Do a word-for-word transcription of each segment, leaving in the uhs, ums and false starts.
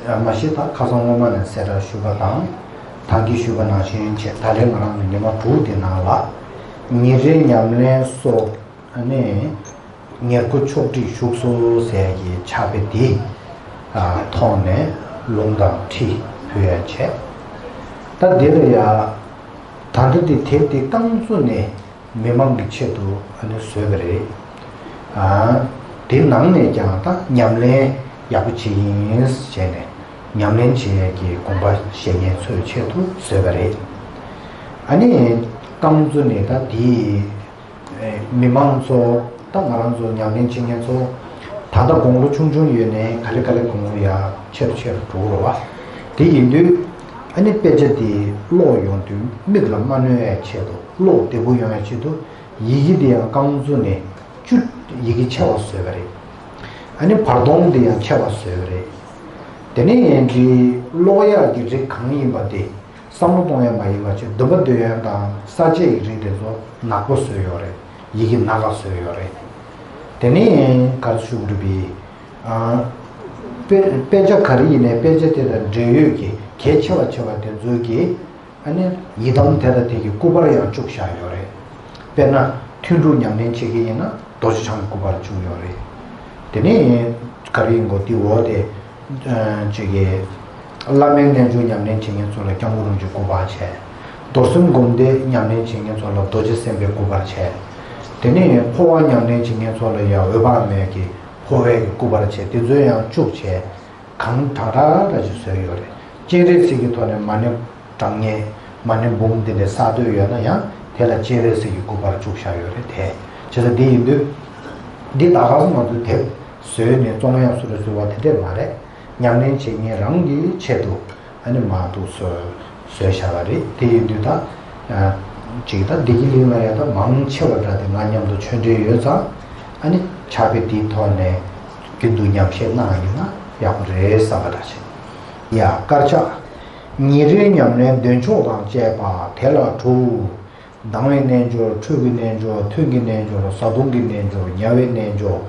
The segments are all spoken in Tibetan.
མ་གཞི་ད་ཁ་སང་སྔོན་མ་ནས་གསལ་བསྒྲགས་ཞུས་པ་དང་། ད་གིན་ཞུས་པ་ནང་བཞིན་བྱས། ད་ལན་ང་རང་ཚོ་ཉི་མ་དྲུག་འདི་ནང་ལ་ཉིན་རེའི་ཉམས་ལེན་སོགས། ཨ་ནི་ཉེར་མཁོ་ཕྱོགས་སྒྲིག་བཞུགས་སོ་ཟེར་གྱི་ཕྱག་དཔེ་འདི་ཐོག་ནས་ལུང་དང་ཁྲིད་ཕུལ་ཡ་བྱས། ད་འདི་ལ་ཡ་ད་ལྟ་འདི་དེབ་འདི་རྐང་བཙུགས་ནས་མི་མང་གི་ཆེད་དུ་ཨ་ནི་བཟོས་པ་རེད། ཨ། དེ་ནང་ནས་ཀྱང་ད་ཉམས་ལེན་ཡག་པོ་བྱེད་ཀྱི་ཡིན་ཟེར་ནས། ཉམས་ལེན་བྱེད་ཡས་ཀྱི་དགོངས་པ་བཞེས་མཁན་ཚོའི་ཆེད་དུ་བཟོས་པ་རེད། ཨ་ནི་རྐང་བཙུགས་ནས་ད་དེ་མི་མང་ཚོ། ད་ང་རང་ཚོ་ཉམས་ལེན་བྱེད་མཁན་ཚོ་ད་ལྟ་དགུང་ལོ་ཆུང་ཆུང་ཡོད་ནའི་ག་ལེ་ག་ལེ་དགུང་ལོ་ཡར་ཆེ་རུ་ཆེ་རུ་འགྲོ་གི་རེད་བ། དེ་ཡིན་དུས་ཨ་ནི་དཔེ་ཆ་དེ་ཀློག་ཡོང་དུས་མིག་ལ་མ་གནོད་ཡའི་ཆེད་དུ། ཀློག་བདེ་པོ་ཡོང་ཡའི་ཆེད་དུ་ཡི་གེ་དེ་ཡང་རྐང་བཙུགས་ནས་བཅུ། ཡི་གེ་ཆེ་བ་བཟོས་པ་རེད། ཨ་ནི་བར་སྟོང་དེ་ཡང་ཆེ་བ་བཟོས་པ་རེད། དེ་ནས་ཡང་དེ་ཀློག་ཡག་གི་རིགས་གང་ཡིན་པ་དེ། བསམ་བློ་གཏོང་ཡ་མ་ཡིན་པ་བྱས། འདོན་པ་འདོན་ཡ་དང་ས་བཅད་ཀྱི་རིགས་དེ་ཚོ་ནག་པོ་བཟོས་ཡོད་རེད། ཡི་གེ་ནག་ག་བཟོས་ཡོད་རེད། དེ་ནས་ག་རེ་ཞུ་དགོས་རེད་པས། ཨ། དཔེ་དཔེ་ཆ་ག་རེ་ཡིན་ནའི་དཔེ་ཆ་དེ་དང་འབྲེལ་ཡོད་ཀྱི་གལ་ཆེ་བ་ཆེ་བ་དེ་ཚོ་གི་ཨ་ནི་ཡི་དམ་དེ་དང་དེ་གི་སྐུ་པར་ཡང་བཅུག་བཞག་ཡོད་རེད། དཔེར་ན་ཐུན་དྲུག་ཉམས་ལེན་བྱེད་ཀྱི་ཡིན་ན་རྡོ་རྗེ་འཆང་གི་སྐུ་པར་བཅུག་ཡོད་རེད། དེ་ནས་ག་རེ་ཡིན་དགོས། དེའི་འོག་དེ། ཨ། ཅིག་གི། བླ་མའི་རྣལ་འབྱོར་ཉམས་ལེན་བྱེད་མཁན་ཚོ་ལ་སྐྱབས་མགོན་རིན་པོ་ཆེའི་སྐུ་པར་བྱས། རྡོར་སེམས་སྒོམ་བཟླས་ཉམས་ལེན་བྱེད་མཁན་ཚོ་ལ་རྡོ་རྗེ་སེམས་དཔའི་སྐུ་པར་བྱས། དེ་ནས་འཕོ་བ་ཉམས་ལེན་བྱེད་མཁན་ཚོ་ལ་ཡང་འོད་དཔག་མེད་ཀྱི་འཕོ་བའི་གི་སྐུ་པར་བྱས། དེ་ཚོ་ཡང་བཅུག་བྱས། གང་དྲག་དྲག་འདྲ་ཅིག་བཟོས་ཡོད་རེད། སྤྱན་རས་གཟིགས་ཀྱི་ཐོག་ནས་མ་ཎི་བགྲང་མཁན། མ་ཎི་འབུམ་དེ་འདྲ་གསར་གཏོད་ཡོད་ན་ཡང་དེ་ལ་སྤྱན་རས་གཟིགས་ཀྱི་སྐུ་པར་བཅུག་བཞག་ཡོད་རེད་དེ། བྱས་ཙང་དེ་ཡིན་དུས་འདི་ད་ག་སེ་ང་ཚོ་དེབ་བཟོས་ནས་བཙོང་ཡག་བཟོ་རེ་བཟོ་བ་དེ་འདྲས་མ་རེད། ཉམས་ལེན་བྱེད་མཁན་རང་གི་ཆེད་དུ་ཨ་ནི་མར་འདུག་སེ་བཟོས་བཞག་པ་རེད། དེ་ཡིན་དུས་ད། ཨ། ཅིག་ད་བདེ་སྐྱིད་གླིང་ལ་ཡ་ད་མང་ཆེ་བ་འདྲ་དེ་ང་མཉམ་དུ་ཆོས་འབྲེལ་ཡོད་ཙང་། ཨ་ནི་ཕྱག་དཔེ་འདིའི་ཐོག་ནས་རྒྱུན་དུ་ཉམས་བཞེས་གནང་ཡིན་ན་ཡག་པོ་རེད་བསམ་པ་འདྲ་བྱས། ཡ། དཀར་ཆག་ཉིན་རེའི་ཉམས་ལེན་འདོན་ཆོག་དང་བཅས་པ་དེ་ལ་དྲུག། ལྡང་བའི་རྣལ་འབྱོར། འཁྲུལ་གྱི་རྣལ་འབྱོར། ཐུན་གྱི་རྣལ་འབྱོར། བཟའ་བཏུང་གི་རྣལ་འབྱོར། ཉལ་བའི་རྣལ་འབྱོར།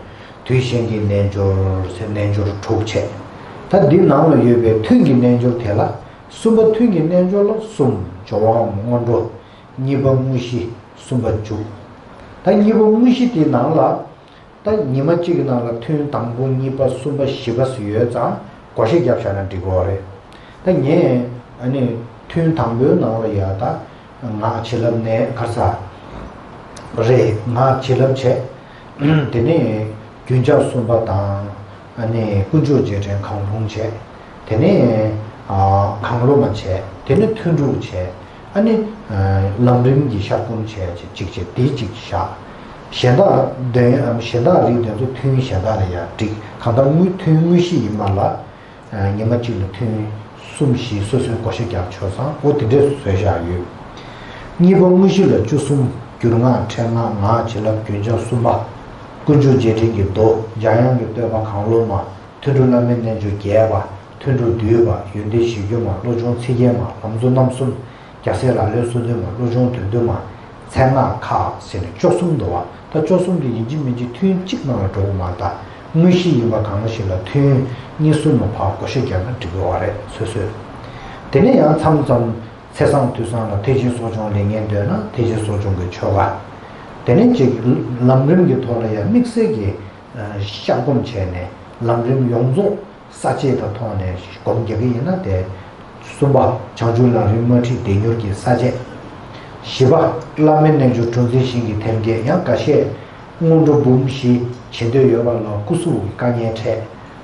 དུས་གཞན་གྱི་རྣལ་འབྱོར་ཟེར་རྣལ་འབྱོར་དྲུག་བྱས། ད་འདི་ནང་ལ་ཡོད་པའི་ཐུན་གྱི་རྣལ་འབྱོར་དེ་ལ། གསུམ་པ་ཐུན་གྱི་རྣལ་འབྱོར་ལ་གསུམ། སྦྱོར་བའམ་སྔོན་འགྲོ། གཉིས་པ་དངོས་གཞི། གསུམ་པ་འཇུག་ད་གཉིས་པ་དངོས་གཞི་དེའི་ནང་ལ། ད་ཉི་མ་གཅིག་གི་ནང་ལ་ཐུན་དང་པོ། གཉིས་པ། གསུམ་པ། བཞི་པ་ཟེར་ཡོད་ཙང་བགོ་བཤའ་བརྒྱབ་བཞག་ན་འགྲིག་གི་རེད། ད་ངས་ཨ་ནི་ཐུན་དང་པོའི་ནང་ལ་ཡ་ད་ངག་བྱིན་རླབས་ནས་གར་ས་རེད། ངག་བྱིན་རླབས་བྱས། དེ་ནས་རྒྱུན་ཆགས་གསུམ་པ་དང་། ཨ་ནི་དཀོན་མཆོག་རྗེས་དྲན་གང་རུང་བྱས། དེ་ནས་ཨ་གང་བློ་མ་བྱས། དེ་ནས་ཐུན་དྲུག་བྱས། ཨ་ནི་ཨ་ལམ་རིམ་གྱི་ཤར་སྒོམ་བྱས་བྱས་གཅིག་བྱས། དེ་གཅིག་བཞག་གཞན་དག་འདོན། གཞན་དག་རིགས་དེ་ཚོ་ཐུན་གཞན་དག་ལ་ཡང་འགྲིག་གང་ལྟར་དངོས། ཐུན་དངོས་གཞི་ཡིན་པ་ལ། ཨ་ཉི་མ་གཅིག་ལ་ཐུན་གསུམ་བཞི་སོ་སོའི་བགོ་བཤའ་རྒྱག་ཆོག་ཙང་། འོ་དེ་འདྲས་བཟོས་བཞག་ཡོད། གཉིས་པ་དངོས་གཞི་ལ་བཅུ་གསུམ། འགྱུར་སྔགས། ཕྲེང་སྔགས། ངག་བྱིན་རླབས། རྒྱུན་ཆགས་གསུམ་པ། དཀོན་མཆོག་རྗེས་དྲན་གྱི་མདོ། འཇམ་དབྱངས་ཀྱི་བསྟོད་པ། གང་བློ་མ། ཐུན་དྲུག་བླ་མའི་རྣལ་འབྱོར་རྒྱས་པ། ཐུན་དྲུག་བསྡུས་པ། ཡོན་ཏན་གཞིར་གྱུར་མ། བློ་སྦྱོང་ཚིག་བརྒྱད་མ། ལམ་གཙོ་རྣམ་གསུམ། རྒྱལ་སྲས་ལག་ལེན་སོ་བདུན་མ། བློ་སྦྱོང་དོན་བདུན་མ། མཚན་སྔགས་ཁག་ཟེར་ནས་བཅུ་གསུམ་འདུག་བ། ད་བཅུ་གསུམ་དེ་ཡིན་གཅིག་མིན་གཅིག་ཐུན་གཅིག་ནང་ལ་འགྲོ་གི་མ་རེད། ད་དངོས་གཞི་ཡིན་པ་གང་ཞིག་ལ་ཐུན་གཉིས་གསུམ་ལ་ཕར་བགོ་བཤའ་རྒྱག་ན་འགྲིག་གི་རེད་སོ་སོས། དེ་ནས་ཡང་མཚམས་མཚམས་ཚེས་བཟང་དུས་བཟང་ལ་ཐེག་ཆེན་གསོ་སྦྱོང་ལས་ངན་འདོན་ན་ཐེག་ཆེན་གསོ་སྦྱོང་གི་ཆོ་ག། དེ་ནས་ཅིག་ལམ་རིམ་གྱི་ཐོག་ལ་ཡང་དམིགས་བསལ་གྱི་ཤར་སྒོམ་བྱས་ནས་ལམ་རིམ་ཡོངས་རྫོགས་ས་བཅད་དང་ཐོག་ནས་སྒོམ་རྒྱག་གི་ཡིན་ན། དེ་གསུམ་པ་བྱང་ཆུབ་ལམ་རིམ་དམར་ཁྲིད་བདེ་མྱུར་གྱི་ས་བཅད། བཞི་པ་བླ་མའི་རྣལ་འབྱོར་གྲུ་འཛིན་ཞིང་གི་ཐེམ་སྐས། ཡང་འགའ་ཤས་སྔོན་འགྲོ་འབུམ་བཞི་བྱེད་འདོད་ཡོད་པ་ལ་སྐུ་གཟུགས་ཀྱི་དཀའ་ངལ་འཕྲད།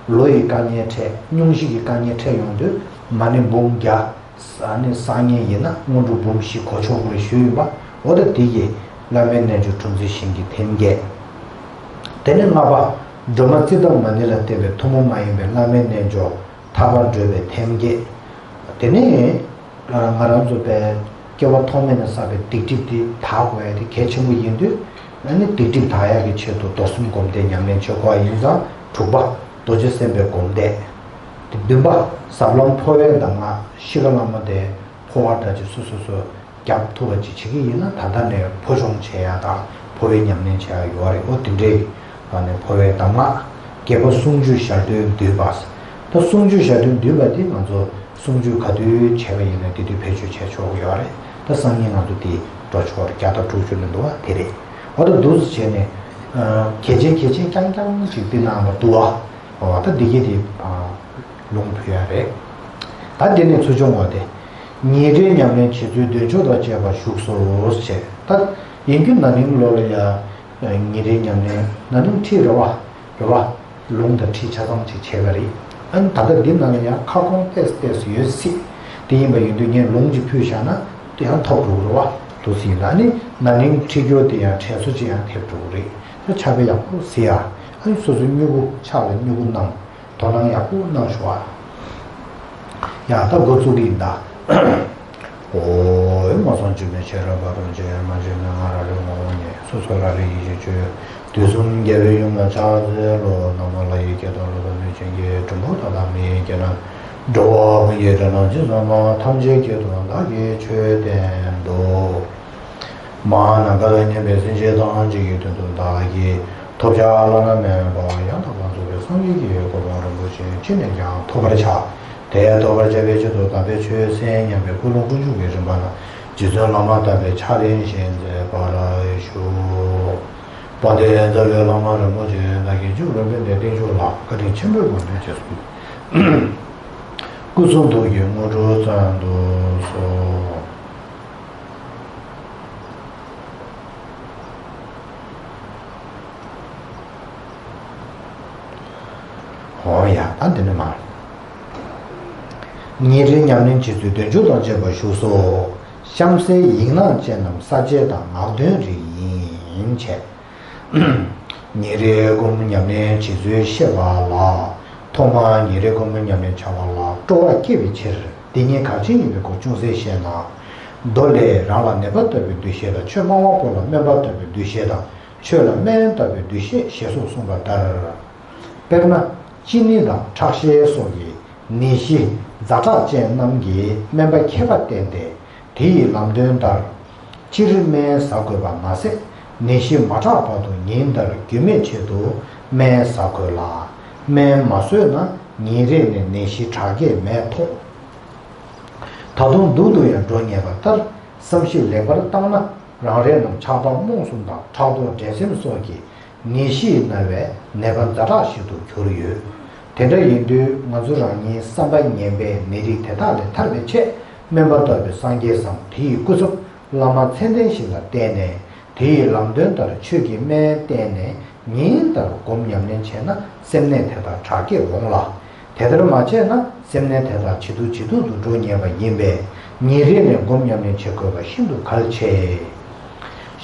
ལོ་ཡི་དཀའ་ངལ་འཕྲད། སྙུང་གཞི་གི་དཀའ་ངལ་འཕྲད་ཡོང་དུས་མ་ཎི་འབུམ་བརྒྱ། ཨ་ནི་བསགས་མཁན་ཡིན་ན་སྔོན་འགྲོ་འབུམ་བཞི་གོ་ཆོག་གི་རེད་ཞུས་ཡིན་པ། འོ་ད་དེ་གི་བླ་མའི་རྣལ་འབྱོར་གྲུ་འཛིན་ཞིང་གི་ཐེམ་སྐས། དེ་ནས་ལྔ་པ་སྒྲོལ་མ་ཙིཏྟ་མ་ཎི་ལ་བརྟེན་པའི་ཐུན་མོང་མ་ཡིན་པའི་བླ་མའི་རྣལ་འབྱོར་ཐར་པར་བགྲོད་པའི་ཐེམ་སྐས། དེ་ནས་ང་རང་ཚོ་པའི་སྐྱེ་བ་ཐོག་མེད་ནས་བསགས་པའི་སྡིག་སྒྲིབ་དེ་དག་དགོས་ཡ་དེ་གལ་ཆེན་པོ་ཡིན་དུས། ཨ་ནི་སྡིག་སྒྲིབ་དག་ཡག་གི་ཆེད་དུ་རྡོར་སེམས་སྒོམ་བཟླས་ཉམས་ལེན་བྱེད་དགོས་པ་ཡིན་ཙང་། དྲུག་པ་རྡོ་རྗེ་སེམས་དཔའི་སྒོམ་བཟླས། དེ་བདུན་པ་ཟབ་ལམ་འཕོ་བའི་གདམས་ངག་ཤི་ཁ་བླ་མ་དེ་འཕོ་བ་འདྲ་ཅིག་སོ་སོ་སོ་རྒྱབ་ཐུབ་པ་ཅིག་བྱེད་ཀྱི་ཡིན་ན། ད་ལྟ་ནས་འཕོ་སྦྱོང་བྱེད་ཡ་དང་འཕོ་བའི་ཉམས་ལེན་བྱེད་ཡ་ཡོད་རེད། འོ་དེ་འདྲའི་ནས་འཕོ་བའི་གདམས་ངག་བརྒྱད་པ་གསུང་ཆོས་ཞལ་འདོན་བསྡུས་པ། གསུང་ཆོས་ཞལ་འདོན་བསྡུས་པ་འདི་ང་ཚོ་གསུང་ཆོས་ག་དུས་བྱས་པ་ཡིན་ན་དེ་དུས་བེད་སྤྱོད་བྱས་ཆོག་གི་ཡོད་རེད། ད་སང་ཉིན་ང་ཚོ་དེ་འགྲོ་ཆོག་རེད། བརྒྱ་དང་དྲུག་ཅུ་ལ་འདུག་བ་དེ་རེད། འོ་ད་འདུག་སེ་བྱས་ནས་གལ་ཆེན་གལ་ཆེན་རྐྱང་རྐྱང་ཅིག་འདི་ནང་ལ་འདུག་བ། འོ་ད་འདི་གི་དེ་ལུང་ཕུལ་ཡ་རེད། ད་འདི་ནས་ཚུར་བྱུང་བ་དེ། ཉིན་རེའི་ཉམས་ལེན་བྱེད་ཚུལ་འདོན་ཆོག་དང་བཅས་པ་བཞུགས་སོ་ཞེས། ད་ཡིན་རྒྱུ་ན་ནིང་ལོ་ལ་ཡ། ཉིན་རེའི་ཉམས་ལེན་ན་ནིང་ཁྲིད་རེད་བ། རེད་བ། ལུང་དང་ཁྲིད་ཆ་ཚང་ཅིག་བྱས་པ་རེད། ཨ་ནི་ད་ལྟ་འདི་ནང་ལ་ཡང་ཁ་སྐོང་ཏོག་ཙམ་ཏོག་ཙམ་ཡོད་སྲིད། དེ་ཡིན་པ་ཡིན་དུས་ངས་ལུང་ཅིག་ཕུལ་བཞག་ན་དེ་ཡང་ཐོབ་འགྲོ་གི་རེད་བ། འདུག་སེ་ཡིན་ད་ནི་ན་ནིང་ཁྲིད་རྒྱུ་དེ་ཡང་དྲན་གསོ་ཅིག་ཡང་ཐེབས་འགྲོ་གི་རེད། ད་ཕྱག་དཔེ་ཡག་པོ་གཟིགས་ཡ། ཨ་ནི་སོ་སོའི་སྨྱུ་གུ་ཕྱག་ལ་སྨྱུ་གུ་གནང་། དོ་སྣང་ཡག་པོ་གནང་ཤོག་ཨ། ཡང་ད་འགོ་བཙུགས་ཀྱི་ཡིན་ད། ཨོ། མ་སངས་ཅི་མེད་ཤེས་རབ་འབའ་རོམ་ཅན། མ་སྐྱེས་མེད་ང་རང་རེ་ངོ་བོ་ཉིད། སོ་སོ་རང་རིག་ཡེ་ཤེས་སྤྱོད། དུས་གསུམ་རྒྱལ་བའི་ཡུམ་ལ་ཕྱག་འཚལ་ལོ། ནམ་མཁའ་ལ་ཡི་སྐད་དང་རོལ་པ་མེ་ཆེན་གྱི། གྲུབ་པ་མཐའ་དག་མི་ཡི་སྐད་རྣམས། འགྲོ་བ་ཀུན་གྱི་སྒྲ་རྣམས་ཇི་ཙམ་པ། ཐམས་ཅད་སྐད་དུ་བདག་གིས་ཆོས་བསྟན་ཏོ། མ་ནམ་མཁའ་ལ་མཉམ་པའི་སེམས་ཅན་ཐམས་ཅད་ཀྱི་དོན་དུ་བདག་གིས་ཐོབ་བྱ་བླ་ན་མེད་པ་ཡང་དག་པར་རྫོགས་པའི་སངས་རྒྱས་ཀྱི་གོ་འཕང་རིན་པོ་ཆེ་ཅི་ནས་ཀྱང་ཐོབ་པར་བྱ། དེ་ཐོབ་པར་བྱ་བའི་ཆེད་དུ་དམ་པའི་ཆོས་གསན་སྙམ་པའི་ཀུན་སློང་ཀུན་འབྱུང་གི་རིམ་པ་ན་རྗེ་བཙུན་བླ་མ་དམ་པའི་ཕྱག་ལེན་བཞིན་མཛད་པར་ཞུ། དཔལ་ལྡན་རྩ་བའི་བླ་མ་རིན་པོ་ཆེ་བདག་གིས་རྗེ་རིན་པོ་ཆེའི་བསྟན་བཅོས་ལ་བཀའ་དྲིན་ཆེན་པོས་དགོངས་འགྲེལ་རྗེས་སུ། སྐུ་གསུང་ཐུགས་ཀྱི་དངོས་གྲུབ་བསྩལ་དུ་གསོལ། འོ་ཡ་ད་འདི་ནི་མ། ཉིན་རེའི་ཉམས་ལེན་བྱེད་ཚུལ་འདོན་ཆོག་དང་བཅས་པ་བཞུགས་སོ། གཤམ་གསལ་ཡིག་ནག་ཅན་རྣམས་གསལ་བྱེད་དང་ངག་འདོན་རིགས་ཡིན་བྱས། ཉིན་རེའི་སྒོམ་ཉམས་ལེན་བྱེད་ཚུལ་བཤད་པ་ལ། ཐོག་མར་ཉིན་རེའི་སྒོམ་ཉམས་ལེན་བྱ་བ་ལ་སྤྲོ་བ་སྐྱེ་བའི་ཕྱིར་འདི་ཉིད་གལ་ཆེན་ཡིན་པའི་སྐོར་ཅུང་ཟད་བཤད་ན། མདོ་ལས་རང་ལ་ནད་པ་ལྟ་བུའི་འདུ་ཤེས་དང་ཆོས་སྨྲ་བ་པོ་ལ་སྨན་པ་ལྟ་བུའི་འདུ་ཤེས་དང་ཆོས་ལ་སྨན་ལྟ་བུའི་འདུ་ཤེས་ཞེས་སོགས་གསུངས་པ་ལྟར། དཔེར་ན། གཅིན་སྙི་དང་ཁྲག་ཤེད་སོགས་ཀྱི་ནད་གཞི་ཛ་དྲག་ཅན་རྣམས་ཀྱི་སྨན་པ་མཁས་པ་བསྟེན་ཏེ། དེ་ཡི་ལམ་སྟོན་ལྟར། སྤྱིར་སྨན་ཟ་དགོས་པ་མ་ཟད། ནད་གཞི་མ་དྲག་བར་དུ་ཉིན་ལྟར་རྒྱུན་མེད་ཆེད་དུ་སྨན་ཟ་དགོས་ལ། སྨན་མ་ཟོས་ན་ཉིན་རེ་ནས་ནད་གཞི་དྲག་སྐྱེད་མེད་མཐོང་། ད་དུང་སྡུག་ཏུ་ཡང་འགྲོ་ཉེན་པ་ལྟར་བསམ་གཞིག་ལེགས་པར་བཏང་ན་རང་རེ་རྣམས་ཆགས་སྡང་རྨོངས་གསུམ་དང་ཕྲག་དོག་འགྲན་སེམས་སོགས་ཀྱི་ནད་གཞིས་མནར་བའི་ནད་པ་ཛ་དྲག་ཞིག་ཏུ་གྱུར་ཡོད། དེ་འདྲ་ཡིན་དུས་ང་ཚོ་རང་ཉིད་བསམ་པ་ངན་པའི་ནད་རིགས་དེ་དག་ལས་ཐར་བའི་ཆེད་སྨན་པ་ལྟ་བུའི་སངས་རྒྱས་སམ་དེ་ཡི་སྐུ་ཚབ་བླ་མ་མཚན་ལྡན་ཞིག་ལ་བསྟེན་ནས་དེ་ཡི་ལམ་སྟོན་ལྟར་ཆོས་ཀྱི་སྨན་བསྟེན་ནས་ཉིན་ལྟར་སྒོམ་ཉམས་ལེན་བྱས་ན་སེམས་ནད་དེ་དག་དྲག་སྐྱེད་འོང་ལ། དེ་ལྟར་མ་བྱས་ན་སེམས་ནད་དེ་དག་ཇེ་སྡུག་ཇེ་སྡུག་ཏུ་འགྲོ་ཉེན་པ་ཡིན་པས་ཉིན་རེ་ནས་སྒོམ་ཉམས་ལེན་བྱེད་དགོས་པ་ཤིན་ཏུ་གལ་ཆེ།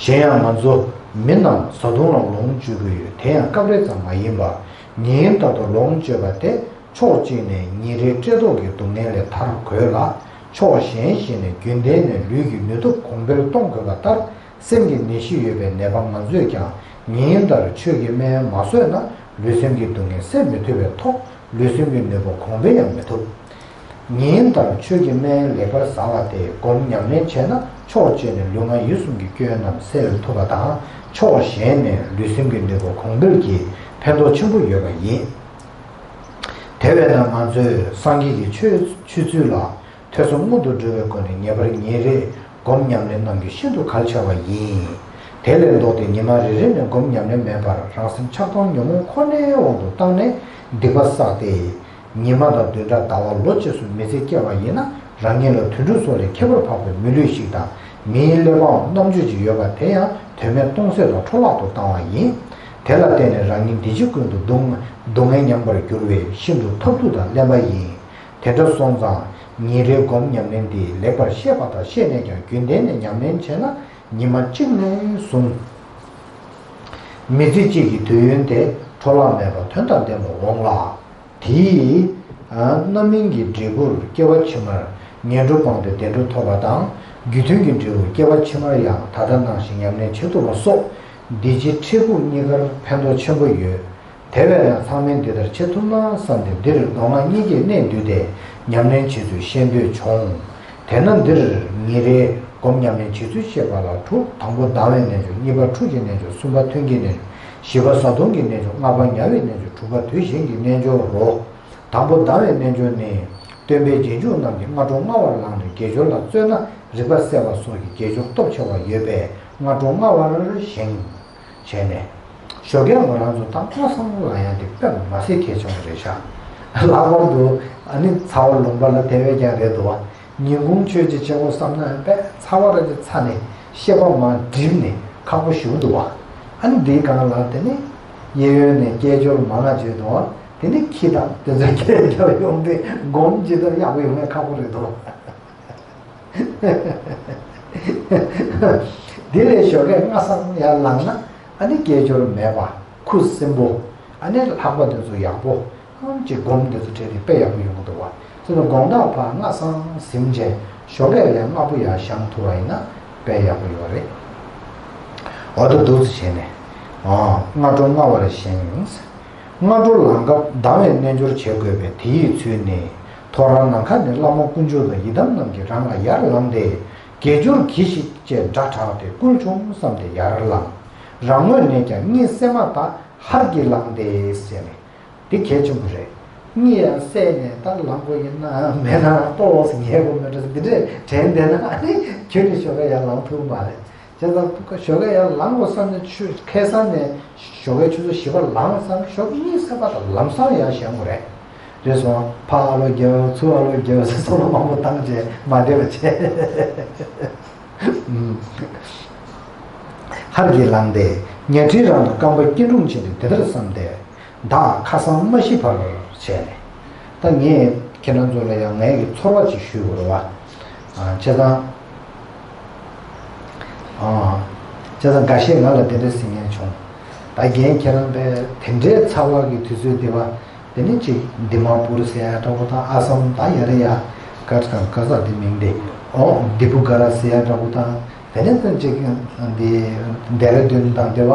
གཞན་ཡང་ང་ཚོ་མི་རྣམས་བཟའ་བཏུང་ལ་ལོངས་སྤྱོད་ཀྱི་ཡོད། དེ་ཡང་སྐབས་རེ་ཙམ་མ་ཡིན་པར་ཉིན་ལྟར་དུ་ལོངས་སྤྱོད་པ་དེ་ཕྱོགས་གཅིག་ནས་ཉིན་རེའི་བཀྲེས་ལྟོགས་ཀྱི་སྡུག་བསྔལ་ལས་ཐར་དགོས་ལ། ཕྱོགས་གཞན་ཞིག་ནས་རྒྱུན་ལྡན་ནས་ལུས་ཀྱི་ནུས་སྟོབས་གོང་འཕེལ་གཏོང་དགོས་པ་ལྟར། སེམས་ཀྱི་ནད་གཞི་ཡོད་པའི་ནད་པ་ང་ཚོས་ཀྱང་ཉིན་ལྟར་ཆོས་ཀྱི་སྨན་མ་ཟོས་ན་ལུས་སེམས་ཀྱི་སྡུག་བསྔལ་སེལ་མི་ཐུབ་པའི་ཐོག་ལུས་སེམས་ཀྱི་ནུས་པ་གོང་འཕེལ་ཡང་མི་ཐུབ། ཉིན་ལྟར་ཆོས་ཀྱི་སྨན་ལེགས་པར་བཟའ་བ་དེ་སྒོམ་ཉམས་ལེན་བྱས་ན་ཕྱོགས་གཅིག་ནས་ལུས་ངག་ཡིད་གསུམ་གྱི་སྐྱོན་རྣམས་སེལ་ཐུབ་པ་དང་ཕྱོགས་གཞན་ནས་ལུས་སེམས་ཀྱི་ནུས་པ་གོང་འཕེལ་གྱི་ཕན་ཐོགས་ཆེན་པོ་ཡོད་པ་ཡིན། དེ་བས་ན་ང་ཚོས་སངས་རྒྱས་ཀྱི་ཆོས་ཆོས་ཚུལ་ལ། ཐོས་བསམ་སྔོན་དུ་འགྲོ་བའི་སྒོ་ནས་ངེས་པར་ཉིན་རེ་སྒོམ་ཉམས་ལེན་གནང་རྒྱུ་ཤིན་ཏུ་གལ་ཆེ་བ་ཡིན། དེ་ལས་ལྡོག་སྟེ་ཉི་མ་རེ་རེ་ནས་སྒོམ་ཉམས་ལེན་མེད་པར་རང་སེམས་ཆགས་སྡང་ཉོན་མོངས་ཁོ་ནའི་དབང་དུ་བཏང་ནས་སྡིག་པ་བསགས་ཏེ། ཉི་མ་དང་བདུན་ཕྲག་ཟླ་བ་ལོ་བཅས་སུ་མི་ཚེ་སྐྱེལ་བ་ཡིན་ན་རང་ཉིད་ལ་དུད་འགྲོ་སོགས་ལས་ཁྱད་པར་འཕགས་པའི་མི་ལུས་ཤིག་དང་མིའི་གླེགས་བམ་རྣམ་དཔྱོད་ཅིག་ཡོད་པ་དེ་ཡང་དོན་མེད་སྟོང་ཟད་དང་འཕྲོ་བརླག་ཏུ་བཏང་བ་ཡིན། དེ་ལ་བརྟེན་ནས་རང་ཉིད་འདི་ཕྱི་ཀུན་ཏུ་སྡུག་སྡུག་བསྔལ་མྱངས་པར་འགྱུར་བས་ཤིན་ཏུ་ཐབས་སྡུག་དང་གླེན་པ་ཡིན། དེ་འདྲ་སོང་ཙང་ཉིན་རེའི་སྒོམ་ཉམས་ལེན་འདི་ལེགས་པར་ཤེས་པ་དང་ཤེས་ནས་ཀྱང་རྒྱུན་ལྡན་ནས་ཉམས་ལེན་བྱས་ན་ཉི་མ་གཅིག་ནས་བཟུང་མི་ཚེ་གཅིག་གི་དུས་ཡུན་དེ་འཕྲོ་བརླག་མེད་པར་དོན་དང་ལྡན་པར་འོང་ལ། དེའི་རྣམ་སྨིན་གྱི་འབྲས་བུར་སྐྱེ་བ་ཕྱི་མར་ངན་འགྲོ་སྤངས་ཏེ་བདེ་འགྲོ་ཐོབ་པ་དང་རྒྱུ་མཐུན་གྱི་འབྲས་བུར་སྐྱེ་བ་ཕྱི་མར་ཡང་ད་ལྟ་ནང་བཞིན་ཉམས་ལེན་བྱེད་ཐུབ་པ་སོགས་འདི་ཕྱི་འཕྲལ་ཕུགས་གཉིས་ཀར་ཕན་ཐོགས་ཆེན་པོ་ཡོད། དེ་བས་ན་ཚང་མས་འདི་ལྟར་བྱེད་ཐུབ་ན་བསམ་སྟེ་འདིར་མདོ་སྔགས་གཉིས་ཀྱི་གནད་བསྡུས་ཏེ་ཉམས་ལེན་བྱེད་ཚུལ་བཤད་འདོད་བྱུང་། དེས་ན་འདིར་ཉིན་རེའི་སྒོམ་ཉམས་ལེན་བྱེད་ཚུལ་བཤད་པ་ལ་དྲུག་དང་པོ་ཟླ་བའི་རྣལ་འབྱོར། གཉིས་པ་ཁྲུས་ཀྱི་རྣལ་འབྱོར། གསུམ་པ་ཐུན་གྱི་རྣལ་འབྱོར། བཞི་པ་བཟའ་བཏུང་གི་རྣལ་འབྱོར། ལྔ་པ་ཉལ་བའི་རྣལ་འབྱོར། དྲུག་པ་དུས་གཞན་གྱི་རྣལ་འབྱོར་རོ། དང་པོ་ཟླ་བའི་རྣལ་འབྱོར་ནི། སྟོན་པའི་རྗེས་འཇུག་རྣམས་ཀྱིས་སྔ་དྲོ་སྔ་བར་ལངས་ཏེ་དགེ་སྦྱོར་ལ་བརྩོན་ན་རིག་པ་གསལ་བ་སོགས་ཀྱི་དགེ་སྦྱོར་སྟོབས་ཆེ་བ་ཡོད་པས་སྔ་དྲོ་སྔ་བར་བཞེངས། བྱས་ནས། ཞོགས་ཀས་ང་རང་ཚོ་ད་སྔ་སང་ལངས་ཡ་དེ་དཔེ་མ་སྲིད་གལ་ཆེན་པོ་རེད་ཤག་ལྷག་པར་དུ་ཨ་ནི་ཚ་བ་ལུང་པ་ལ་དེ་བས་ཀྱང་རེད་འདུག་བ། ཉིན་གུང་ཆོས་ཅིག་བྱེད་དགོས་བསམ་ན་ཡང་དཔེ་ཚ་བ་ར་ཅིག་ཚ་ནས་ཤེས་པ་མར་འགྲིབ་ནས་ཁག་པོ་ཞེ་པོ་འདུག་བ། ཨ་ནི་འདིའི་སྒང་ལ་དེ་ནི་གཡས་གཡོན་ནས་སྐད་ཅོར་མང་ང་བརྗོད་འདུག་བ། དེ་ནི་ཁྱི་དང་དེ་ཚོའི་སྐད་རྒྱབ་ཡོང་དུས་སྒོམ་ཇི་ལྟར་ཡག་པོ་ཡོང་ཡ་ཁག་པོ་རེད་འདུག་དེ་ལས་ཞོགས་ཀས་སྔ་སང་ཡར་ལངས་ན་ཨ་ནི་སྐད་ཅོར་མེད་པ་ཁུ་སིམ་པོ། ཨ་ནི་ལྷག་པ་དེ་ཚོ་ཡག་པོ་ཨང་ཅིག་སྒོམ་དེ་ཚོ་བྲལ་ཏེ་དཔེ་ཡག་པོ་ཡོང་གི་འདུག་བ། ཚེ་ན་དགོང་དག་ཕར་སྔ་སང་ཟིན་བྱས་ཞོགས་ཀས་ཡང་སྔ་པོ་ཡར་བཞེངས་ཐུབ་པ་ཡིན་ན་དཔེ་ཡག་པོ་ཡོད་རེད། འོ་ད་འདུག་སེ་བྱས་ནས་ཨང་སྔ་དྲོ་སྔ་བར་བཞེངས། སྔ་དྲོ་ལངས་སྐབས་ཟླ་བའི་རྣལ་འབྱོར་བྱེད་དགོས་པས་དེ་ཡི་ཚུལ་ནི། ཐོ་རངས་ནམ་མཁའ་ནས་བླ་མ་དཀོན་མཆོག་དང་ཡི་དམ་རྣམས་ཀྱིས་རང་ལ་ཡར་ལངས་ཏེ། དགེ་སྦྱོར་གྱིས་ཤིག་ཅེས་སྒྲ་གྲགས་ཏེ་བསྐུལ་བྱུང་བསམ་སྟེ་ཡར་ལངས། རང་ངོས་ནས་ཀྱང་གཉིད་སད་མ་ཐག་ཧར་གྱིས་ལངས་ཏེ་ཟེར་ནས། འདི་གལ་ཆེན་པོ་རེད། གཉིད་ཡང་སད་ནས་ད་ལངས་དགོས་ཡིན་ན་མེད་ན་ལྟོགས་ཉལ་དགོས་མེད་འགྲོ་འདི་འདྲས་དྲན་བསྡད་ན་ཨ་ནི་ཁྱོད་ནི་ཞོགས་ཀས་ཡར་ལངས་ཐུབ་མ་རེད། བྱས་ཙང་ཞོགས་ཀས་ཡར་ལངས་དགོས་བསམ་ནས་ཆུ་ཁ་སང་ནས་ཞོགས་ཀས་ཆུ་ཚོད་བཞི་པ་ལངས་བསམ་ཞོགས་ཀས་གཉིད་སད་པ་དང་ལམ་སང་ཡར་བཞེངས་དགོས་རེད། རེད་སོང་ཕ་ཨ་ལོ་རྒྱལ་བ་ཚུ་ཨ་ལོ་རྒྱལ་བ་ཟེར་བསམ་བློ་མང་པོ་བཏང་བྱས་མ་བདེ་བ་བྱས། ཧར་གྱིས་ལངས་ཏེ་ཉལ་ཁྲིའི་རང་དུ་རྐང་པ་སྐྱིལ་ཀྲུང་བྱས་ཏེ་འདི་ལྟར་བསམས་ཏེ། བདག་ཁ་སང་མ་ཤི་བར་བྱས་ནས། ད་ངས་ཁྱེད་རང་ཚོ་ལ་ཡང་ངའི་གི་ཚོར་བ་ཅིག་ཞུ་དགོས་རེད་བ། བྱས་ཙང་། བྱས་ཙང་འགའ་ཤས་ང་ལ་དེ་འདྲ་ཟེར་མཁན་བྱུང་། ད་རྒན་ཁྱེད་རང་པས་དེ་འདྲའི་ཚ་བ་གི་དུས་ཚོད་འདི་བ། དེ་ནི་ཅིག་འདི་མ་པུར་ཟེར་ཡ་འདྲ་པོ་དང་ཨ་སམ་ད་ཡ་རེ་ཡ། ག་དང་ག་ས་འདི་མིང་འདི། ཨོ་འདི་པུ་ག་ར་ཟེར་ཡ་འདྲ་པོ་དང་། དེ་ནས་ཙམ་ཅིག་འདི་ལྡེ་ར་ལྡུན་དང་དེ་བ།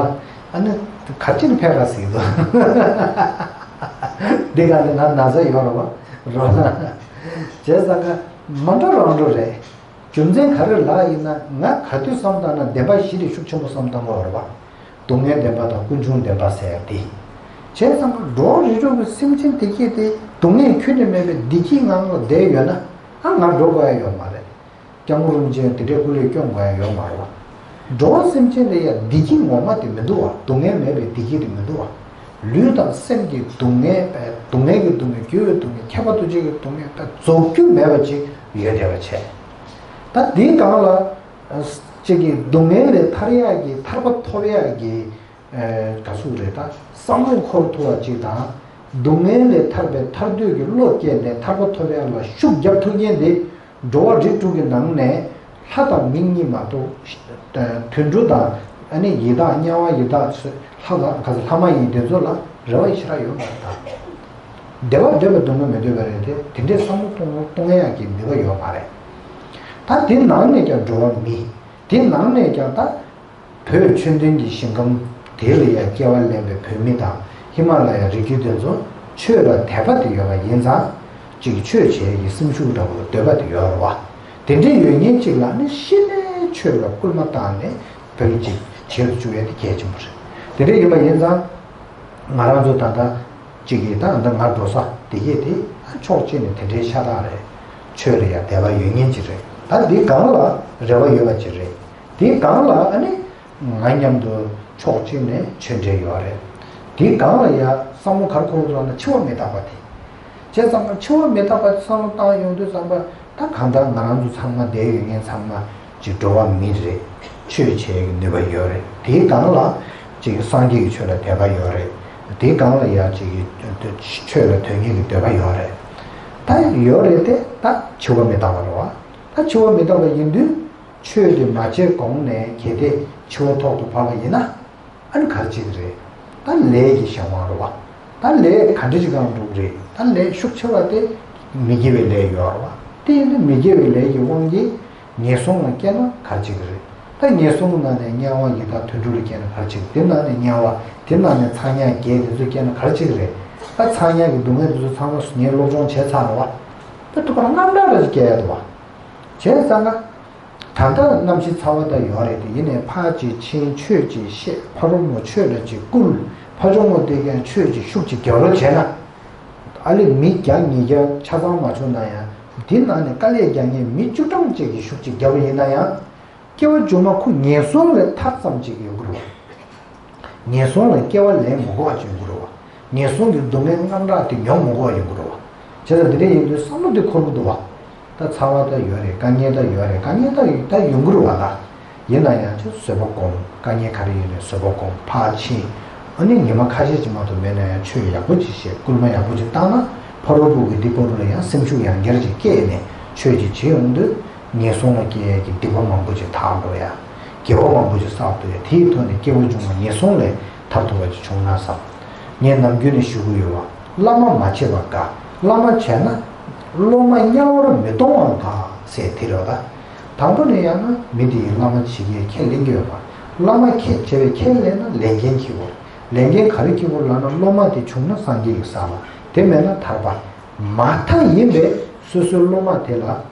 ཨ་ནི་ག་ཅིག་ཕེ་ར་ཟིག་དོ། འདི་ག་ནི་ན་ན་ཚ་ཡོད་ར་བ། རོ། བྱས་ཙང་ཀ་མ་འགྲོ་རང་འགྲོ་རེད། རྒྱུ་མཚན་ག་རེ་ལགས་ཡིན་ན་ང་ག་དུས་བསམ་བཏང་ན་བདེན་པ་བཞི་དེ་ཤུགས་ཆེན་པོ་བསམ་བཏང་གི་ཡོད་རེད་བ། སྡུག་བསྔལ་བདེན་པ་དང་ཀུན་འབྱུང་བདེན་པ་ཟེར་ཡ་དེ། བྱས་ཙང་ཀ་འགྲོ་བ་རིགས་དྲུག་གི་སེམས་ཅན་དེ་སྐྱེས་ཏེ་སྡུག་བསྔལ་ཁྱོན་ནས་མེད་པའི་བདེ་སྐྱིད་ངང་ལ་བསྡད་ཡོད་ན་ཨ་ང་འགྲོ་དགོས་ཡ་ཡོད་མ་རེད། སྐྱབས་མགོན་རིན་པོ་ཆེ་དེ་འདྲའི་སྐུ་ལས་སྐྱོན་དགོས་ཡ་ཡོད་མ་རེད་བ། འགྲོ་བ་སེམས་ཅན་ལ་ཡ་བདེ་སྐྱིད་ངོ་མ་དེ་མི་འདུག་བ། སྡུག་བསྔལ་མེད་པའི་བདེ་སྐྱིད་དེ་མི་འདུག་བ། ལུས་དང་སེམས་ཀྱི་སྡུག་བསྔལ་པས་སྡུག་བསྔལ་གྱི་སྡུག་བསྔལ་འགྱུར་བའི་སྡུག་བསྔལ་ཁྱད་པར་དུ་བྱེད་ཀྱི་སྡུག་བསྔལ་པས་རྫོགས་རྒྱུ་མེད་པ་ཅིག་ཡོད་བསྡད་པ་བྱས། ད་འདིའི་སྒང་ལ་ཅིག་གི་སྡུག་བསྔལ་ལས་ཐར་ཡག་གི་ཐར་པ་ཐོབ་ཡག་གི་ག་ཟུག་རེད་ད་བསམ་བློ་འཁོར་ཐུབ་པ་ཅིག་དང་། སྡུག་བསྔལ་ལས་ཐར་པའི་ཐར་འདོད་ཀྱི་བློ་སྐྱེས་ནས་ཐར་པ་ཐོབ་ཡག་ལ་ཤུགས་རྒྱབ་ཐུབ་མཁན་དེ། འགྲོ་བ་རིགས་དྲུག་གི་ནང་ནས་ལྷ་དང་མི་གཉིས་མ་གཏོགས། དུད་འགྲོ་དང་ཨ་ནི་ཡི་དྭགས་དམྱལ་བ་ཡི་དྭགས་ཚོས་ལྷ་དང་ག་ཚོད་ལྷ་མ་ཡིན་དེ་ཚོ་ལ་རེ་བ་ཞེ་དྲག་ཡོད་མ་རེད་ད། བདེ་བ་འདོད་པའི་སྡུག་བསྔལ་མི་འདོད་པ་རེད་དེ་དེ་འདྲའི་བསམ་བློ་གཏོང་གཏོང་ཡག་གི་ནུས་པ་ཡོད་མ་རེད། ད་དེ་ནང་ནས་ཀྱང་འགྲོ་བ་མི། དེ་ནང་ནས་ཀྱང་ད། བོད་ཆོས་ལྡན་གྱི་ཞིང་ཁམས་དེ་ལ་ཡང་སྐྱེ་བ་ལེན་པའི་བོད་མི་དང་ཧི་མ་ལ་ཡ་རི་རྒྱུད་དེ་ཚོ་ཆོས་ལ་དད་པ་དེ་ཡོད་པ་ཡིན་ཙང་། གཅིག་ཆོས་བྱེད་ཀྱི་སེམས་ཤུགས་འདྲ་པོ་འདོད་པ་དེ་ཡོད་རེད་བ། དེ་འདྲའི་ཡོད་མཁན་གཅིག་ལ་ནི་གཞི་ནས་ཆོས་ལ་སྐུལ་མ་བཏང་ནས་བོད་ཀྱི་བྱེད་དུ་བཅུག་ཡ་དེ་གལ་ཆེན་པོ་རེད། དེ་འདྲ་ཡིན་པ་ཡིན་ཙང་། ང་རང་ཚོ་ད་ལྟ་གཅིག་གིས་ད་ལྟ་ང་འགྲོ་ས་དེ་གས་དེ་ཕྱོགས་གཅིག་ནས་དེ་འདྲའི་ཤ་སྟག་རེད། ཆོས་ལ་ཡང་དད་པ་ཡོད་མཁན་གཅིག་རེད། ད་འདི་སྒང་ལ་རེ་བ་ཡོད་པ་གཅིག་རེད། དེའི་སྒང་ལ་ཨ་ནི་ང་མཉམ་དུ་ཕྱོགས་གཅིག་ནས་ཆོས་འབྲེལ་ཡོད་རེད། དེའི་སྒང་ལ་ཡ་བསམ་བློ་ག་རེ་འཁོར་འདུག་ལབ་ན་འཆི་བ་མི་རྟག་པ་དེ། བྱས་ཙང་མ་འཆི་བ་མི་རྟག་པ་བསམ་བློ་བཏང་ཡོང་དུས་ཙམ་པ་ད་གང་ལྟར་ང་རང་ཚོ་ཚང་མ་བསྡད་ཡོད་མཁན་ཚང་མ་ཅིག་འགྲོ་བ་མི་རེད། ཆོས་བྱེད་ཀྱི་ནུས་པ་ཡོད་རེད། དེའི་སྒང་ལ་ཅིག་སངས་རྒྱས་ཀྱི་ཆོས་ལ་དད་པ་ཡོད་རེད། དེའི་སྒང་ལ་ཡ་ཅིག་ཆོས་ལ་དོན་གཉེར་གྱི་འདོད་པ་ཡོད་རེད། ད་ཡོད་རེད་དེ་ད་འཆི་བ་མི་རྟག་པ་རེད་བ། ད་འཆི་བ་མི་རྟག་པ་ཡིན་དུས། ཆོས་དེ་མ་བྱས་གོང་ནས་གལ་ཏེ་འཆི་བ་ཐོག་ཏུ་བབས་པ་ཡིན་ན། ཨ་ནི་ག་རེ་བྱེད་ཀྱི་རེད། ད་ལས་ཀྱི་གཞན་དབང་རེད་བ། ད་ལས་ག་འདྲ་ཅིག་གང་འགྲུབ་རེད། ད་ལས་ཤུགས་ཆེ་བ་དེ་མི་དགེ་བའི་ལས་ཡོད་རེད་བ། དེ་ཡིན་དུས་མི་དགེ་བའི་ལས་ཀྱི་དབང་གིས་ངན་སོང་ལ་སྐྱེས་ན་ག་རེ་བྱེད་ཀྱི་རེད། ད་ངན་སོང་གི་ནང་ནས་དམྱལ་བ་ཡི་དྭགས་དུད་འགྲོ་ལ་སྐྱེས་ན་ག་རེ་བྱེད་ཀྱི་དེ་ནང་ནས་དམྱལ་བ་དེ་ནང་ནས་ཚངས་དམྱལ་བརྒྱད་དེ་ཚོ་སྐྱེས་ན་ག་རེ་བྱེད་ཀྱི་རེད། ད་ཚངས་དམྱལ་གྱི་སྡུག་བསྔལ་དེ་ཚོ་ཚང་མ་ངས་སློབ་སྦྱོང་བྱས་ཚར་རེད་བ། ད་ཐུག་པར་རྔམ་དྲག་རེ་སྐྱེ་ཡ་འདུག་བ། བྱས་ཙང་ང་། ད་ལྟ་གནམ་གཤིས་ཚ་བ་ད་ཡོད་རེད་དེ་ཡིན་ནའི་ཕར་ཅིག་ཕྱིན་ཆོས་ཅིག་བཤད་ཕ་རོལ་མོ་ཆོས་ལ་ཅིག་བསྐུལ་ཕ་ཇོ་མོ་དེ་གན་ཆོས་ཅིག་ཤུགས་ཅིག་རྒྱབ་རོགས་བྱས་ན། ཨ་ལས་མི་བརྒྱ་ཉིས་བརྒྱ་ཆ་ཚང་མ་བྱུང་ན་ཡང་། འདི་ནང་ནས་དཀའ་ལས་རྒྱག་མཁན་མི་བཅུ་ཕྲག་གཅིག་གིས་ཤུགས་གཅིག་བརྒྱབ་པ་ཡིན་ན་ཡང་། སྐྱེ་བ་མཇུག་མ་ཁོ་ངན་སོང་ལས་ཐར་ཙམ་ཅིག་ཡོང་གི་རེད་བ། ངན་སོང་ལ་སྐྱེ་བ་ལེན་མི་དགོས་པ་ཅིག་ཡོང་གི་རེད་བ། ངན་སོང་གི་སྡུག་བསྔལ་དངངས་སྐྲག་དེ་མྱོང་མི་དགོས་པ་ཡོང་གི་རེད་བ། བྱས་ཙང་འདི་འདྲ་ཡིན་དུས་བསམ་བློ་དེ་འཁོར་གི་འདུག་བ། ད་ཚ་བ་ད་ཡོད་རེད། དཀའ་ངལ་ད་ཡོད་རེད། དཀའ་ངལ་ད་ད་ཡོང་གི་རེད་བ་ད། ཡིན་ན་ཡང་ཅིག་བཟོད་པ་སྒོམ། དཀའ་ངལ་ག་རེ་ཡིན་ནའི་བཟོད་པ་སྒོམ། ཕར་ཕྱིན། ཨ་ནི་ཉི་མ་ཁ་ཤས་ཅིག་མ་གཏོགས་མེད་ན་ཡང་ཆོས་ཡག་པོ་ཅིག་བཤད། སྐུལ་མ་ཡག་པོ་ཅིག་བཏང་ན། ཕ་རོལ་པོ་གི་སྡིག་པ་རུ་ལ་ཡང་སེམས་ཤུགས་ཡང་བསྐྱར་ཅིག་སྐྱེས་ནས་ཆོས་ཅིག་བྱེད་ཡོང་དུས། ངན་སོང་ལ་སྐྱེ་ཡས་ཀྱི་སྡིག་པ་མང་པོ་ཅིག་དག་འགྲོ་ཡ། དགེ་བ་མང་པོ་ཅིག་བསགས་ཐུབ་ཡ། དེའི་ཐོག་ནས་སྐྱེ་བ་མཇུག་མ་ངན་སོང་ལས་ཐར་ཐུབ་པ་ཅིག་བྱུང་ན་བསམ། ངས་ནམ་རྒྱུན་ནས་ཞུ་གི་ཡོད་བ། བླ་མ་མ་བྱས་པ་དགའ། བླ་མ་བྱས་ན་སློབ་མ་དམྱལ་བར་མི་གཏོང་བ་དགའ་ཟེར་དེ་རེད་བ་ད། དང་པོ་ནས་ཡང་ན་མི་དེ་ཡིས་བླ་མ་བྱེད་མཁན་ཁས་ལེན་གྱི་ཡོད་པ། བླ་མ་ཁས་བྱས་པའི་ཁས་ལེན་ན་ལས་འགན་འཁྱེར་དགོས། ལས་འགན་ག་རེ་འཁྱེར་དགོས་ལབ་ན། སློབ་མ་དེ་བྱུང་ན་སངས་རྒྱས་ཀྱི་ས་ལ། དེ་མེད་ན་ཐར་པ། མ་མཐའ་ཡིན་པས་སོ་སོའི་སློབ་མ་དེ་ལ་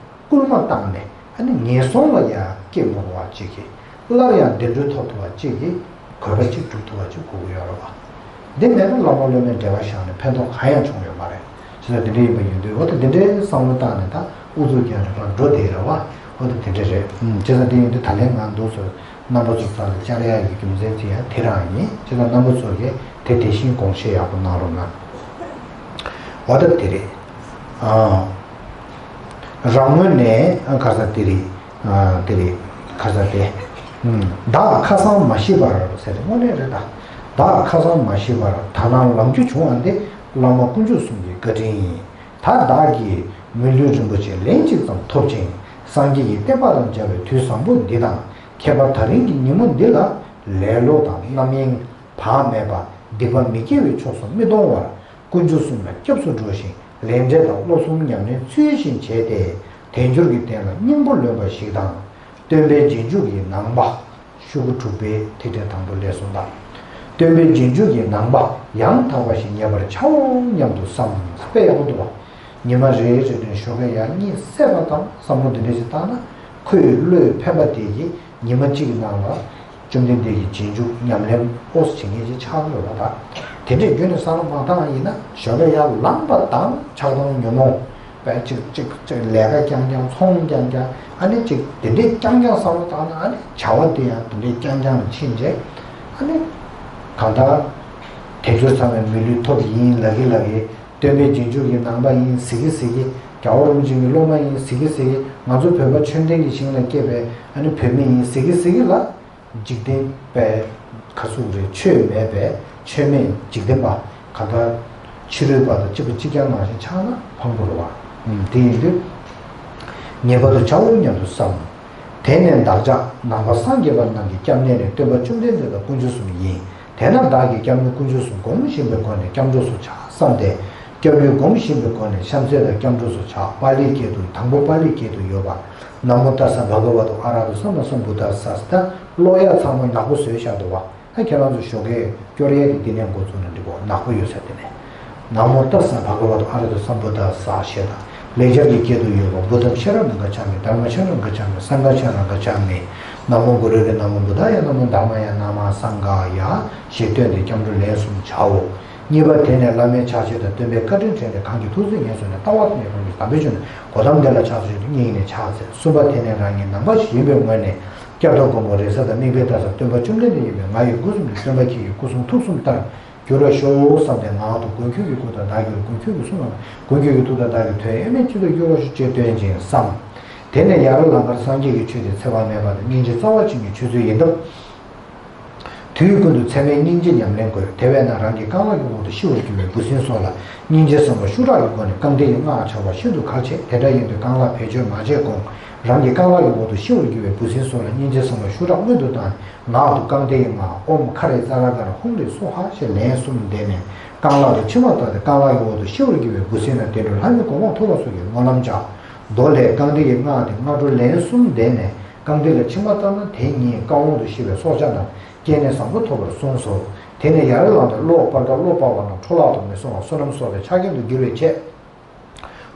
སྐུལ་མ་བཏང་ནས། ཨ་ནི་ངན་སོང་ལ་ཡང་སྐྱེ་མི་དགོས་པ་ཅིག་གི། སླར་ཡང་བདེ་འགྲོ་ཐོབ་ཐུབ་པ་ཅིག་གི་དགོས་པ་ཅིག་སྒྲུབ་ཐུབ་པ་ཅིག་དགོས་ཀྱི་ཡོད་རེད་བ། འདི་མེད་ན་བླ་མ་སློབ་མའི་འབྲེལ་བ་བཞག་ནས་ཕན་ཐོགས་གང་ཡང་བྱུང་ཡོད་མ་རེད། བྱས་ཙང་འདི་འདྲ་ཡིན་པ་ཡིན་དུས། འོ་ད་འདི་འདྲའི་བསམ་བློ་བཏང་ནས་ད་ཨུ་ཚུགས་རྒྱག་ནས་ཕར་འགྲོ་བསྡད་རེད་བ། འོ་ད་འདི་འདྲ་རེད། ཨུམ། བྱས་ཙང་འདི་ཡིན་དུས་ད་ལན་ང་འདུག་སེ་རྣམ་པ་ཚོ་རྩ་ལ་བཅར་ཡག་གི་རྒྱུ་མཚན་དེ་ཡང་དེ་རང་ཡིན། བྱས་ཙང་རྣམ་པ་ཚོ་གིས་དེ་དེ་བཞིན་དགོངས་བཞེས་ཡག་པོ་གནང་རོགས་གནང་། འོ་ད་དེ་རེད། ཨ། རང་ངོས་ནས་ཁ་ས་དེ་རེད། ཨ། དེ་རེད། ཁ་ས་དེ། ཨུམ། བདག་ཁ་སང་མ་ཤི་བར་ཟེར་ཏེ་དངོས་གནས་རེད་ད། བདག་ཁ་སང་མ་ཤི་བར་ད་ནངས་ལམ་རྒྱུ་བྱུང་བ་འདི་བླ་མ་དཀོན་མཆོག་གསུམ་གྱི་བཀའ་དྲིན་ཡིན། ད་བདག་གིས་མི་ལུས་རིན་པོ་ཆེ་ལན་གཅིག་ཙམ་ཐོབ་ཅིང་། སངས་རྒྱས་ཀྱི་བསྟན་པ་དང་མཇལ་བའི་དུས་བཟང་པོ་འདི་དང་། ཁྱད་པར་ད་རིང་གི་ཉིན་མོ་འདི་ལ་ལེ་ལོ་དང་རྣམ་གཡེང་བག་མེད་པ། སྡིག་པ་མི་དགེ་བའི་ཕྱོགས་སུ་མི་གཏོང་བར། དཀོན་མཆོག་གསུམ་ལ་སྐྱབས་སུ་འགྲོ་ཞིང་། ལས་འབྲས་དང་སློབ་གསུམ་ཉམས་ལེན་ཚུལ་བཞིན་བྱས་ཏེ། དལ་འབྱོར་གྱི་རྟེན་ལ་སྙིང་པོ་ལོན་པ་ཞིག་དང་། སྟོན་པའི་རྗེས་འཇུག་གི་ནང་པ། ཤོག་གུ་དྲུག་པའི་ཐིག་ཕྲེང་དང་པོ་ལས་གསུངས་པ། སྟོན་པའི་རྗེས་འཇུག་གི་ནང་པ་ཡང་དག་པ་ཞིག་ངེས་པར་བྱའོ་སྙམ་དུ་བསམ། དཔེ་ཡག་པོ་འདུག་བ། ཉི་མ་རེ་རེ་ནས་ཞོགས་ཀས་ཡར་གཉིད་སད་པ་དང་བསམ་བློ་འདི་འདྲ་ཞིག་བཏང་ན། ཁོའི་བློས་ཕན་པ་དེ་གིས་ཉི་མ་གཅིག་གི་ནང་ལ་བཅོམ་ལྡན་འདས་ཀྱི་རྗེས་འཇུག་ཉམས་ལེན་ཨོ་སི་བྱེད་མཁན་ཅིག་ཆགས་ཀྱི་ཡོད་པ་དང་། དེ་འདྲས་རྒྱུན་ནས་བསམ་བློ་མ་བཏང་བ་ཡིན་ན། ཞོགས་ཀས་ཡར་ལངས་པ་དང་ཆགས་སྡང་ཉོན་མོངས་པས་གཅིག་གཅིག་གཅིག་ལས་ཀ་རྐྱང་རྐྱང་། ཚོང་རྐྱང་རྐྱང་། ཨ་ནི་གཅིག་དེ་འདྲས་རྐྱང་རྐྱང་བསམ་བློ་བཏང་ན། ཨ་ནི་བྱ་བ་དེ་ཡང་དེ་འདྲས་རྐྱང་རྐྱང་ལ་ཕྱིན་རྗེས། ཨ་ནི་གང་ལྟར་དལ་འབྱོར་ཚང་བའི་མི་ལུས་ཐོབ་ཡིན་ལབ་ཀྱི་ལབ་ཀྱི། སྟོན་པའི་རྗེས་འཇུག་གི་ནང་པ་ཡིན་ཟེར་གྱི་ཟེར་གྱི། རྒྱལ་བ་རིན་པོ་ཆེ་གི་སློབ་མ་ཡིན་ཟེར་གྱི་ཟེར་གྱི། ང་ཚོ་བོད་པ་ཆོས་ལྡན་གྱི་ཞིང་ལ་སྐྱེས་པའི་ཨ་ནི་བོད་མི་ཡིན་ཟེར་གྱི་ཟེར་གྱི་ལ། འཇིག་རྟེན་པའི་ག་ཚོད་རེད། ཆོས་མེད་པའི་ཆོས་མེད་འཇིག་རྟེན་པ། གང་ལྟར་ཕྱི་རོལ་པ་དང་གཅིག་པ་གཅིག་རྐྱང་ནང་བཞིན་ཆགས་ན་ཕངས་པོ་རེད་བ། ཨུམ། དེ་ཡིན་དུས་ངེས་པར་དུ་བྱའོ་སྙམ་དུ་བསམ། དེ་ནས་བདག་ཅག་ནང་པ་སངས་རྒྱས་པ་རྣམས་ཀྱི་སྐྱབས་གནས་ནི་སྟོན་པ་བཅོམ་ལྡན་འདས་དང་དཀོན་མཆོག་གསུམ་ཡིན། དེས་ན་བདག་གིས་སྐྱབས་གནས་དཀོན་མཆོག་གསུམ་སྒོམ་བཞིན་པའི་སྒོ་ནས་སྐྱབས་འགྲོ་སོགས་བྱ་བསམ་སྟེ། སྐྱབས་གནས་སྒོམ་བཞིན་པའི་སྒོ་ནས་བྱམས་བརྩེ་དང་སྐྱབས་འགྲོ་སོགས་བྱ། པཱ་ལིའི་སྐད་དུ། དང་པོ་པཱ་ལིའི་སྐད་དུ་ཡོད་པ། ན་མོ་ཏཱ་ས་བྷ་ག་ཝ་ཏོ་ཨ་ར་ཧ་ཏོ་སམ་མ་སམ་བུ་དྷ་ས་ཟེར། ད་ཀློག་ཡག་ཚང་མ་ནག་པོ་བཟོས་བཞག་འདུག་བ། ད་ཁྱེད་རང་ཚོ་ཞོགས་ཀས་སྐྱོར་ཡས་ཀྱི་འདི་ནས་འགོ་བཙུགས་ན་འགྲིག་གོ། ནག་པོ་ཡོད་ས་དེ་ནས། ན་མོ་ཏཱ་ས་བྷ་ག་ཝ་ཏོ་ཨ་ར་ཧ་ཏོ་སམ་བུ་དྷ་ས་ཞེས་དང་། ལེགས་སྦྱར་གྱི་སྐད་དུ་ཡོད་པ། བུདྡྷཾ་ཤ་ར་ནང་ག་ཆ་མི། དྷརྨ་ཤ་ར་ནང་ག་ཆ་མི། སངྒྷ་ཤ་ར་ནང་ག་ཆ་མི། ན་མོ་གུ་རུ་རེ། ན་མོ་བུདྡྷཱ་ཡ། ན་མོ་དྷརྨཱ་ཡ། ན་མོ་སངྒྷཱ་ཡ་ཞེས་བཏོན་ཏེ་སྐྱབས་འགྲོ་ལན་གསུམ་བྱའོ། གཉིས་པ་དེ་ནས་བླ་མའི་ཕྱག་བྱེད་དང་སྟོན་པའི་བཀའ་དྲིན་དྲན་ཏེ་གང་གིས་ཐུགས་བརྩེ་ཉེར་བཟུང་ནས། ལྟ་བ་དང་ཉེ་འགྲམ་གྱི་དམ་པའི་ཆོས་ནི། གོ་ཏམ་དེ་ལ་ཕྱག་འཚལ་ཞིང་དུ་སྙིང་ནས་ཕྱག་འཚལ། གསུམ་པ་དེ་ནས་རང་ཉིད་ནང་པ་ཞིག་ཡིན་པའི་ངོས་ནས་སྐྱབས་དང་མགོན་པོ་རེ་ས་དང་དམིགས་པའི་མཐའ་ས་སྟོན་པ་བཅོམ་ལྡན་འདས་ཡིན་པས། ང་ཡི་སྒོ་གསུམ་ནི་སྟོན་པ་ཁྱེད་ཀྱི་སྐུ་གསུང་ཐུགས་གསུམ་ལྟར་འགྱུར་བར་ཤོག་བསམ་སྟེ། ངག་དང་མགོན་ཁྱོད་ཀྱི་སྐུ་དང་བདག་གི་ལུས། མགོན་ཁྱོད་ཀྱི་གསུང་ལ། མགོན་ཁྱོད་ཀྱི་ཐུགས་དང་བདག་གི་དོན་ཡོད་མེད་ཅི་ལྟར་འགྱུར་བར་ཤོག་ཅེས་བཏོན་ཅིང་བསམ། དེ་ནས་ཡར་ལམ་ཁར་སངས་རྒྱས་ཀྱི་ཆོས་དེ་འཚེ་བ་མེད་པ་དང་སྙིང་རྗེ་རྩ་བ་ཅན་གྱི་ཆོས་ཚུལ་ཡིན་སྟབས། དུས་ཀུན་ཏུ་ཚད་མའི་སྙིང་རྗེ་ཉམས་ལེན་དགོས། དེ་བས་ན་རང་གི་རྐང་ལག་གི་འོག་ཏུ་ཤི་བར་གྱུར་པའི་འབུ་སྲིན་སོགས་ལ་སྙིང་རྗེ་བསམ་པ་ཤུགས་དྲག་གི་སྒོ་ནས་རྐང་མཐིལ་གྱི་སྔགས་བྱ་བ་ཤིན་ཏུ་གལ་ཆེ། དེ་འདྲ་ཡིན་དུས་རྐང་ལག་བེད་སྤྱོད་མ་བྱས་གོང་རང་གི་རྐང་ལག་གི་འོག་ཏུ་ཤི་བར་གྱུར་པའི་འབུ་སྲིན་སོགས་ལ་སྙིང་རྗེ་བསམ་པ་ཤུགས་དྲག་སྔོན་དུ་བཏང་ནས། ངག་ཏུ་རྐང་མཐིལ་གྱི་སྔགས། ཨོཾ་ཁ་རེ་ཙ་ར་ག་ར་ཧཱུྃ་རེ་སྭཱ་ཧཱ་ཞེས་ལན་གསུམ་བཟླས་ནས། རྐང་ལག་དང་མཆིལ་མ་བཏགས་ཏེ་རྐང་ལག་གི་འོག་ཏུ་ཤི་བར་གྱུར་པའི་འབུ་སྲིན་ལ་བདེ་འགྲོ་ལྷ་མིའི་གོ་འཕང་ཐོབ་པ་སོགས་ཀྱི་སྨོན་ལམ་བྱ། མདོ་ལས། རྐང་མཐིལ་གྱི་སྔགས་ཏེ་སྔགས་འཕྲོ་ལན་གསུམ་བཟླས་ནས་རྐང་མཐིལ་ལ་མཆིལ་མ་བཏང་ན་དེ་ཉིད་རྐང་འོག་ཏུ་ཤི་བའི་སྲོག་ཆགས་རྣམས་སྐྱེ་གནས་བཟང་པོ་ཐོབ་པར་གསུངས་སོ། དེ་ནས་ཡར་ལངས་ཏེ་གློག་སྤར་ཁ་གློག་སྤར་བ་རྣམས་འཕྲོ་བརླག་ཏུ་མི་སོང་བར་བསོད་ནམས་གསོག་པའི་ཆ་རྐྱེན་དུ་འགྱུར་བའི་ཆེད།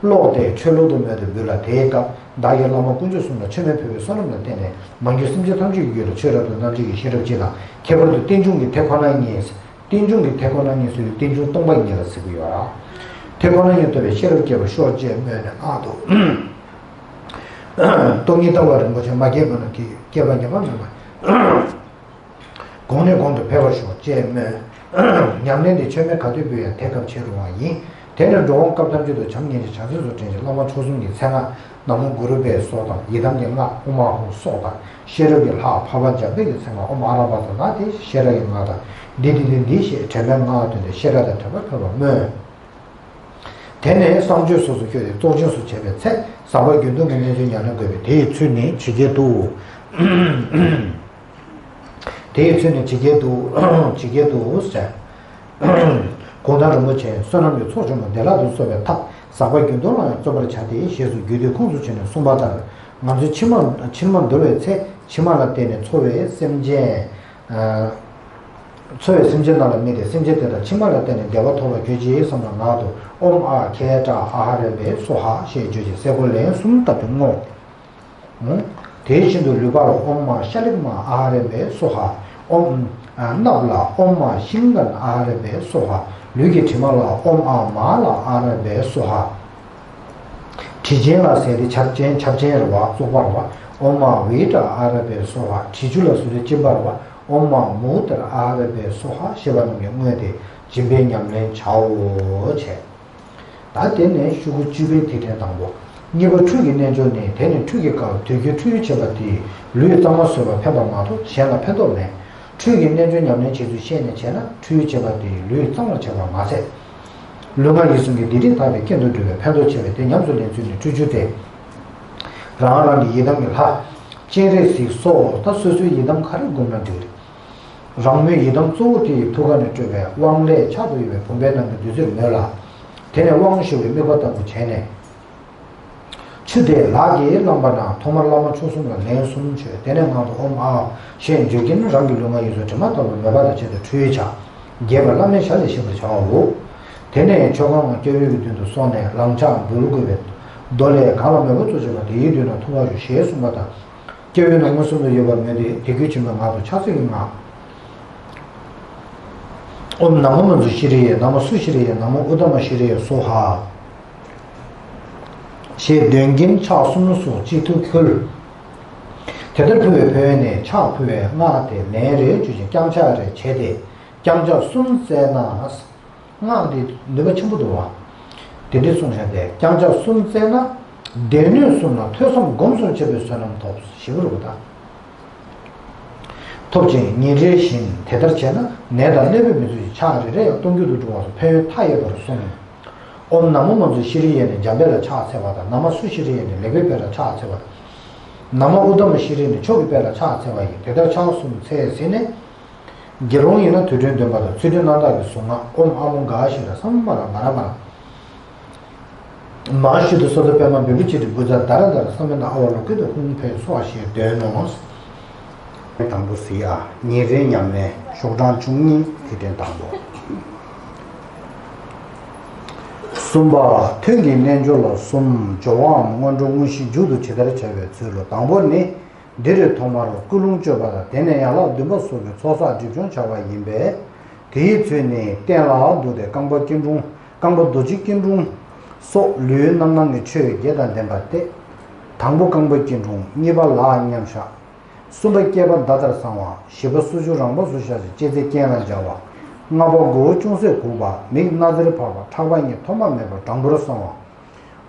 གློག་དེ་ཁྲོ་ལོ་དུ་མོས་ཏེ་འབུལ་ལ། དེའི་སྐབས་བདག་གིས་བླ་མ་དཀོན་མཆོག་གསུམ་ལ་མཆོད་མེ་ཕུལ་བའི་བསོད་ནམས་ལ་བརྟེན་ནས་མ་གྱུར་སེམས་ཅན་ཐམས་ཅད་ཀྱི་རྒྱུད་ལ་ཆོས་རབ་ཏུ་རྣམ་འབྱེད་ཀྱི་ཤེས་རབ་སྤྱད་ལ། ཁྱད་པར་དུ་རྟེན་འབྱུང་གི་ཐེག་པ་ཁོ་ན་ཉིད། རྟེན་འབྱུང་གི་ཐེག་པ་ཁོ་ན་ཉིད་སུ་ཡོད། རྟེན་འབྱུང་སྟོང་པ་ཉིད་ལ་ཟེར་གྱི་ཡོད་ར། དེ་ཁོ་ན་ཉིད་རྟོགས་པའི་ཤེས་རབ་སྐྱེ་བར་ཤོག་ཅེས་སྨོས་ནས་སྔགས་བཏུ། སྟོང་ཉིད་ལྟ་བ་རིན་པོ་ཆེ་མ་སྐྱེས་པ་ན་སྐྱེས་པ་ཉམས་པ་མེད་པ། གོང་ནས་གོང་དུ་འཕེལ་བར་ཤོག་ཅེས་སྨོན། ཉམས་ལེན་འདི་མཆོད་མེ་ག་དུས་ཕུལ་ཡང་དེ་སྐབས་བྱེད་རུང་བ་ཡིན། དེ་ནས་འགྲོ་འོང་སྐབས་ཐམས་ཅད་དུ་བྱམས་སྙིང་རྗེ་བྱང་སེམས་སུ་དྲན་ཞིང་བླ་མ་མཆོག་གསུམ་གྱི་མཚན་སྔགས་ན་མོ་གུ་རུ་བྷྱཿ་སོགས་དང་ཡི་དམ་གྱི་སྔགས་ཨོཾ་ཨཱཿཧཱུྃ་སོགས་དང་ཤེས་རབ་ཀྱི་ལྷ་འཕགས་པ་འཇམ་དཔལ་གྱི་མཚན་སྔགས་ཨོཾ་ཨ་ར་པ་ཙ་ན་དེ་ཤེས་རབ་ཀྱི་སྔགས་དང་འདི་འདི་འདི་འདི་ཞེས་དྲན་པའི་སྔགས་བཏོན་ཏེ་ཤེས་རབ་དང་དྲན་པ་འཕེལ་བར་སྨོན། དེ་ནས་གསང་སྤྱོད་སོ་སོར་བསྐྱོད་དེ་གཙོ་ཆེན་སོགས་བྱས་པའི་ཚེ་ཟག་པ་རྒྱུན་གཏོང་གི་རྣལ་འབྱོར་ཉམས་ལེན་དགོས་པས་དེ་ཡི་ཚུལ་ནི་ཇི་སྐད་དུ། དེ་ཡི་ཚུལ་ནི་ཇི་སྐད་དུ། ཇི་སྐད་དུ་ཟེར། གུང་ཐང་རིན་པོ་ཆེ་བསོད་ནམས་ཀྱི་ཚོགས་ཆེན་པོ་བདེ་བླག་ཏུ་གསོག་པའི་ཐབས་ཟག་པ་རྒྱུན་གཏོང་ལ་ཡང་བརྩོན་པར་བྱ་སྟེ་ཞེས་སོགས་རྒྱུད་སྡེ་ཁུངས་སུ་བྱས་ནས་གསུངས་པ་ལྟར་ང་ཚོས་ཕྱི་མ་ཕྱི་མ་འདུལ་བའི་ཚེ་ཕྱི་མ་ལ་བརྟེན་ནས་འཚོ་བའི་སེམས་ཅན། འཚོ་བའི་སེམས་ཅན་རྣམས་ལ་དམིགས་ཏེ་སེམས་ཅན་དེ་དག་ཕྱི་མ་ལ་བརྟེན་ནས་བདེ་བ་ཐོབ་པར་གྱུར་ཅིག་བསམ་པའི་ངང་དུ་ཨོཾ་ཨཱཿཧཱུྃ་ཨ་ཧ་རེ་པེ་སྭཱ་ཧཱ་ཞེས་བརྗོད་ཅིང་སེ་གོལ་ལན་གསུམ་བཏབ་སྟེ་བསྔོ། དེ་བཞིན་དུ་ལུས་པ་ལ་ཨོཾ་ཨཱཿཤ་ལི་ཀ་མ་ཨ་ཧ་རེ་པེ་སྭཱ་ཧཱ། ཨོཾ་སྣབས་ལ་ཨོཾ་ཨཱཿཤིང་ཀ་ན་ཨ་ཧ་རེ་པེ་སྭཱ་ཧཱ། ལུས་ཀྱི་དྲི་མ་ལ་ཨོཾ་ཨཱཿ་མ་ལ་ཨ་ཧ་རེ་པེ་སྭཱ་ཧཱ། དྲི་ཆེན་ལ་ཟེར་ཏེ་ཆབ་ཆེན་ཆབ་ཆེན་རེད་བ་བཙོག་པ་རེད་བ། ཨོཾ་ཨཱཿ་བི་ཏྲ་ཨ་ཧ་རེ་པེ་སྭཱ་ཧཱ། དྲི་ཆུ་ལ་ཟེར་ཏེ་གཅིན་པ་རེད་བ། ཨོཾ་ཨཱཿ་མུ་ཏྲ་ཨ་ཧ་རེ་པེ་སྭཱ་ཧཱ་ཞེས་པ་རྣམས་ཀྱིས་བསྔོས་ཏེ་སྦྱིན་པའི་ཉམས་ལེན་བྱའོ་བྱས། ད་དེ་ནས་ཤོག་གུ་བཅུ་པའི་ཐིག་ཕྲེང་དང་པོ། གཉིས་པ་ཁྲུས་ཀྱི་རྣལ་འབྱོར་ནི་དེ་ནི་ཁྲུས་ཀྱི་སྐབས་དུས་ཀྱི་ཁྲུས་ཡོན་བྱེད་པ་དེས་ལུས་གཙང་མ་བཟོས་པ་ཕན་པ་མ་གཏོགས་གཞན་ལ་ཕན་ཐོགས་མེད། ཁྲུས་ཀྱི་རྣལ་འབྱོར་ཉམས་ལེན་བྱེད་ཚུལ་ཤེས་ནས་བྱས་ན་ཁྲུས་ཡོན་བྱེད་པ་དེས་ལུས་གཙང་བར་བྱེད་པ་མ་ཟད། ལུས་ངག་ཡིད་གསུམ་གྱི་སྡིག་སྒྲིབ་དག་པའི་རྐྱེན་དུ་འགྲོ་བས་ཕན་ཐོགས་ཆེ་བས་དེ་ཉམས་སུ་ལེན་ཚུལ་ནི་ཁྲུས་ཆུ་སྟེ། རང་རང་གི་ཡི་དམ་གྱི་ལྷ། སྤྱན་རས་གཟིགས་སོགས་ད་སོ་སོའི་ཡི་དམ་ག་རེ་བསྒོམས་ན་འགྲིག་རེད། རང་མོས་ཡི་དམ་གཙོ་བོ་དེ་ཡི་ཐུགས་ཀ་ནས་སྤྲོས་པའི་དབང་ལས་ཕྱག་ཏུ་ཡོད་པའི་བུམ་པའི་ནང་གི་བདུད་རྩིར་མོས་ལ། དེ་ནས་དབང་ཞུ་བའི་དམིགས་པ་ལྟ་བུ་བྱས་ནས། ཆུ་དེ་ལག་གིས་བླངས་པ་ན་ཐོག་མར་བླ་མ་མཆོག་གསུམ་ལ་ལན་གསུམ་མཆོད། དེ་ནས་ངག་ཏུ་ཨོཾ་ཨཱཿ་ཞེས་བརྗོད་ཀྱིན་རང་གི་ལུས་ངག་ཡིད་གསུམ་དྲི་མ་དག་པའི་མོས་པ་དང་བཅས་ཏེ་ཁྲུས་བྱ། རྒྱས་པར་བླ་མའི་ཞལ་ལས་ཤེས་པར་བྱའོ། དེ་ནས་མཆོད་ཁང་སྐྱབས་ཡུལ་གྱི་མདུན་དུ་སོང་ནས་ལང་ཕྱག་འབུལ་དགོས་པའི་མདོ་ལས། གང་ལ་མོས་པ་གཙོ་ཆེ་བ་དེའི་མདུན་ན་ཐུགས་ཀ་ཞུ་ཞེས་གསུངས་པ་དང་། སྐྱབས་ཡུལ་ན་མངོན་སུམ་དུ་ཡོད་པར་མོས་ཏེ་དད་གུས་ཆེན་པོས་ངག་ཏུ་ཕྱག་འཚལ་གྱི་ངག་ཨོཾ་ན་མོ་མཉྫུ་ཤྲཱི་ཡེ། ན་མོ་སུ་ཤྲཱི་ཡེ། ན་མོ་ཨུ་ཏ་མ་ཤྲཱི་ཡེ་སྭཱ་ཧཱ། ཞེས་འདོན་གྱིན་ཕྱག་གསུམ་སོགས་གཅིག་ཏུ་ཕུལ། དེ་ལྟར་ཕུལ་བའི་ཕན་ཡོན་ནི་ཕྱག་ཕུལ་བའི་སྔགས་དེ་ལན་རེ་བརྗོད་ཅིང་བརྐྱང་ཕྱག་རེ་བྱས་ཏེ་བརྐྱང་ཕྱག་གསུམ་བཙལ་ན། སྔགས་འདི་ནུས་པ་ཆེན་པོ་འདུག་བ། དེ་འདྲའི་གསུངས་བཞག་སྟེ་བརྐྱང་ཕྱག་གསུམ་བཙལ་ན། སྡེ་སྣོད་གསུམ་ལ་ཐོས་བསམ་སྒོམ་གསུམ་བྱེད་པའི་བསོད་ནམས་ཐོབ་ཞེས་པ་རེད་པ་ད། ཐོབ་ཅིང་ཉིན་རེ་བཞིན་དེ་ལྟར་བྱས་ན་ནད་དང་ཀླད་པའི་མི་ཚུགས་ཀྱི་ཕྱག་རེ་རེ་ཡང་སྟོང་རྒྱུན་དུ་འགྲོ་བ་སོགས་ཕན་ཡོན་མཐའ་ཡས་པར་གསུངས། ཨོཾ་ན་མོ་མཉྫུ་ཤྲཱི་ཡེ་ནི་འཇམ་དཔལ་ལ་ཕྱག་འཚལ་བ་དང་། ན་མོ་སུ་ཤྲཱི་ཡེ་ནི་ལེགས་པའི་དཔལ་ལ་ཕྱག་འཚལ་བ་དང་། ན་མོ་ཨུ་ཏ་མ་ཤྲཱི་ནི་མཆོག་གི་དཔལ་ལ་ཕྱག་འཚལ་བ་ཡིན། དེ་ལྟར་ཕྱག་གསུམ་འཚལ་ཟིན་ནས། དགེ་སློང་ཡིན་ན་དུར་ཁྲོད་འདོན་པ་དང་ཚུལ་ཁྲིམས་རྣམ་དག་གི་གཟུངས་སྔགས་ཨོཾ་ཨ་མོ་གྷ་ཤྲཱི་ལ་སམྦྷ་ཝ་ར་མ་ར་མ་ར། མ་ཧཱ་ཤུདྡྷ་སོ་ཏ་པདྨ་བི་བྷུ་ཇི་ཏི་བྷུ་ཛ་དྷ་ར་དྷ་ར་སམྦྷུ་ན་ཨ་ཝ་ལོ་ཀི་ཏ་ཧཱུྃ་ཕཊ་སྭཱ་ཧཱ་ཞེས་འདོན་ནོ། དང་པོ་གཟིགས་ཨ། ཉིན་རེའི་ཉམས་ལེན་ཤོག་གྲངས་བཅུ་གཉིས་ཐིག་ཕྲེང་དང་པོ། གསུམ་པ། ཐུན་གྱི་རྣལ་འབྱོར་ལ་གསུམ། སྦྱོར་བའམ་སྔོན་འགྲོ་དངོས་གཞི་མཇུག་ཏུ་ཇི་ལྟར་བྱ་བའི་ཚུལ་ལོ། དང་པོ་ནི། འདིར་ཐོག་མར་ཀུན་སློང་བཅོས་པ་དང་དེ་ནས་ཡན་ལག་བདུན་པ་སོགས་ཀྱི་ཚོགས་བསགས་སྒྲིབ་སྦྱོང་བྱ་བ་ཡིན་པས། དེའི་ཚུལ་ནི་སྟན་ལ་འདུག་སྟེ་རྐང་པ་སྐྱིལ་ཀྲུང་། རྐང་པ་རྡོ་རྗེ་སྐྱིལ་ཀྲུང་། སོགས་ལུས་རྣམ་སྣང་གི་ཆོས་བརྒྱད་དང་ལྡན་པ་སྟེ། དང་པོ་རྐང་པ་སྐྱིལ་ཀྲུང་། གཉིས་པ་ལག་མཉམ་བཞག་གསུམ་པ་སྐེད་པ་མདའ་ལྟར་བཟང་བ། བཞི་པ་སོར་ཆུད་རང་བབས་སུ་བཞག་ཅིང་ལྕེ་རྩེ་གྱེན་ལ་སྦྱར་བ། ལྔ་པ་མགོ་བོ་ཅུང་ཟད་གུག་པ། མིག་སྣ་རྩེར་ཕབ་པ། ཕྲག་པ་གཉིས་ཐོག་མ་མེད་པར་དྲང་པོར་བསྲང་བ།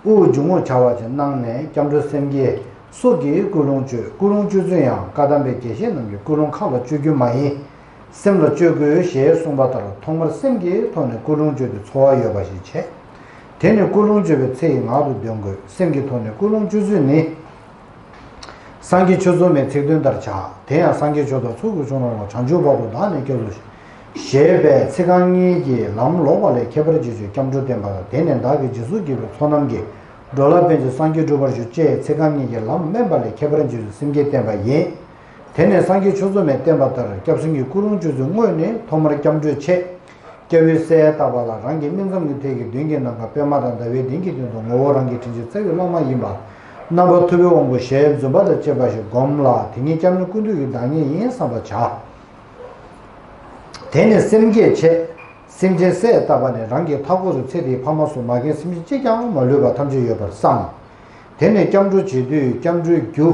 དབུགས་འབྱུང་རྔུབ་བྱ་བ་བཅས་གནང་ནས་སྐྱབས་འགྲོ་སེམས་བསྐྱེད་སོགས་ཀྱིས་ཀུན་སློང་བཅོས། ཀུན་སློང་བཅོས་ཚུལ་ཡང་བཀའ་གདམས་པའི་རྒྱས་བཤད་རྣམས་ཀྱིས་ཀུན་སློང་ཁ་ལ་བཅོས་རྒྱུ་མ་ཡིན། སེམས་ལ་བཅོས་དགོས་ཞེས་གསུངས་པ་ལྟར་ཐོག་མར་སེམས་ཀྱི་ཐོག་ནས་ཀུན་སློང་བཅོས་ཏེ་ཚོར་བ་ཡོད་པ་ཞིག་བྱེད། དེ་ནས་ཀུན་སློང་བཅོས་པའི་ཚེ་ཡི་ངག་ཏུ་འདོན་དགོས། སེམས་ཀྱི་ཐོག་ནས་ཀུན་སློང་བཅོས་ཚུལ་ནི། སངས་རྒྱས་ཆོས་ཚོགས་མའི་ཚིག་དོན་ལྟར་བྱ། དེ་ཡང་སངས་རྒྱས་ཆོས་དང་ཚོགས་ཀྱི་མཆོག་རྣམས་ལ་བྱང་ཆུབ་བར་དུ་བདག་ནི་སྐྱབས་སུ་མཆི། ཞེས་པའི་ཚིག་རྐང་གཉིས་ཀྱིས་ལམ་ལོག་པ་ལས་ཁྱད་པར་འབྱེད་ཕྱིར་སྐྱབས་འགྲོ་བསྟན་པ་དང་དེ་ནས་བདག་གིས་རྗེས་སུ་བགྱིས་པའི་ཚོགས་རྣམས་ཀྱིས་འགྲོ་ལ་ཕན་ཕྱིར་སངས་རྒྱས་འགྲུབ་པར་ཤོག་ཅེས་ཚིག་རྐང་གཉིས་ཀྱིས་ལམ་དམན་པ་ལས་ཁྱད་པར་འབྱེད་ཕྱིར་སེམས་བསྐྱེད་བསྟན་པ་ཡིན། དེ་ནས་སངས་རྒྱས་ཆོས་ཚོགས་མས་བསྟན་པ་ལྟར་སྐྱབས་སེམས་ཀྱི་ཀུན་སློང་བཅོས་ཚུལ་དངོས་ནི་ཐོག་མར་སྐྱབས་འགྲོའི་ཆེད། སྐྱབས་འོད་གསལ་བཏབ་པ་ལ་རང་གི་སྨིན་མཚམས་ཀྱི་ཐད་ཀྱི་མདུན་གྱི་ནམ་མཁའ་པདྨ་དང་ཟླ་བའི་གདན་གྱི་སྟེང་དུ་ངོ་བོ་རང་གི་དྲིན་ཅན་རྩ་བའི་བླ་མ་ཡིན་པ། རྣམ་པ་ཐུབ་པའི་དབང་པོ་ཞལ་འཛུམ་པ་དང་བཅས་པ་ཞིག་བསྒོམ་ལ་དེ་ཉིད་སྐྱབས་གནས་ཀུན་འདུས་ཀྱི་བདག་ཉིད་ཡིན་བསམ་པར་བྱ། དེ་ནས་སེམས་བསྐྱེད་ཆེད། སེམས་ཅན་བསད་བཏབ་པ་ནས་རང་གི་མཐའ་འཁོར་དུ་ཚེ་དེའི་ཕ་མ་སོགས་མ་རྒན་སེམས་ཅན་གཅིག་ཀྱང་མ་ལུས་པ་ཐམས་ཅད་ཡོད་པར་བསམ། དེ་ནས་སྐྱབས་འགྲོ་བྱེད་དུས་སྐྱབས་འགྲོའི་རྒྱུ།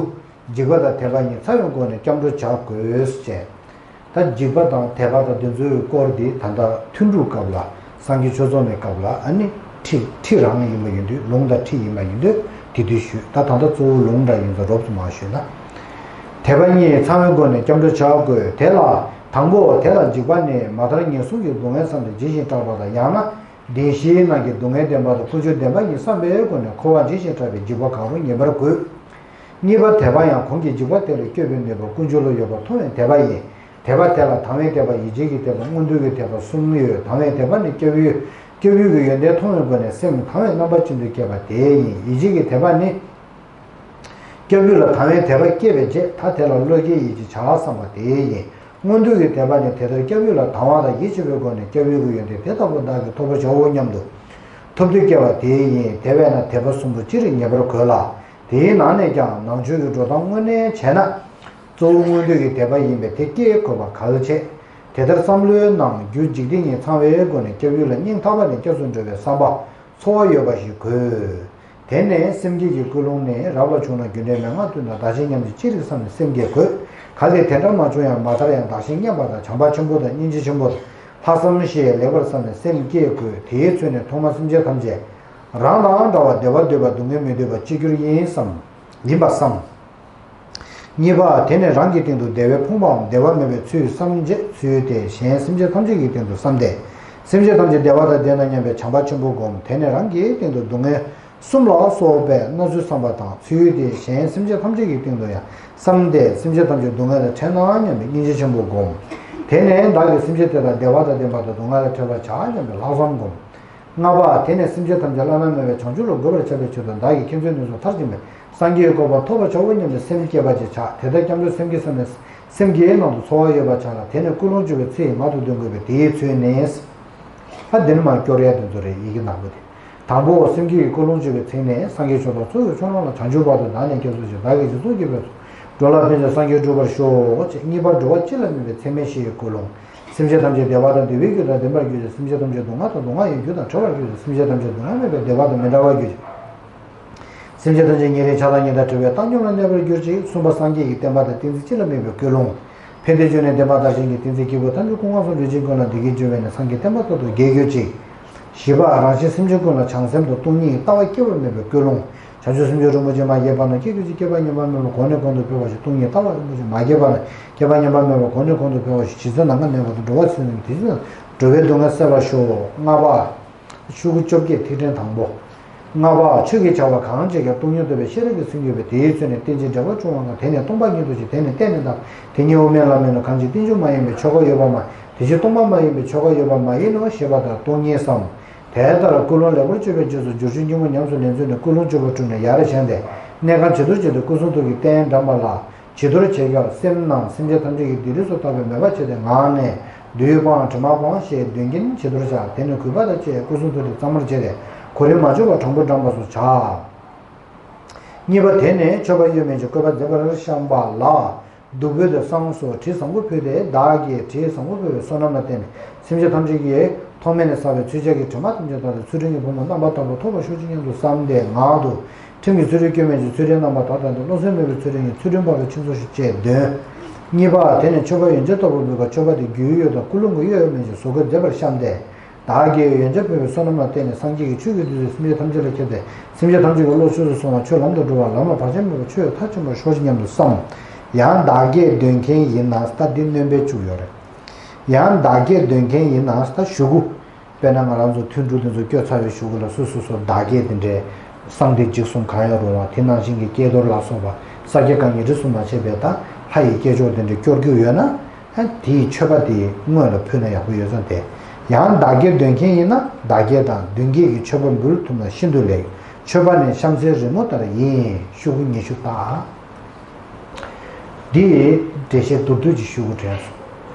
འཇིགས་པ་དང་དད་པ་གཉིས་ཚ་བའི་སྒོ་ནས་སྐྱབས་འགྲོ་བྱ་དགོས་ཅེས། ད་འཇིགས་པ་དང་དད་པ་དང་དེ་ཚོའི་སྐོར་འདི་ད་ལྟ་ཐུན་དྲུག་སྐབས་ལ་སངས་རྒྱས་ཆོས་ཚོགས་མའི་སྐབས་ལ་ཨ་ནི་ཁྲིད་ཁྲིད་རང་ཡིན་པ་ཡིན་དུས་ལུང་དང་ཁྲིད་ཡིན་པ་ཡིན་དུས་དེ་དུས་ཞུས། ད་ད་ལྟ་གཙོ་བོ་ལུང་འདྲ་ཡིན་ཙང་རོབ་ཙམ་མར་ཞུས་ན། དད་པ་གཉིས་ཚང་བའི་སྒོ་ནས་སྐྱབས་འགྲོ་བྱ་དགོས། དེ་ལ་དང་པོ་དེ་ལ་འཇིགས་པ་ནི་མ་མཐར་ངན་སོང་གི་སྡུག་བསྔལ་བསམ་སྟེ་ཇི་བཞིན་སྐྲག་པ་དང་ཡང་ན་བདེན་བཞིའི་ནང་གི་སྡུག་བསྔལ་བདེན་པ་དང་ཀུན་འབྱུང་བདེན་པ་གཉིས་བསམ་པའི་སྒོ་ནས་འཁོར་བ་ཇི་བཞིན་སྐྲག་པའི་འཇིགས་པ་གང་རུང་ངེས་པར་དགོས། གཉིས་པ་དད་པ་ཡང་གོང་གི་འཇིགས་པ་དེ་ལས་སྐྱོབ་པའི་ནུས་པ་ཀུན་འབྱུང་ལ་ཡོད་པ་མཐོང་བའི་དད་པ་ཡིན། དད་པ་དེ་ལ་དང་བའི་དད་པ་ཡིད་ཆེས་ཀྱི་དད་པ་མངོན་འདོད་ཀྱི་དད་པ་གསུམ་ཡོད། དང་བའི་དད་པ་ནི་སྐྱབས་ཡུལ་སྐྱབས་ཡུལ་གྱི་ཡོན་ཏན་མཐོང་བའི་སྒོ་ནས་སེམས་དང་བའི་རྣམ་པ་ཅན་དུ་སྐྱེས་པ་དེ་ཡིན། ཡིད་ཆེས་ཀྱི་དད་པ་ནི། སྐྱབས་ཡུལ་ལ་དང་བའི་དད་པ་སྐྱེས་པའི་རྗེས་ད་དེ་ལ་བློ་སྐྱེད་ཡིད་ཆེས་བྱ་བསམ་པ་དེ་ཡིན། མངོན་འདོད་ཀྱི་དད་པ་ནི་དེ་ལྟར་སྐྱབས་ཡུལ་ལ་དང་བ་དང་ཡིད་ཆེས་པའི་སྒོ་ནས་སྐྱབས་ཡུལ་གྱི་ཡོན་ཏན་དེ་ལྟ་བུ་བདག་གིས་ཐོབ་པར་བྱའོ་སྙམ་དུ་ཐོབ་འདོད་སྐྱེ་བ་དེ་ཡིན། དེ་བས་ན་དད་པ་གསུམ་པོ་ཅི་རིགས་ངེས་པར་དགོས་ལ། དེའི་ནང་ནས་ཀྱང་ནང་ཆོས་ཀྱི་འགྲོ་སྟངས་དངོས་གནས་བྱས་ན། གཙོ་བོ་མངོན་འདོད་ཀྱི་དད་པ་ཡིན་པས་དེ་སྐྱེ་དགོས་པ་གལ་ཆེ། དེ་ལྟར་བསམ་བློའི་ནང་རྒྱུ་འཇིག་རྟེན་གཉིས་ཚང་བའི་སྒོ་ནས་སྐྱབས་ཡུལ་ལ་སྙིང་ཐག་པ་ནས་སྐྱབས་སུ་འགྲོ་བའི་བསམ་པ་ཚོར་བ་ཡོད་པ་ཞིག་དགོས། དེ་ནས་སེམས་བསྐྱེད་ཀྱི་ཀུན་སློང་ནི་རབ་ལ་བྱུང་ན་རྒྱུ་འབྲས་མན་ངག་བདུན་དང་བདག་གཞན་མཉམ་བརྗེ་ཅི་རིགས་བསམ་ནས་སེམས་བསྐྱེད་དགོས། གལ་ཏེ་དེ་འདྲ་མ་བྱུང་ཡང་མ་མཐར་ཡང་བདག་གཞན་མཉམ་པ་དང་བྱམས་པ་ཆེན་པོ་དང་སྙིང་རྗེ་ཆེན་པོ་དང་ལྷག་བསམ་ཤེས་ལེགས་པར་བསམ་ནས་སེམས་བསྐྱེད་དགོས། དེའི་ཚུལ་ནི་ཐོག་མར་སེམས་ཅན་ཐམས་ཅད་རང་དང་འདྲ་བར་བདེ་བ་འདོད་པ་སྡུག་བསྔལ་མི་འདོད་པ་གཅིག་གྱུར་ཡིན་བསམ། ཡིན་པ་བསམ། གཉིས་པ་དེ་ནས་རང་གི་སྟེང་དུ་བདེ་བས་ཕོངས་པའམ་བདེ་བ་མེད་པའི་ཚུལ་བསམ་རྗེས་ཚུལ་དེ་གཞན་སེམས་ཅན་ཐམས་ཅད་ཀྱི་སྟེང་དུ་བསམ་སྟེ། སེམས་ཅན་ཐམས་ཅད་བདེ་བ་དང་ལྡན་ན་སྙམ་པའི་བྱམས་པ་ཆེན་པོ་བསྒོམ། དེ་ནས་རང་གི་སྟེང་དུ་སྡུག་བསྔལ་གསུམ་ལ་སོགས་པའི་སྣ་ཚོགས་བསམ་པ་དང་ཚུལ་དེ་གཞན་སེམས་ཅན་ཐམས་ཅད་ཀྱི་སྟེང་དུ་ཡང་བསམ་སྟེ་སེམས་ཅན་ཐམས་ཅད་སྡུག་བསྔལ་ལས་ཕྲལ་ན་སྙམ་པའི་སྙིང་རྗེ་ཆེན་པོ་བསྒོམ། དེ་ནས་བདག་གིས་སེམས་ཅན་དེ་དག་བདེ་བ་དང་ལྡན་པ་དང་སྡུག་བསྔལ་ལས་བྲལ་བར་བྱ་སྙམ་པའི་ལྷག་བསམ་བསྒོམ། ལྔ་པ་དེ་ནས་སེམས་ཅན་ཐམས་ཅད་བླ་ན་མེད་པའི་བྱང་ཆུབ་ལ་འགོད་པར་བྱ་བའི་ཕྱིར་དུ་བདག་གིས་ཁྱེད་ཚོའི་གནས་སུ་མཐར་ཕྱིན་པའི་སངས་རྒྱས་ཀྱི་གོ་འཕང་ཐོབ་པར་བྱའོ་སྙམ་པའི་སེམས་བསྐྱེད་པ་ཅིག་བྱ། དེ་ལྟར་སྐྱབས་འགྲོའི་སེམས་བསྐྱེད་བསམ་ནས་སེམས་བསྐྱེད་ནང་དུ་ཚོར་བ་ཡོད་པར་བྱ་ལ། དེ་ནས་ཀུན་སློང་བཅུ་པའི་ཚིག་ངག་ཏུ་འདོན་དགོས་པས་དེའི་ཚུལ་ནི། ཨ་འདི་ནི་མ་སྐྱོར་ཡ་དེ་ཚོ་རེད། ཡི་གེ་ནག་པོ་དེ། དང་པོ་སེམས་བསྐྱེད་ཀྱི་ཀུན་སློང་བཅུ་པའི་ཚིག་ནི། སངས་རྒྱས་ཆོས་དང་ཚོགས་ཀྱི་མཆོག་རྣམས་ལ། བྱང་ཆུབ་བར་དུ་བདག་ནི་སྐྱབས་སུ་མཆི། བདག་གིས་རྗེས་སུ་བགྱིས་པའི་ཚོགས། འགྲོ་ལ་ཕན་ཕྱིར་སངས་རྒྱས་འགྲུབ་པར་ཤོག་ཅེས། གཉིས་པ་འགྲོ་བ་སྤྱི་ལ་དམིགས་པའི་ཚད་མེད་བཞི་ཡི་ཀུན་སློང་། སེམས་ཅན་ཐམས་ཅད་བདེ་བ་དང་བདེ་བའི་རྒྱུ་དང་ལྡན་པར་གྱུར་ཅིག། སེམས་ཅན་ཐམས་ཅད་སྡུག་བསྔལ་དང་སྡུག་བསྔལ་ཡི་རྒྱུ་དང་བྲལ་བར་གྱུར་ཅིག། སེམས་ཅན་ཐམས་ཅད་སྡུག་བསྔལ་མེད་པའི་བདེ་བ་དང་མི་འབྲལ་བར་གྱུར་ཅིག། སེམས་ཅན་ཐམས་ཅད་ཉེ་རིང་ཆགས་སྡང་གཉིས་དང་བྲལ་བའི་བཏང་སྙོམས་ལ་གནས་པར་གྱུར་ཅིག། གསུམ་པ་སངས་རྒྱས་ཀྱི་བསྟན་པ་དང་བསྟན་འཛིན་སྤྱི་ལ་དམིགས་པའི་ཀུན་སློང་། ཕན་བདེ་འབྱུང་གནས་བསྟན་པ་དར་ཞིང་གི། བསྟན་འཛིན་སྐྱེས་བུ་ཐམས་ཅད་སྐུ་མངའ་གསུམ་འགྲུབ་ཅིང་ཀུན་ལ་བདེ་སྐྱིད་འབྱུང་བའི་གནས། སངས་རྒྱས་བསྟན་པ་རྟག་ཏུ་རྒྱས་གྱུར་ཅིག། བཞི་པ་རང་གཞན་སེམས་ཅན་ཀུན་ལ་བྱང་སེམས་དང་སྟོང་ཉིད་ཀྱི་ལྟ་བ་སྐྱེ་བར་དམིགས་པའི་ཀུན་སློང་། བྱང་ཆུབ་སེམས་མཆོག་རིན་པོ་ཆེ་མ་སྐྱེས་པ་རྣམས་སྐྱེ་གྱུར་ཅིག། སྐྱེས་པ་ཉམས་པ་མེད་པར་གོང་ནས་གོང་དུ་འཕེལ་བར་ཤོག། སྟོང་ཉིད་ལྟ་བ་རིན་པོ་ཆེ་མ་སྐྱེས་པ་རྣམས་སྐྱེས་པ་ཉམས་པ་མེད་པར་གོང་ནས་གོང་དུ་འཕེལ་བར་ཤོག། ཇི་སྲིད་ནམ་མཁའ་གནས་བར་དུ། འགྲོ་བ་ཚུལ་འདི་ཇི་སྲིད་འགྲོ་བའི་སྡུག་བསྔལ་སེལ་བར་ཤོག། ལྔ་པ། ཤོག་གུ་བཅོ་བརྒྱད་ཐིག་ཕྲེང་དང་པོ། ལྔ་པ། ཆོས་ཀྱི་བྱ་བ་གང་བྱེད་ཀྱང་སྟོང་ཉིད་རྟོགས་པའི་ཤེས་རབ་ཀྱིས་མཚོན་དགོས་པས་དེའི་ཚུལ་ནི་རྟེན་ཅིང་འབྲེལ་བར་འབྱུང་བ་ལྔ། དེ་ནི་སྟོང་པ་ཉིད་དོ་ཞེས་དེ་ནི་གཏན་ནས་དང་། དེ་ཉིད་དབུ་མའི་ལམ་ཡིན་ནོ། གང་ཕྱིར་རྟེན་འབྱུང་མ་ཡིན་པའི་ཆོས་འགའ་ཡོད་པ་མ་ཡིན། དེ་ཕྱིར་སྟོང་པ་མ་ཡིན་པའི་ཆོས་འགའ་ཡོད་པ་མ་ཡིན་ནོ་ཞེས་པ་ལྟར་སྟོང་ཉིད་བསམ། དེ་ལྟར་ཀུན་སློང་ལེགས་པར་བཅོས་པའི་རྗེས་སུ་སྦྱོར་ཆོས་སྙིང་པོ་ཉམས་སུ་ལེན་ཚུལ་ནི་ཀུན་སློང་བཅུ་པོ་བསྒྲུབས་ནས་ཡར་བཞེངས་ཏེ། གནས་ཁང་བྱི་དོར་བྱེད་དུས་སྐུ་གསུང་ཐུགས་ཀྱི་རྟེན་བཀྲམ་པ་ལ། བྱི་དོར་བྱེད་སྐབས་སེམས་ནང་སེམས་ཅན་ཐམས་ཅད་ཀྱི་སྡིག་ལུས་སུ་བཏགས་པའི་མོས་པ་བྱས་ཏེ་ངག་ནས་བདུད་དབང་དྲི་མ་སྤངས་ཞེས་འདོན་གྱིན་བྱི་དོར་བྱ། དེ་ནས་གུས་པ་དང་བཅས་སྐུ་གསུང་ཐུགས་ཀྱི་གཙང་མར་བྱས་ཏེ་གོ་རིམ་མ་འཆུགས་པར་དྲང་པོར་བགྲངས་པ་སོགས་བྱ། གཉིས་པ་དེ་ནས་མཆོད་པ་གཡོ་མེད་ཀྱི་བཀོད་པ་མཛད་པར་བཤམས་པ་ལ། བདུག་སྤོས་དང་བསང་སོགས་དྲི་བཟང་པོ་ཕུལ་ཏེ་བདག་གིས་དྲི་བཟང་པོ་ཕུལ་བའི་བསོད་ནམས་ལ་བརྟེན་ནས་སེམས་ཅན་ཐམས་ཅད་ཀྱིས་ཐོག་མེད་ནས་བསགས་པའི་ཚུལ་འཆལ་གྱི་དྲི་མ་ཐམས་ཅད་དག་སྟེ་ཚུལ་ཁྲིམས་ཀྱི་ཕུང་པོ་རྣམ་པར་དག་པ་ཐོབ་པར་ཤོག་ཅིག་སྙམ་དུ་བསམས་ཏེ་ངག་ཏུ། ཁྲིམས་ཀྱི་ཚུལ་ཁྲིམས་སྐྱོན་མེད་ཅིང་ཚུལ་ཁྲིམས་རྣམ་པར་དག་དང་ལྡན། བློ་གཟུང་མེད་པའི་ཚུལ་ཁྲིམས་ཀྱིས་ཚུལ་ཁྲིམས་འཕགས་པའི་ཁྱིམ་སོགས་ཤིག་ཅེས་འདོན། གཉིས་པ་དེ་ནས་མཆོད་པ་ཡོན་ཆབ་ལྟ་བུ་འབུལ་བ། མཆོད་པ་དེ་རྒྱུའི་གཡོ་དང་ཀུན་སློང་གི་གཡོ་ཡང་མིན་ཞིང་བཟོ་བཀོད་མཛེས་པར་བཤམས་ཏེ། བདག་གིས་ཡོན་ཆབ་ཕུལ་བའི་བསོད་ནམས་ལ་བརྟེན་ནས་སངས་རྒྱས་ཀྱི་ཆོས་ཀྱི་བདུད་རྩི་སེམས་ཅན་ཐམས་ཅད་ལ་ཁྱབ་སྟེ་སེམས་ཅན་ཐམས་ཅད་ཀྱི་བློ་ཆོས་སུ་སོང་བ། ཆོས་ལམ་དུ་འགྲོ་བ། ལམ་ལ་བར་ཆད་མེད་པར་ཆོས་ཡང་མཐར་ཕྱིན་པར་ཤོག་ཅིག་སྙམ་དུ་བསམ། ཡང་བདག་གིས་འདོན་མཁན་ཡིན་ན། ད་འདི་སྣོན་པ་བཅུག་ཡོད་རེད། ཡང་བདག་གིས་འདོན་མཁན་ཡིན་ན་ད་ཞུ་གུ། དཔེར་ན་ང་རང་ཚོ་ཐུན་དྲུག་དེ་ཚོ་བསྐྱོད་ཚར་བའི་གཞུག་གུ་ལ་སོ་སོ་སོ་བདག་བསྐྱེད་དེ་འདྲའི་གསང་བདེ་འཇིགས་གསུམ་གང་ཡང་རུང་བ། དེ་ནང་བཞིན་གྱི་ཀྱེ་རྡོར་ལ་སོགས་པ་ས་སྐྱ་བཀའ་རྙིང་རིས་སུ་མ་ཆད་པའི་ད་ལྷ་ཡི་སྐྱེས་མཆོག་དེ་འདྲ་སྐྱོར་རྒྱུ་ཡོད་ན། ཨ་དེའི་མཆོད་པ་དེ་སྔོན་ལ་ཕུལ་ན་ཡག་པོ་ཡོད་ཙང་། དེ་ཡང་བདག་བསྐྱེད་འདོན་མཁན་ཡིན་ན་བདག་བསྐྱེད་དང་མདུན་བསྐྱེད་ཀྱི་མཆོད་པ་འབུལ་ཐུབ་ན་ཤིན་ཏུ་ལེགས། མཆོད་པ་ནི་བཤམས་སའི་རི་མོ་ལྟར་ཡིན། ཤོག་གུ་ཉི་ཤུ་རྟགས། འདི་འགྲེལ་བཤད་མདོར་བསྡུས་ཀྱི་ཤོག་གུ་དྲན་སོང་།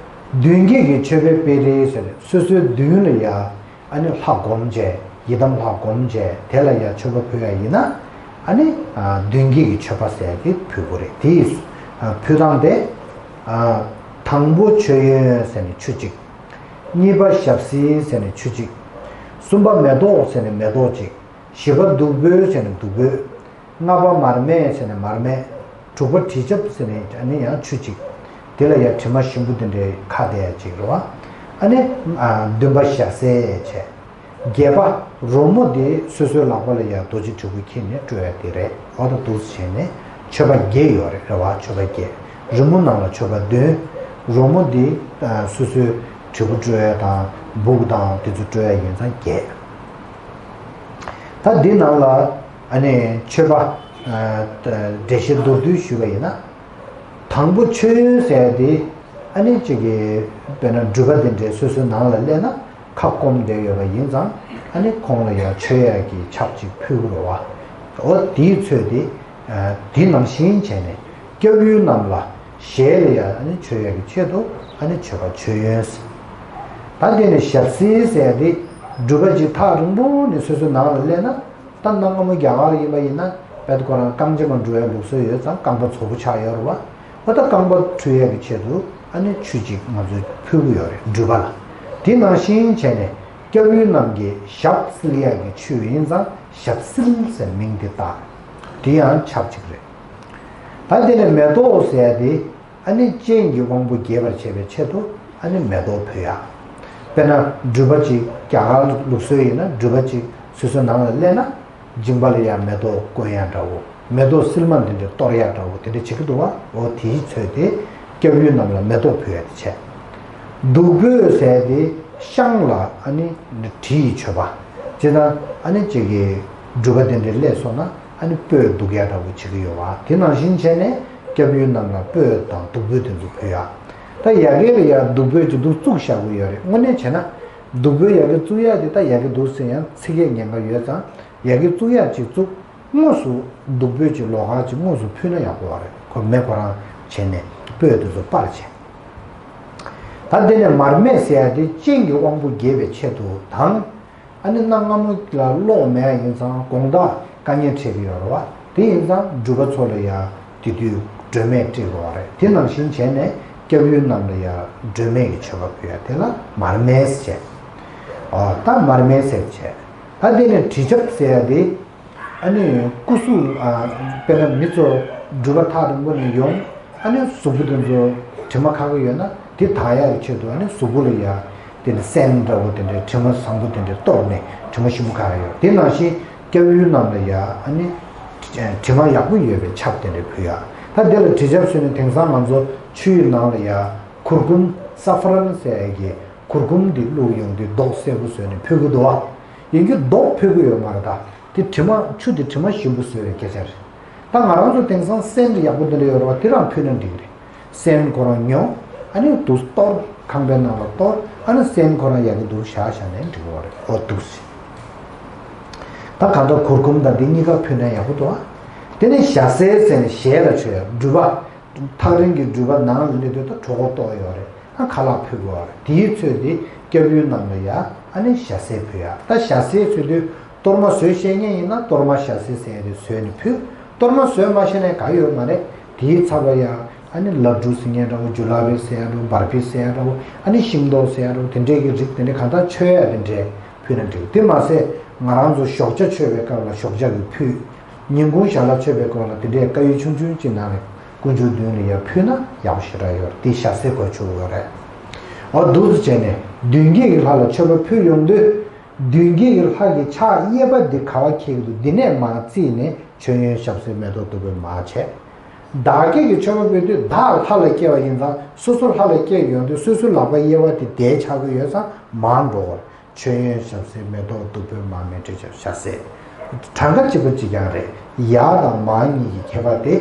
མདུན་བསྐྱེད་ཀྱི་མཆོད་པའི་དཔེ་རིས་ཟེར་སོ་སོའི་མདུན་ལ་ཡ། ཨ་ནི་ལྷ་བསྒོམས་བྱས་ཡི་དམ་ལྷ་བསྒོམས་བྱས་དེ་ལ་ཡ་མཆོད་པ་ཕུལ་ཡ་ཡིན་ན། ཨ་ནི་མདུན་བསྐྱེད་ཀྱི་མཆོད་པ་ཟེར་དེ་ཕུལ་དགོས་རེད། དེ་ཕུལ་སྟངས་དེ། དང་པོ་མཆོད་ཡོན་ཟེར་ནས་ཆུ་གཅིག། གཉིས་པ་ཞབས་བསིལ་ཟེར་ནས་ཆུ་གཅིག། གསུམ་པ་མེ་ཏོག་ཟེར་ནས་མེ་ཏོག་གཅིག། བཞི་པ་བདུག་སྤོས་ཟེར་ནས་བདུག་སྤོས། ལྔ་པ་མར་མེ་ཟེར་ནས་མར་མེ། དྲུག་པ་དྲི་ཆབ་ཟེར་ནས་ཨ་ནི་ཡང་ཆུ་གཅིག། དེ་ལ་ཡང་དྲི་མ་ཞིམ་པོ་དེ་འདྲའི་ཁ་བསྡད་ཡ་གཅིག་རེད་བ། ཨ་ནི་ཨ་བདུན་པ་ཞལ་ཟས་བྱས། བརྒྱད་པ་རོལ་མོ་དེ་སོ་སོའི་ལག་པ་ལ་ཡང་རྡོ་རྗེ་དྲིལ་བུ་འཁྱེར་ནས་དཀྲོལ་ཡ་དེ་རེད། འོ་ད་འདུག་སེ་བྱས་ནས་མཆོད་པ་བརྒྱད་ཡོད་རེད། རེད་བ། མཆོད་པ་བརྒྱད། རོལ་མོ་ནང་ལ་མཆོད་པ་བདུན། རོལ་མོ་དེ་ཨ་སོ་སོའི་དྲིལ་བུ་དཀྲོལ་ཡ་དང་སྦུག་དང་དེ་ཚོ་དཀྲོལ་ཡ་ཡིན་ཙང་བརྒྱད། ད་འདི་ནང་ལ་ཨ་ནི་མཆོད་པ་ཨ་འགྲེལ་བཤད་མདོར་བསྡུས་ཞུས་པ་ཡིན་ན། དང་པོ་མཆོད་ཡོན་ཟེར་ཡ་དེ་ཨ་ནི་གཅིག་གི་དཔེར་ན་སྒྲུབ་པ་དེ་འདྲའི་སོ་སོའི་ནང་ལ་སླེབས་ན་ཁ་སྐོམ་བསྡད་ཡོད་པ་ཡིན་ཙང་ཨ་ནི་ཁོང་ལ་ཡང་མཆོད་ཡ་གི་ཆབ་ཅིག་ཕུལ་དགོས་རེད་བ། འོ་དེའི་ཚོད་དེ་ཨ་དེ་ནང་བཞིན་བྱས་ནས་སྐྱབས་ཡུལ་རྣམས་ལ་ཞལ་ལ་ཡང་ཨ་ནི་མཆོད་ཡ་གི་ཆེད་དུ་ཨ་ནི་མཆོད་པ་མཆོད་ཡོན་ཟེར། ད་དེ་ནས་ཞབས་བསིལ་ཟེར་ཡ་དེ་སྒྲུབ་པ་ཅིག་ཐག་རིང་པོ་ནས་སོ་སོའི་ནང་ལ་སླེབས་ན། ད་གནའ་སྔ་མོ་རྒྱ་གར་ཡིན་པ་ཡིན་ན་དཔེ་ཁོ་རང་རྐང་རྗེས་མ་འགྲོ་ཡ་ལུགས་སྲོལ་ཡོད་ཙང་རྐང་པ་རྫོགས་པོ་ཆགས་ཡོད་རེད་བ། འོ་ད་རྐང་པ་འཁྲུ་ཡ་གི་ཆེད་དུ་ཨ་ནི་ཆུ་གཅིག་ང་ཚོས་ཕུལ་གི་ཡོད་རེད་སྒྲུབ་པ་ལ། དེ་ནང་བཞིན་བྱས་ནས་སྐྱབས་ཡུལ་རྣམས་ཀྱི་ཞབས་བསིལ་ཡ་གི་ཆུ་ཡིན་ཙང་ཞབས་བསིལ་ཟེར་མིང་དེ་བཏགས། དེ་ཡང་ཆབ་གཅིག་རེད། ད་དེ་ནས་མེ་ཏོག་ཟེར་ཡ་དེ། ཨ་ནི་སྤྱན་གྱི་དབང་པོ་རྒྱས་པར་བྱེད་པའི་ཆེད་དུ་ཨ་ནི་མེ་ཏོག་ཕུལ་ཡ། དཔེར་ན་སྒྲུབ་པ་ཅིག་རྒྱ་གར་ལུགས་སྲོལ་ཡིན་ན་སྒྲུབ་པ་ཅིག་སོ་སོའི་ནང་ལ་སླེབས་ན་མཇིང་པ་ལ་ཡང་མེ་ཏོག་བསྐོན་ཡ་འདྲ་བོ། མེ་ཏོག་སིལ་མ་འདི་འདྲ་གཏོར་ཡ་འདྲ་བོ་དེ་འདྲ་བྱེད་ཀྱི་འདུག་བ། འོ་དེའི་ཚོད་དེ་སྐྱབས་ཡུལ་རྣམས་ལ་མེ་ཏོག་ཕུལ་ཡ་དེ་བྱས། བདུག་སྤོས་ཟེར་དེ་ཤངས་ལ་ཨ་ནི་དྲི་ཡི་མཆོད་པ། ཅེ་ན་ཨ་ནི་ཅིག་གི་སྒྲུབ་པ་དེ་འདྲ་སླེབས་སོང་ན། ཨ་ནི་སྤོས་བདུག་ཡ་འདྲ་བོ་བྱེད་ཀྱི་ཡོད་བ། དེ་ནང་བཞིན་བྱས་ནས་སྐྱབས་ཡུལ་རྣམས་ལ་སྤོས་དང་བདུག་སྤོས་དེ་ཚོ་ཕུལ་ཡ། ད་ཡ་གི་ལ་ཡ་བདུག་སྤོས་ཀྱི་འདུག་བཙུགས་བཞག་གི་ཡོད་རེད། དངོས་གནས་བྱས་ན་བདུག་སྤོས་ཡ་གི་བཙུགས་ཡ་དེ་ད་ཡ་གི་འདུག་ཟེར་ཡང་ཚིག་གི་ཉེན་ཁ་ཡོད་ཙང་ཡ་གི་བཙུགས་ཡ་ཅིག་བཙུགས། དངོས་སུ་བདུག་སྤོས་ཀྱི་ལོགས་ཀ་ཅིག་དངོས་སུ་ཕུལ་ན་ཡག་པོ་རེད། ཁོ་མེ་ཁོ་རང་བྱས་ནས་སྤོས་དེ་ཚོ་སྤར་བྱས། ད་དེ་ནས་མར་མེ་ཟེར་ཡ་དེ་སྤྱན་གྱི་དབང་པོ་རྒྱས་པའི་ཆེད་དུ་དང་། ཨ་ནི་གནའ་སྔ་མོ་ལ་གློག་མེད་ཡིན་ཙང་དགོང་དག་དཀའ་ངལ་འཕྲད་ཀྱི་ཡོད་རེད་བ། དེ་ཡིན་ཙང་སྒྲུབ་པ་ཚོ་ལ་ཡང་དེ་དུས་སྒྲོན་མེ་སྤྲད་དགོས་པ་རེད། དེ་ནང་བཞིན་བྱས་ནས་སྐྱབས་ཡུལ་རྣམས་ལ་ཡང་སྒྲོན་མེ་གི་མཆོད་པ་ཕུལ་ཡ་དེ་ལ་མར་མེ་ཟེར་བྱས། ཨོ་ད་མར་མེ་ཟེར་བྱས། ད་དེ་ནས་དྲི་ཆབ་ཟེར་ཡ་དེ། ཨ་ནི་སྐུ་གཟུགས་ཨ་དཔེར་ན་མི་ཚོ་སྒྲུབ་པ་ཐག་རིང་པོ་ནས་ཡོང་། ཨ་ནི་གཟུགས་པོ་དེ་ཚོ་དྲི་མ་ཁ་གི་ཡོད་ན་དེ་དག་ཡག་གི་ཆེད་དུ་ཨ་ནི་གཟུགས་པོ་ལ་ཡ་དེ་ནི་སྲན་འདྲ་བོ་དེ་འདྲའི་དྲི་མ་བཟང་པོ་དེ་འདྲའི་གཏོར་ནས་དྲི་མ་ཞིམ་པོ་ཁ་གི་ཡོད། དེ་ནང་བཞིན་སྐྱབས་ཡུལ་རྣམས་ལ་ཡ་ཨ་ནི་དྲི་མ་ཡག་པོ་ཡོད་པའི་ཆབ་དེ་འདྲ་ཕུལ་ཡ། ད་དེ་ལ་དྲི་ཆབ་ཟེར་ནས་དེང་སང་ང་ཚོ་ཆུ་ཡི་ནང་ལ་ཡ་གུར་གུམ་ས་ཧྥ་རན་ཟེར་ཡ་གི་གུར་གུམ་དེ་བླུགས་ཡོང་དུས་མདོག་སེར་པོ་བཟོས་ནས་ཕུལ་གི་འདུག་བ། ཡིན་གྱི་མདོག་ཕུལ་གི་ཡོད་མ་རེད་ད། དེ་དྲི་མ་ཆུ་དེ་དྲི་མ་ཞིམ་པོ་བཟོས་པའི་སྐད་ཆ་རེད། ད་ང་རང་ཚོ་དེང་སང་སེན་ཡག་པོ་དེ་འདྲ་ཡོད་རེད་བ། དེ་རང་ཕུལ་ན་འགྲིག་གི་རེད། སེན་ཁོ་རང་ཉོ། ཨ་ནི་དུ་གཏོར། ཁང་པའི་ནང་ལ་གཏོར། ཨ་ནི་སེན་ཁོ་རང་ཡག་གི་འདུག་བཞག་བཞག་ནས་འགྲིག་གི་རེད། འོ་འདུག་སེ། ད་གང་ལྟར་གུར་གུམ་དང་འདི་གཉིས་ཀ་ཕུལ་ན་ཡག་པོ་འདུག་ཨ། དེ་ནས་ཞལ་ཟས་ཟེར་ནས་ཞལ་ལ་མཆོད་ཡ་སྒྲུབ་པ། ཐག་རིང་གི་སྒྲུབ་པ་ནང་ལ་སླེབས་དུས་ད་གྲོད་ཁོག་ལྟོགས་ཡོད་རེད། ཨ་ཁ་ལག་ཕུལ་དགོས་རེད། དེའི་ཚོད་དེ་སྐྱབས་ཡུལ་རྣམས་ལ་ཡ་ཨ་ནི་ཞལ་ཟས་ཕུལ་ཡ། ད་ཞལ་ཟས་ཟེར་དུས་གཏོར་མ་བཟོ་ཤེས་མཁན་ཡིན་ན་གཏོར་མ་ཞལ་ཟས་ཟེར་ཡ་དེ་བཟོས་ནས་ཕུལ། གཏོར་མ་བཟོ་མ་ཤེས་ན་ག་ཡོད་མ་རེད། དེའི་ཚབ་ལ་ཡ་ཨ་ནི་ལ་ཌུ་ཟེར་མཁན་འདྲ་བོ། ཇུ་ལ་བི་ཟེར་ཡ་འདྲ་བོ། བར་ཕི་ཟེར་ཡ་འདྲ་བོ། ཨ་ནི་ཤིང་ཏོག་ཟེར་ཡ་འདྲ་བོ། དེ་འདྲས་ཀྱི་རིགས་དེ་འདྲས་གང་ལྟར་མཆོད་ཡ་དེ་འདྲས་ཕུལ་ན་འགྲིག་དེ་མ་ཟད་ང་རང་ཚོ་ཞོགས་ཇ་མཆོད་པའི་སྐབས་ལ་ཞོགས་ཇ་གི་ཕུལ། ཉིན་གུང་ཞལ་ལག་མཆོད་པའི་སྐབས་ལ་དེ་འདྲའི་དཀར་ཡོལ་ཆུང་ཆུང་ཅིག་ནང་ནས་དཀོན་མཆོག་མདུན་ལ་ཡར་ཕུལ་ན་ཡག་པོ་ཞེ་དྲག་ཡོད་རེད། དེ་ཞལ་ཟས་གོ་ཆོད་ཡོད་རེད། འོ་འདུག་སེ་བྱས་ནས་མདུན་བསྐྱེད་ཀྱི་ལྷ་ལ་མཆོད་པ་ཕུལ་ཡོང་དུས། མདུན་བསྐྱེད་ཀྱི་ལྷ་གི་ཕྱག་གཡས་པ་འདི་ག་པར་འཁྱེར་གྱི་འདུག་འདི་ནས་མར་བརྩིས་ནས་མཆོད་ཡོན་ཞབས་བསིལ་མེ་ཏོག་བདུག་སྤོས་མར་བྱས། བདག་བསྐྱེད་ཀྱི་མཆོད་པ་ཕུལ་དུས་བདག་ལྷ་ལ་བསྐྱེད་པ་ཡིན་ཙང་སོ་སོ་ལྷ་ལ་བསྐྱེད་ཡོང་དུས་སོ་སོའི་ལག་པ་གཡས་པ་དེ་དེ་ཆགས་ཀྱི་ཡོད་ཙང་མར་འགྲོ་བར། མཆོད་ཡོན་ཞབས་བསིལ་མེ་ཏོག་བདུག་སྤོས་མར་མེ་དྲི་ཆབ་ཞལ་ཟས། གྲངས་ཀ་གཅིག་པ་གཅིག་རྐྱང་རེད། ཡར་དང་མར་གཉིས་ཀྱི་ཁྱད་པར་དེ་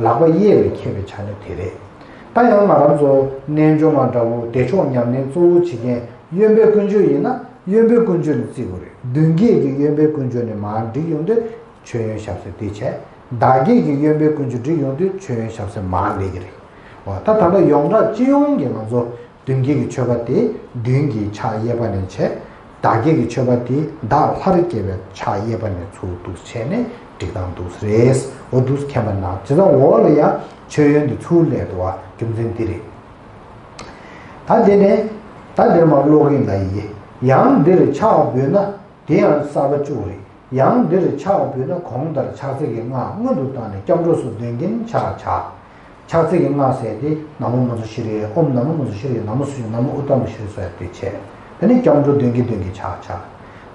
ལག་པ་གཡས་པས་ཁྱེར་བའི་ཆ་ནས་དེ་རེད། ད་ཡང་ང་རང་ཚོ་རྣལ་འབྱོར་མ་འདྲ་བོ་བདེ་མཆོག་ཉམས་ལེན་གཙོ་བོ་བྱེད་མཁན་གཡོན་པའི་དཀོན་མཆོག་ཡིན་ན་གཡོན་པའི་དཀོན་མཆོག་ནས་བརྩི་དགོས་རེད། མདུན་བསྐྱེད་ཀྱི་གཡོན་པའི་དཀོན་མཆོག་ནས་མར་བསྒྲིགས་ཡོང་དུས་མཆོད་ཡོན་ཞབས་བསིལ་དེ་བྱས། བདག་བསྐྱེད་ཀྱི་གཡོན་པའི་དཀོན་མཆོག་བསྒྲིགས་ཡོང་དུས་མཆོད་ཡོན་ཞབས་བསིལ་མར་སླེབས་ཀྱི་རེད། འོ་ད་ད་ལྟ་ཡོངས་གྲགས་སྤྱི་ཡོངས་ཀྱི་ང་ཚོ་མདུན་བསྐྱེད་ཀྱི་མཆོད་པ་དེ་མདུན་གྱི་ཕྱག་གཡས་པ་ནས་བྱས། བདག་བསྐྱེད་ཀྱི་མཆོད་པ་དེ་བདག་ལྷར་བསྐྱེད་པའི་ཕྱག་གཡས་པ་ནས་ཚུར་འདུག་བྱས་ནས་བསྒྲིགས་སྟངས་འདུག་རེད། འོ་འདུག་མཁྱེན་པ་གནང་། བྱས་ཙང་འོག་ལ་ཡང་མཆོད་ཡོན་དེ་ཚུར་སླེབས་འདུག་བ། རྒྱུ་མཚན་འདི་རེད། ད་དེ་ནས་ ད་འདིར་མ་ཀློག་གིན་ལ་ཡི། ཡང་འདིར་ཕྱག་འབུལ་ན། དེ་ཡང་གསར་པ་བཅུག་རེད། ཡང་འདིར་ཕྱག་འབུལ་ན་གོང་ལྟར་ཕྱག་འཚལ་གྱི་སྔགས་སྔོན་དུ་བཏང་ནས་སྐྱབས་འགྲོ་སོགས་འདོན་གྱིན་ཕྱག་བྱ། ཕྱག་འཚལ་གྱི་སྔགས་ཟེར་ཏེ་ན་མོ་མཉྫུ་ཤྲཱི་ཡ། ཨོཾ་ན་མོ་མཉྫུ་ཤྲཱི་ཡ། ན་མོ་སུ་ན་མོ་ཨུཏྟམ་ཤྲཱི་ཡ་ཟེར་ཏེ་བྱས། དེ་ནས་སྐྱབས་འགྲོ་འདོན་གྱིན་འདོན་གྱིན་ཕྱག་བྱ།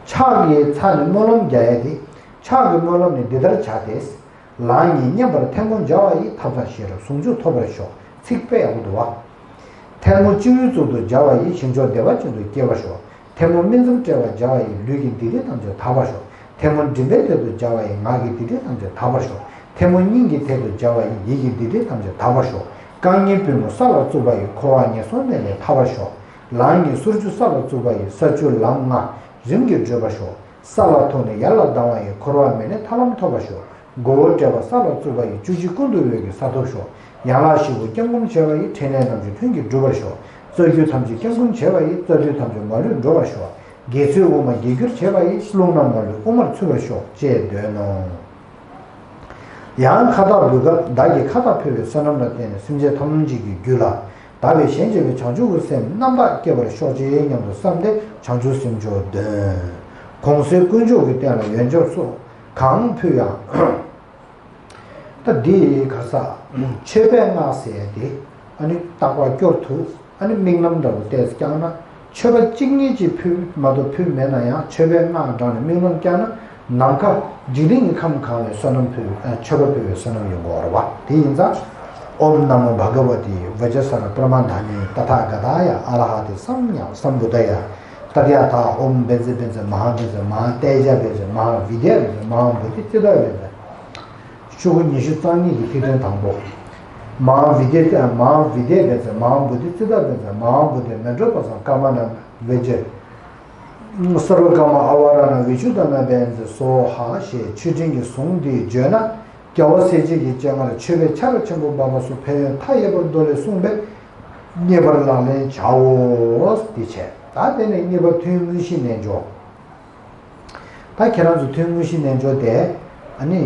ཕྱག་གི་མཚམས་ནས་སྨོན་ལམ་རྒྱག་ཡ་དེ། ཕྱག་གི་སྨོན་ལམ་ནི་འདི་ལྟར་བྱ་སྟེ། ལག་གཉིས་མཉམ་པར་ཐལ་མོ་སྦྱར་བ་ཡིས། ཐབས་དང་ཤེས་རབ་ཟུང་འཇུག་ཐོབ་པར་ཤོག། ཚིག་དཔེ་ཡག་པོ་འདུག་བ། ཐལ་མོ་སྤྱི་བོའི་གཙུག་ཏུ་སྦྱར་བ་ཡིས། ཞིང་མཆོག་བདེ་བ་ཅན་དུ་སྐྱེ་བར་ཤོག། ཐལ་མོ་སྨིན་མཚམས་དཔྲལ་བར་སྦྱར་བ་ཡིས། ལུས་ཀྱི་སྡིག་སྒྲིབ་ཐམས་ཅད་དག་པར་ཤོག། ཐལ་མོ་མགྲིན་པའི་ཐད་དུ་སྦྱར་བ་ཡིས། ངག་གི་སྡིག་སྒྲིབ་ཐམས་ཅད་དག་པར་ཤོག། ཐལ་མོ་སྙིང་གི་ཐད་དུ་སྦྱར་བ་ཡིས། ཡིད་ཀྱི་སྡིག་སྒྲིབ་ཐམས་ཅད་དག་པར་ཤོག། རྐང་གཉིས་པུས་མོ་ས་ལ་བཙུགས་པ་ཡིས། འཁོར་བ་ངན་སོང་གནས་ལས་ཐར་བར་ཤོག། ལག་གཉིས་སོར་བཅུ་ས་ལ་བཙུགས་པ་ཡིས། ས་བཅུ་ལམ་ལྔ་རིམ་གྱིས་བགྲོད་པར་ཤོག། ས་ལ་ཐུག་ནས་ཡར་ལ་ལྡང་བ་ཡིས། འཁོར་བ་མེད་ནས་ཐར་ལམ་ཐོབ་པར་ཤོག། མགོ་བོ་བཀྲུས་པ་ས་ལ་བཙུགས་པ་ཡིས། བཅུ་གཅིག་ཀུན་ཏུ་འོད་ཀྱི་ས་ཐོབ་ཤོག། ཡན་ལག་བཞི་པོ་བརྐྱང་བསྐུམ་བྱས་པ་ཡིས། ཕྲིན་ལས་རྣམ་བཅུ་ལྷུན་གྱིས་གྲུབ་པར་ཤོག། རྩ་རྒྱུད་ཐམས་ཅད་བརྐྱང་བསྐུམ་བྱས་པ་ཡིས། རྩ་རྒྱུད་ཐམས་ཅད་མ་ལུས་འགྲུབ་པར་ཤོག། དགེ་ཚུལ་དབུ་མ་དགེ་གྱུར་བྱས་པ་ཡིས། རླུང་རྣམས་མ་ལུས་དབུ་མར་ཚུད་པར་ཤོག་ཅེས་འདོན་ནོ། ཡང་ཁ་བཏགས་འབུལ་སྐབས་བདག་གིས་ཁ་བཏགས་ཕུལ་བའི་བསོད་ནམས་ལ་བརྟེན་ནས་སེམས་ཅན་ཐམས་ཅད་ཀྱི་རྒྱུད་ལ་བདག་བས་གཞན་གཅེས་པའི་བྱང་ཆུབ་ཀྱི་སེམས་རྣམ་དག་སྐྱེ་བར་ཤོག་ཅེས་སྙམ་དུ་བསམས་ཏེ་བྱང་ཆུབ་སེམས་མཆོག་འདོན། གོང་གསལ་དཀོན་མཆོག་གི་རྟེན་ལ་ཡོན་ཆབ་སོགས་གང་ཕུལ་ཡང་། ད་འདི་ག་ས། མཆོད་པའི་སྔགས་ཟེར་ཏེ། ཨ་ནི་རྟག་པར་སྐྱོར་དུ། ཨ་ནི་རྨི་ལམ་འདྲ་བོ་བལྟས་བསྐྱངས་ན། མཆོད་པ་གཅིག་གཉིས་ཅིག་ཕུལ་མ་གཏོགས་ཕུལ་མེད་ན་ཡང་མཆོད་པའི་སྔགས་བགྲངས་ནས་རྨི་ལམ་བསྐྱངས་ན། ནམ་མཁའ་འཇིག་རྟེན་གྱི་ཁམས་གང་ལ་བསོད་ནམས་ཕུལ། ཨ། མཆོད་པ་ཕུལ་བའི་བསོད་ནམས་ཡོང་གི་ཡོད་རེད་བ། དེ་ཡིན་ཙང་། ཨོཾ་ན་མོ་བྷ་ག་ཝ་ཏི་བཛྲ་ས་ཧ་པྲ་མ་དྷཱ་ནི་ཏ་ཐཱ་ག་ཏཱ་ཡ་ཨ་ར་ཧ་ཏི་སམ་ཡ་སམ་བུ་དྷ་ཡ། ཏདྱ་ཐཱ། ཨོཾ་བཛྲ་བཛྲ་མ་ཧཱ་བཛྲ་མ་ཧཱ་ཏེ་ཇ་བཛྲ་མ་ཧཱ་བི་དྱ་བཛྲ་མ་ཧཱ་བོ་དྷི་ཙིཏྟ་བཛྲ། ཤོག་གུ་ཉི་ཤུ་རྩ་གཉིས་ཀྱི་ཐིག་ཕྲེང་དང་པོ། མ་ཧཱ་བི་དྱ་སྟེ། མ་ཧཱ་བི་དྱ་བཛྲ་མ་ཧཱ་བོ་དྷི་ཙིཏྟ་བཛྲ་མ་ཧཱ་བོ་དྷི་མེ་དྲོད་པ་སམ་ཀ་མ་ན་བཛྲ། སརྦ་ཀ་མ་ཨ་ཝ་ར་ཎ་བི་ཤུདྡྷ་ན་བཛྲ་སྭཱ་ཧཱ་ཞེས་མཆོད་སྤྲིན་གྱི་གཟུངས་འདི་བརྗོད་ན། རྒྱལ་བ་སྲས་བཅས་ཀྱི་སྤྱན་སྔར་མཆོད་པའི་ཆར་ཆེན་པོ་འབབ་པ་སོགས་ཕན་ཡོན་མཐའ་ཡས་པར་མདོ་ལས་གསུངས་པས་མཉེས་པར་ལག་ལེན་བྱའོ། འདི་བྱས། ད་དེ་ནས་གཉིས་པ་ཐུན་དངོས་གཞི་རྣལ་འབྱོར། ད་ཁྱེད་རང་ཚོ་ཐུན་དངོས་གཞི་རྣལ་འབྱོར་དེ། ཨ་ནི།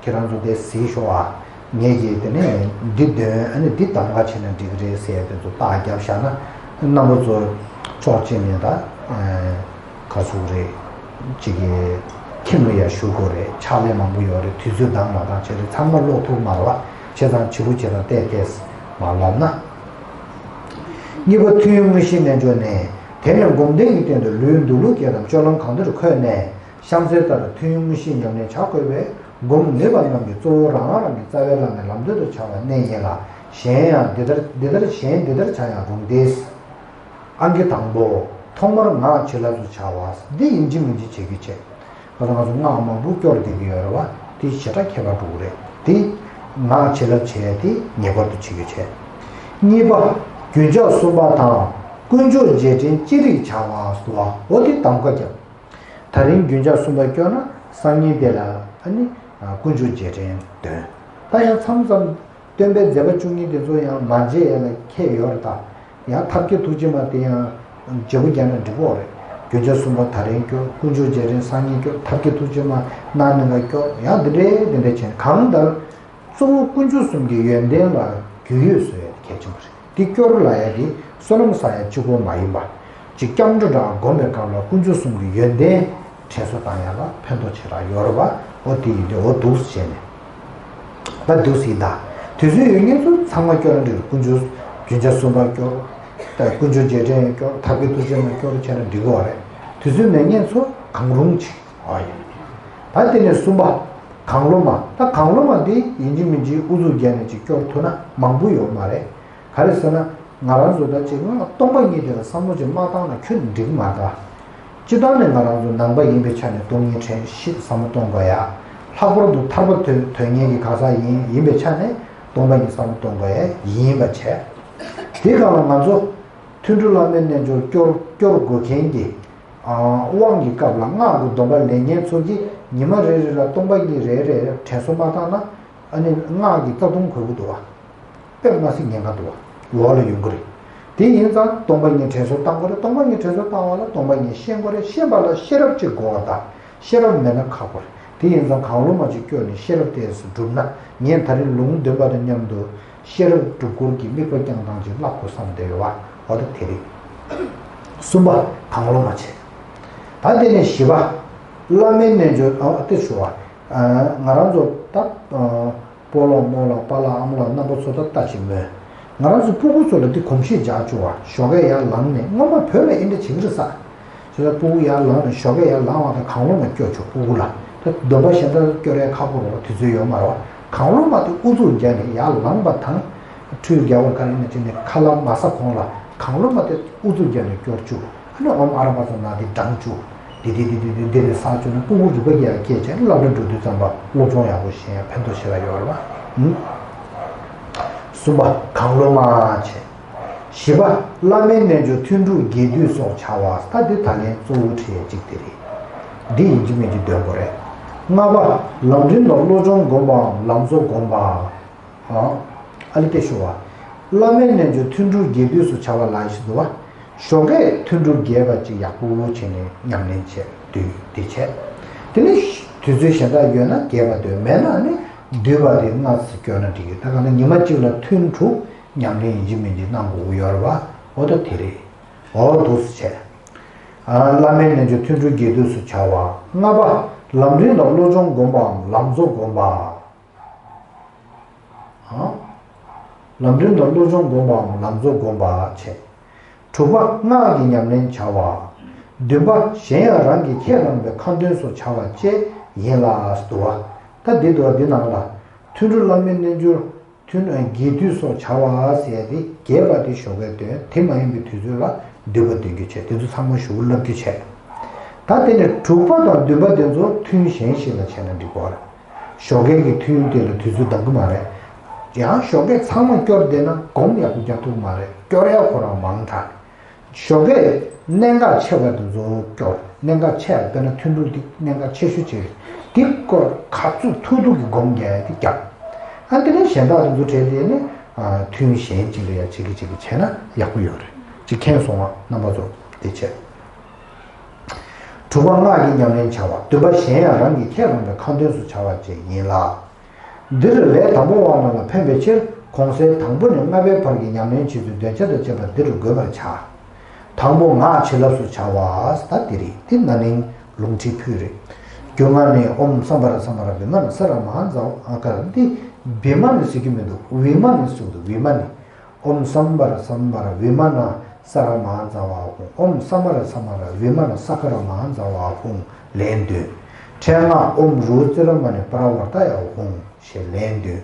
ཁྱེད་རང་ཚོ་དེ་གཟིགས་ཤོག་ཨ། ངས་ཀྱིས་དེ་ནས་འདི་འདོན། ཨ་ནི་འདི་གདམ་ག་བྱས་ན་འགྲིག་གི་རེད་ཟེར་དེ་ཚོ་རྟགས་བརྒྱབ་བཞག་ན། རྣམ་པ་ཚོ་ཕྱོགས་གཅིག་ནས་ད། ག་ཟེར་རེད། ཅིག་གི་ཁྱིམ་ལ་ཡར་བཞུགས་དགོས་རེད། ཕྱག་ལས་མང་པོ་ཡོད་རེད། དུས་ཚོད་འདང་མ་འདང་བྱས་རེད། ཚང་མ་ཀློག་ཐུབ་མ་རེད་བ། བྱས་ཙང་བྱེད་པོ་བྱེད་དང་བལྟས་བལྟས་མ་ལབ་ན། གཉིས་པ་ཐུན་དངོས་གཞི་རྣལ་འབྱོར་ནས། དེ་ནས་སྒོམ་བཟླས་ཀྱི་སྟེང་དུ་ལུས་འདུལ་ལུགས་བརྒྱད་དམ་སྤྱོད་ལམ་གང་འདིར་འཁོད་ནས། གཤམ་གསལ་ལྟར་ཐུན་དངོས་གཞི་ཉམས་ལེན་བྱ་དགོས་པས། སྒོམ་ནུས་པ་རྣམས་ཀྱི་གཙོ་བོ་རང་རང་གི་རྩ་བའི་བླ་མའི་ལམ་སྟོན་དུ་བྱ་བ་གནད་ཡིན་ལ། གཞན་ཡང་འདི་ལྟར་འདི་ལྟར་གཞན་འདི་ལྟར་བྱ་ཡང་རུང་སྟེ། ཨང་ཀི་དང་པོ། ཐོག་མར་ངག་བྱིན་རླབས་སུ་བྱ་བ། འདི་ཡིན་གཅིག་མིན་གཅིག་བྱེད་རྒྱུ་བྱེད། ཁ་སང་ང་ཚོ་སྔགས་མང་པོ་སྐྱོར་བསྡད་ཀྱི་ཡོད་རེད་བ། དེ་ཞེ་དྲག་ཁྱད་པར་འགྲོ་གི་རེད། དེ་ངག་བྱིན་རླབས་བྱས་དེ་ངེས་པར་དུ་བྱེད་རྒྱུ་བྱེད། གཉིས་པ། རྒྱུན་ཆགས་གསུམ་པ་དང་དཀོན་མཆོག་རྗེས་དྲན་ཅི་རིགས་བྱ་བ་སོགས། འོ་དེ་གདམ་ག་བརྒྱབ། ད་རིང་རྒྱུན་ཆགས་གསུམ་པ་སྐྱོར་ན་སང་ཉིན་དེ་ལ་ཨ་ནི་དཀོན་མཆོག་རྗེས་དྲན་འདོན། ད་ཡང་མཚམས་མཚམས་སྟོན་པའི་མཛད་པ་བཅུ་གཉིས་དེ་ཚོ་ཡང་མ་མཇལ་ཡས་ལ་ཁྱད་ཡོད་རེད་ད། ཡང་ཐབས་མཁས་ཐུགས་རྗེ་མ་དེ་ཡང་བརྗེ་པོ་རྒྱག་ན་འགྲིག་གི་རེད། རྒྱུན་ཆགས་གསུམ་པ་ད་རིང་སྐྱོར། དཀོན་མཆོག་རྗེས་དྲན་སང་ཉིན་སྐྱོར། ཐབས་མཁས་ཐུགས་རྗེ་མ་གནངས་ཉིན་ཀ་སྐྱོར། ཡང་འདི་འདྲའི་འདི་འདྲའི་བྱས་ནས་གང་ལྟར། གཙོ་བོ་དཀོན་མཆོག་གསུམ་གྱི་ཡོན་ཏན་ལ་རྒྱུས་ཡོད་བཟོ་ཡ་དེ་གལ་ཆེན་པོ་རེད། འདི་སྐྱོར་ལབ་ཡ་དེ་བསོད་ནམས་བསགས་ཡ་གཅིག་པོ་མ་ཡིན་པ། ཅིག་སྐྱབས་འགྲོ་འདྲ་བ་སྒོམ་པའི་སྐབས་ལ་དཀོན་མཆོག་གསུམ་གྱི་ཡོན་ཏན་དྲན་གསོ་བཏང་ཡ་ལ་ཕན་ཐོགས་ཆེ་དྲགས་ཡོད་རེད་བ། འོ་དེ་ཡིན་དུས་འོ་འདུག་སེ་བྱས་ནས། ད་འདུག་སེ་ཡིན་ད། དུས་ཚོད་ཡོད་མཁན་ཚོ་ཚང་མ་སྐྱོར་ན་འགྲིག་དཀོན་མཆོག་རྒྱུན་ཆགས་གསུམ་པ་སྐྱོར། ད་དཀོན་མཆོག་རྗེས་དྲན་སྐྱོར། ཐབས་མཁས་ཐུགས་རྗེ་མ་སྐྱོར་བྱས་ན་འགྲིག་གི་རེད། དུས་ཚོད་མེད་མཁན་ཚོ་གང་རུང་ཅིག་འོ་ཡ། ད་དེ་ནས་གསུམ་པ། གང་བློ་མ། ད་གང་བློ་མ་འདི་ཡིན་གཅིག་མིན་གཅིག་ཨུ་ཚུགས་རྒྱག་ནས་ཅིག་སྐྱོར་ཐུབ་ན་མང་པོ་ཡོད་མ་རེད། ག་རེ་ཟེར་ན། ང་རང་ཚོ་ད་ཅིག་སྟོང་པ་ཉིད་དེ་ལ་བསམ་བློ་ཅིག་མ་བཏང་ན་ཁྱོན་འགྲིག་མ་རེད། སྤྱིར་བཏང་ནས་ང་རང་ཚོ་ནང་པ་ཡིན་པའི་ཆ་ནས་སྟོང་ཉིད་དྲན་ཤེས་བསམ་བློ་གཏོང་དགོས་ཡ། ལྷག་པར་དུ་ཐར་པ་དོན་དོན་གཉེར་གྱི་གང་ཟག་ཡིན་ཡིན་པའི་ཆ་ནས་སྟོང་པ་ཉིད་བསམ་བློ་གཏོང་དགོས་ཡ་ཡིན་པ་བྱས། དེའི་སྒང་ལ་ང་ཚོ་ཐུན་དྲུག་བླ་མའི་རྣལ་འབྱོར་སྐྱོར་སྐྱོར་དགོས་མཁན་གྱི་དབང་གི་སྐབས་ལ་སྔགས་ཀྱི་སྡོམ་པ་ལེན་མཁན་ཚོ་གིས་ཉི་མ་རེ་རེ་ལ་སྟོང་པ་ཉིད་རེ་རེ་དྲན་གསོ་མ་བཏང་ན། ཨ་ནི་སྔགས་ཀྱི་རྩ་ལྟུང་གོ་གི་འདུག་བ། དཔེ་མ་སྲིད་ཉེན་ཁ་འདུག་བ། འོག་ལ་ཡོང་གི་རེད། དེ་ཡིན་ཙང་སྟོང་པ་ཉིད་དྲན་གསོ་བཏང་དགོས་རེད། སྟོང་པ་ཉིད་དྲན་གསོ་བཏང་བ་ལ་སྟོང་པ་ཉིད་ཤེས་དགོས་རེད། ཤེས་པ་ལ་ཤེས་རབ་ཅིག་དགོས་བ་དང་། ཤེས་རབ་མེད་ན་ཁག་པོ་རེད། དེ་ཡིན་ཙང་གང་བློ་མ་ཅིག་སྐྱོར་ནས་ཤེས་རབ་ཏོག་ཙམ་བསྒྲུབས་ན། ངས་ད་རིང་ལུང་འདོན་པ་དང་མཉམ་དུ་ཤེས་རབ་སྒྲུབ་སྐོར་གྱི་དམིགས་པ་བསྐྱངས་སྟངས་ཅིག་བསླབ་དགོས་བསམ་བསྡད་ཡོད་བ། འོ་ད་དེ་རེད། གསུམ་པ་གང་བློ་མ་བྱེད། ད་དེ་ནས་བཞི་པ། བླ་མའི་རྣལ་འབྱོར་ཨ་ཏི་ཞུ་བ། ང་རང་ཚོ་ད། སྤོ་ལོ་རྨོ་ལོ་པཱ་ལགས་ཨ་མ་ལགས་རྣམ་པ་ཚོ་ད་ལྟ་ཅིག་མོས། ང་རང་ཚོ་སྤུ་གུ་ཚོ་ལ་དེ་གོམས་གཤིས་འཇགས་བཅུག་བ་ཞོགས་ཀས་ཡར་ལངས་ནས་སྔོན་མ་བོད་ལ་ཨེ་འདྲ་བྱེད་ཀྱི་རེད་ས། ཞོགས་ཀས་སྤུ་གུ་ཡར་ལངས་ནས་ཞོགས་ཀས་ཡར་ལངས་བ་དང་གང་བློ་མ་སྐྱོར་ཆོག་སྤུ་གུ་ལ་ད་སྡོམ་པ་གཞན་དག་སྐྱོར་ཡས་ཁག་པོ་རེད་བ། དུས་ཚོད་ཡོད་མ་རེད་བ། གང་བློ་མ་དེ་ཨུ་ཚུགས་བརྒྱབ་ནས་ཡར་ལངས་པ་དང་། ཁྲུས་རྒྱག་པ་ག་རེ་ཡིན་ན་བྱས་ནས་ཁ་ལག་མ་ཟ་གོང་ལ་གང་བློ་མ་དེ་ཨུ་ཚུགས་བརྒྱབ་ནས་སྐྱོར་བཅུག་ཨ་ནི་ཨོཾ་ཨ་ར་པ་ཙ་ན་དེ་བགྲངས་བཅུག་དེ་དེ་དེ་དེ་དེ་དེ་ནས་ས་བཅུག་ན་སྤུ་གུ་རིག་པ་རྒྱས་སྐྱེས་བྱས་ནས་སློབ་གྲྭ་འགྲོ་དུས་ཙམ་པ་སློབ་སྦྱོང་ཡག་པོ་ཤེས་ཡ་ཕན་ཐོགས་ཆེ་ར་ཡོད་རེད་བ། གསུམ་པ་གང་བློ་མ་བྱེད། བཞི་པ་བླ་མའི་རྣལ་འབྱོར་ཐུན་དྲུག་རྒྱས་བསྡུས་སོགས་བྱ་བ་ད་འདི་ད་ལན་གཙོ་བོ་ཁྲིད་ཡ་གཅིག་དེ་རེད། འདི་ཡིན་གཅིག་མིན་གཅིག་འདོན་དགོས་རེད། ལྔ་པ་ལམ་རིམ་དང་བློ་སྦྱོང་བསྒོམ་པའམ་ལམ་གཙོ་བསྒོམ་པ། ཨ་ལི་ཏེ་ཤོ་བ། བླ་མའི་རྣལ་འབྱོར་ཐུན་དྲུག་རྒྱས་བསྡུས་སུ་བྱ་བ་ལ་ཞིག་འདུག་བ། ཞོགས་ཀས་ཐུན་དྲུག་རྒྱས་པ་ཅིག་ཡག་པོ་བྱས་ནས་ཉམས་ལེན་བྱས་བསྡུས་འདི་བྱས། དེ་ནས་དུས་ཚོད་གཞན་དག་ཡོད་ན་རྒྱས་པ་འདོན་མེད་ན་ནི་བསྡུས་པ་དེ་སྔ་ཙམ་སྐྱོར་ན་འགྲིག་གི་ད་ག་ནི་ཉི་མ་གཅིག་ལ་ཐུན་དྲུག་ཉམས་ལེན་ཡིན་གཅིག་མིན་གཅིག་གནང་དགོས་ཀྱི་ཡོད་རེད་བ། འོ་ད་དེ་རེད། འོ་འདུག་སེ་བྱས། ཨ་བླ་མའི་རྣལ་འབྱོར་ཐུན་དྲུག་རྒྱས་བསྡུས་སུ་བྱ་བ། ལྔ་པ། ལམ་རིམ་དང་བློ་སྦྱོང་བསྒོམ་པའམ་ལམ་གཙོ་བསྒོམ་པ། ལམ་རིམ་དང་བློ་སྦྱོང་བསྒོམ་པའམ་ལམ་གཙོ་བསྒོམ་པ་བྱས། དྲུག་པ་སྔགས་ཀྱི་ཉམས་ལེན་བྱ་བ། བདུན་པ་གཞན་ཡང་རང་གིས་ཁས་བླངས་པའི་ཁ་འདོན་སོགས་བྱ་བ་བཅས་ཡིན་ལ་འདུག་བ། ད་འདི་འདུག་བ་འདི་ནང་ལ། ཐུན་དྲུག་བླ་མའི་རྣལ་འབྱོར། ཐུན་རྒྱས་བསྡུས་སོགས་བྱ་བ་ཟེར་ཏེ་རྒྱས་པ་དེ་ཞོགས་ཀས་འདོན་དེ་མ་ཡིན་པའི་དུས་ཚོད་ལ་བསྡུས་པ་འདོན་རྒྱུ་བྱས་དེ་ཚོ་ཚང་མ་ཞུ་བ་ལབ་རྒྱུ་བྱས། ད་དེ་ནས་དྲུག་པ་དང་བདུན་པ་དེ་ཚོ་ཐུན་གཞན་ཞིག་ལ་བྱས་ན་འགྲིག་གོ། ཞོགས་ཀས་ཀྱི་ཐུན་དེ་ལ་དུས་ཚོད་འདང་གི་མ་རེད། ཡང་ཞོགས་ཀས་ཚང་མ་སྐྱོར་བསྡད་ན་སྒོམ་ཡག་པོ་རྒྱག་ཐུབ་ཀྱི་མ་རེད། སྐྱོར་ཡག་ཁོ་རང་མང་དྲགས། ཞོགས་ཀས་གནད་འགག་ཆེ་བ་དེ་ཚོ་སྐྱོར། གནད་འགག་ཆེ་བ་དཔེར་ན་ཐུན་དྲུག་དེ་གནད་འགག་ཆེ་ཤོས་ཆེ་བས་དེ་སྐོར་ག་ཚོད་ཐུབ་ཐུབ་ཀྱི་སྒོམ་རྒྱག་ཡ་དེ་རྒྱག་ཨ་དེ་ནས་གཞན་དག་དེ་ཚོ་བྲལ་ཏེ་ནི་ཐུན་གཞན་གཅིག་ལ་ཡ་གཅིག་གིས་གཅིག་གིས་བྱས་ན་ཡག་པོ་ཡོད་རེད། གཅིག་མཁྱེན་སོང་ང་རྣམ་པ་ཚོ་དེ་བྱས། དྲུག་པ་སྔགས་ཀྱི་ཉམས་ལེན་བྱ་བ། བདུན་པ་གཞན་ཡང་རང་གིས་ཁས་བླངས་པའི་ཁ་འདོན་སོགས་བྱ་བ་བཅས་ཡིན་ལ། འདིར་ལས་དང་པོ་བ་རྣམས་ལ་ཕན་པའི་ཕྱིར་གོང་གསལ་དང་པོ་ནས་ལྔ་པའི་བར་གྱི་ཉམས་ལེན་བྱེད་ཚུལ་འདོན་ཆ་དང་བཅས་པ་འདིར་འགོད་པར་བྱ། དང་པོ་སྔགས་བྱིན་རླབས་སུ་བྱ་བ་ད་འདི་རེད། འདི་ན་ནིང་ལུང་ཁྲིད་ཕུལ་རེད། རྒྱུ་སྔགས་ནི་ཨོཾ་སམྦྷ་ར་སམྦྷ་ར་བི་མ་ན་ས་ར་མ་ཛ་ཨ་ཀ་ར་འདི་བི་མ་ནི་ཟེར་གྱི་མི་འདུག་བི་མ་ནི་ཟེར་གྱི་འདུག་བི་མ་ནི། ཨོཾ་སམྦྷ་ར་སམྦྷ་ར་བི་མ་ན་ས་ར་མ་ཛ་ཝ་ཧཱུྃ། ཨོཾ་སམྦྷ་ར་སམྦྷ་ར་བི་མ་ན་ས་ཀ་ར་མ་ཛ་ཝ་ཧཱུྃ་ལན་བདུན། ཕྲེང་སྔགས་ཨོཾ་རུ་ཙི་ར་མ་ཎི་པ་ར་ཝརྟ་ཡ་ཧཱུྃ་ཞེས་ལན་བདུན།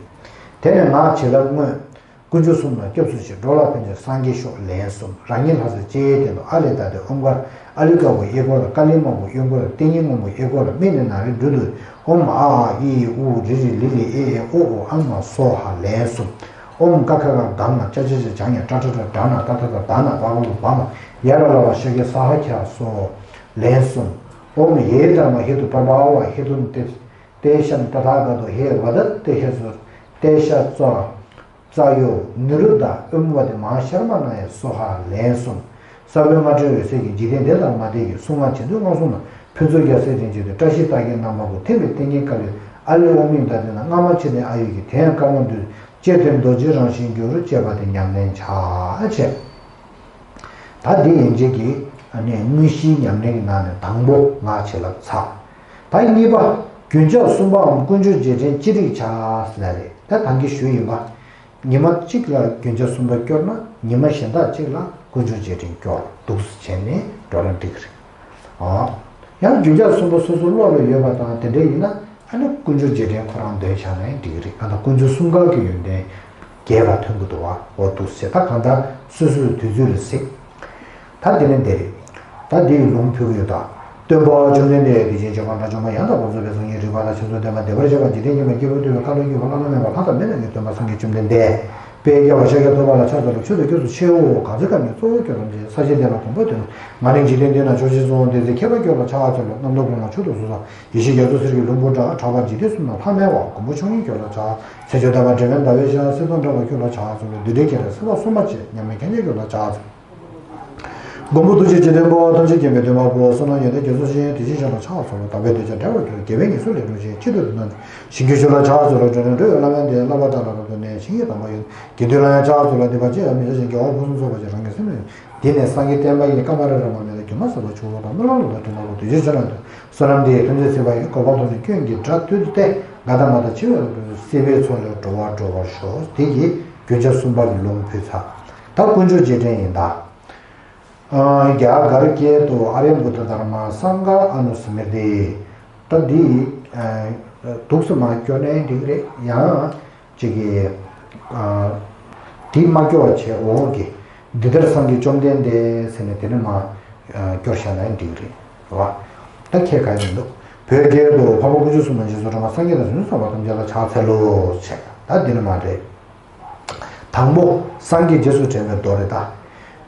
དེ་ནས་སྔགས་བྱིན་རླབས་དངོས། དཀོན་མཆོག་གསུམ་ལ་སྐྱབས་སུ་མཆི། འགྲོ་ལ་ཕན་ཕྱིར་སངས་རྒྱས་ཤོག་ལན་གསུམ། རང་ཉིད་ལྷ་སྲས་སྤྱན་རས་གཟིགས་དང་ཨཱ་ལས་མདའ་སྟོད་ཨོཾ་གར་ཨཱ་ལི་ཀ་བུ་ཨེ་ཀོ་ལ་ཀ་ལི་མ་བུ་ཨེ་ཀོ་ལ་ཏི་ཉི་སྔོན་པོ་ཨེ་ཀོ་ལ་མི་ནི་ན་རེ་འབྲུ་དུ་ཨོཾ་ཨ་ཨཱ་ཨི་ཨི་ཨུ་རི་རི་ལི་ལི་ཨེ་ཨེ་ཨོ་ཨོ་ཨ་མ་སྭཱ་ཧཱ་ལན་གསུམ། ཨོཾ་ཀ་ཁ་ག་ག་ང་ཅ་ཆ་ཆ་ཇ་ཉ་ཏྲ་ཏྲ་ཏྲ་ཌ་ན་ཏ་ཐ་ཐ་དྷ་ན་པ་བ་བ་བ་མ་ཡ་ར་ལ་བ་ཤ་ཀེ་སྭཱ་ཧཱ་ཁྱ་སོ་ལན་གསུམ། ཨོཾ་ཡེ་དྷརྨ་ཧེ་ཏུ་པར་བྷ་ཝ་ཧེ་ཏུ་ཏེ་ཏེ་ཤམ་ཏ་ཐཱ་ག་ཏོ་ཧེ་བ་ད་ཏེ་ཧེ་སུ་ཏེ་ཤ་ཙ་ཙ་ཡོ་ནི་རུ་དྷ་ཨོཾ་བ་དེ་མ་ཤར་མ་ན་ཡ་སྭཱ་ཧཱ་ལན་གསུམ། ས་བོན་ལྔ་སྤྲེལ་འོད་གསལ་གྱི། འཇིག་རྟེན་འདི་དང་མ་འདས་ཀྱི། གསུང་ངག་བྱིན་མཛོད་ལྔ་གསུམ་ན། ཕུན་ཚོགས་རྒྱལ་སྲས་རིན་ཆེན་འདུས། བཀྲ་ཤིས་རྟགས་བརྒྱད་རྣམ་པར་བསྐོར། ཐིམ་པས་ཏིང་ངེ་དཀར་ལུས། ཨ་ལས་འོག་མིན་ཟླ་སྟེང་ན། སྔ་མ་ཕྱི་ནས་ཨ་ཡོད་ཀྱི། དེ་ཡང་དཀར་མོ་འདུས། ཅེས་དེར་རྡོ་རྗེ་རང་བཞིན་འགྱུར། ཅེས་པ་དེ་ཉམས་ལེན་བྱ་བྱས། ད་འདི་ཡན་ཆད་ཀྱི་དངོས་གཞིའི་ཉམས་ལེན་གྱི་ནང་ནས་དང་པོ་སྔགས་བྱིན་རླབས་ཚར། ད་གཉིས་པ་རྒྱུན་ཆགས་གསུམ་པའམ་དཀོན་མཆོག་རྗེས་དྲན་ཅི་རིགས་བྱ་ཟེར་ལ་རེད། ད་ད་གིན་ཞུས་ཡིན་པ། ཉི་མ་གཅིག་ལ་རྒྱུན་ཆགས་གསུམ་པ་སྐྱོར་ན་ཉི་མ་གཞན་དག་གཅིག་ལ་དཀོན་མཆོག་རྗེས་དྲན་སྐྱོར་འདུག་སེ་བྱས་ནས་འགྲོ་ན་འགྲིག་གི་རེད། ཨ། ཡང་རྒྱུན་ཆགས་གསུམ་པ་སོ་སོ་བློ་ལ་ཡོད་པ་དང་དེ་འདྲ་ཡིན་ན་ཨ་ནི་དཀོན་མཆོག་རྗེས་དྲན་ཁོ་རང་འདོན་བྱས་ན་ཡང་འགྲིག་གི་རེད། གང་ལྟར་དཀོན་མཆོག་གསུམ་ཀ་གི་ཡོན་ཏན་རྒྱས་པ་ཐོན་གྱི་འདུག་བ། འོ་འདུག་སེ་ད་གང་ལྟར་སོ་སོའི་དུས་ཚོད་ལ་གཟིགས། ད་དེ་ནས་འདིར། ད་འདི་ཡི་ལུང་ཕུལ་གྱི་ཡོད་ད། སྟོན་པ་བཅོམ་ལྡན་འདས་དེ་བཞིན་གཤེགས་པ་དགྲ་བཅོམ་པ་ཡང་དག་པར་རྫོགས་པའི་སངས་རྒྱས་རིག་པ་དང་ཞིང་རྩོད་ལྡན་པ་བདེ་བར་གཤེགས་པ་འཇིག་རྟེན་མཁྱེན་པ་སྐྱེས་བུ་ཐུབ་པའི་མཁའ་ལ་སྤྱོད་པ་བླ་ན་མེད་པ་ལྷ་དང་མི་རྣམས་ཀྱི་སྟོན་པ་སངས་རྒྱས་བཅོམ་ལྡན་འདས། དཔལ་རྒྱལ་བ་ཤཱཀྱ་ཐུབ་པ་ལ་ཕྱག་འཚལ་ལོ། ཆོས་དང་སྐྱབས་སུ་མཆིའོ། གང་ཚེ་སྐབས་ནས་གཙོ་བོ་སྐྱོབ་པར་བྱེད། ས་གཞི་འདི་ལ་གོམ་པ་བཏུད་ནས། ང་ནི་འཇིག་རྟེན་འདི་ན་མཆོག་ཤིང་གསོན། བདེ་ཚེ་ཁྱད་པར་སྐྱོབ་ལ་ཕྱག་འཚལ་ལོ། རྣམ་རྟོག་ཀུན་ལ་མཆོག་ཏུ་གཟུགས་སམ། ཡེ་ཤེས་རྒྱ་མཚོ་གསེར་གྱི་ལྷུན་པོ་འདྲ། གྲགས་པ་འཇིག་རྟེན་གསུམ་ན་ལྷམ་མེ་བ། མགོན་པོ་མཆོག་སྙིང་སྐྱོབ་ལ་ཕྱག། ཚེ་མཆོག་དམ་པ་འབྲལ་མེད་ཟླ་བའི་ཞལ། གསེར་སྟོང་འདྲ་བ་སྐྱོབ་ལ་ཕྱག་འཚལ་ལོ། བདུད་འདྲེ་ཁྱེད་རང་སེམས་དཔའ་སྲུང་མ་ཆེ། མཉམ་མེད་མཁྱེན་བརྩེ་སྐྱོབ་ལ་ཕྱག་འཚལ། མགོན་པོ་ཐུགས་རྗེ་ཆེ་མཐོན་པོ། ཐམས་ཅད་མཁྱེན་པའི་སྟོན་པ་པོ། བསོད་ནམས་ཡོན་ཏན་རྒྱ་མཚོ་ཆེ། དེ་བཞིན་གཤེགས་ལ་ཕྱག་འཚལ་ལོ། དག་པའི་འདོད་ཆགས་བྲལ་བར་གྱུར། དགེ་བའི་ཉེས་སྤྱོད་ལས་གྲོལ་ཞིང་། སྤྱི་དང་དུ་ན་ཞིང་ཁྱོད་ཆོས་ལ་ཕྱག་འཚལ་ལོ། འགྲོ་དོན་འགྲུབ་པའི་བླ་མའི་མདུན། བསླབ་པ་དགྲ་ལ་རབ་ཏུ་གནས། ཞིང་གི་དམ་པ་ཡོན་ཏན་དགེ་འདུན་ལ་ཡང་ཕྱག་འཚལ་ལོ། སྡིག་པ་ཅི་ཡང་མི་བྱ་ཞིང་། དགེ་བ་ཕུན་སུམ་ཚོགས་པར་སྤྱད། རང་གི་སེམས་ནི། འདི་ནི་སངས་རྒྱས་བསྟན་པ་ཡི། བཀའ་མ་རབས་རབ་མ་མེད་ལ། སྒྱུ་མ་ཟད་པ་ཆོས་སྐུ་དང་། སྨོན་ལམ་ལོ་ཟླ་དྲུག་ན་ལོ། དེ་ཕྱིར་བྱོན་ལ་འདུད། བསོད་ནམས་འདི་ཡིས་ཐམས་ཅད་གཟིགས་པ་ཡི། གོ་འཕང་མཐོ་ནས་སྐྱོན་གྱི་དགྲ་བཏུལ་ཏེ། ང་དང་ང་དང་འཆི་བའི་རབས་ཀྱི་སྲིད་པའི་མཚོ་ལས་འགྲོ་བ་སྒྲོལ་བར་ཤོག་དེ་ཡི་རྒྱུན་ཆགས་གསུམ་པ་གི་ལུང་ཕུལ་ཚར། ད་དཀོན་མཆོག་རྗེས་དྲན་ཡིན་ད། རྒྱ་གར་སྐད་དུ། ཨ་རྱ་བུདྡྷ་དྷརྨ་སངྒྷ་ཨ་ནུ་སི་མི་རྟི། ད་འདི་འདུག་སེ་མར་སྐྱོར་ནའི་འགྲིག་རེད། ཡང་ཅིག་གི་འདི་མ་སྐྱོར་བ་བྱས། འོག་གི་འདི་ལྟར་སངས་རྒྱས་བཅོམ་ལྡན་འདས་ཟེར་ནས་དེ་ནས་མར་སྐྱོར་བཞག་ནའི་འགྲིག་རེད་བ། ད་ཁྱད་ག་ཡང་མི་འདུག་བོད་སྐད་དུ། འཕགས་པ་དཀོན་མཆོག་གསུམ་ལ་རྗེས་སུ་འབྲང་བ། སངས་རྒྱས་དང་བྱང་ཆུབ་སེམས་དཔའ་ཐམས་ཅད་ལ་ཕྱག་འཚལ་ལོ་ཞེས། ད་འདི་ནི་མ་རེད། དང་པོ། སངས་རྒྱས་རྗེས་སུ་དྲན་པའི་མདོ་རེད་ད།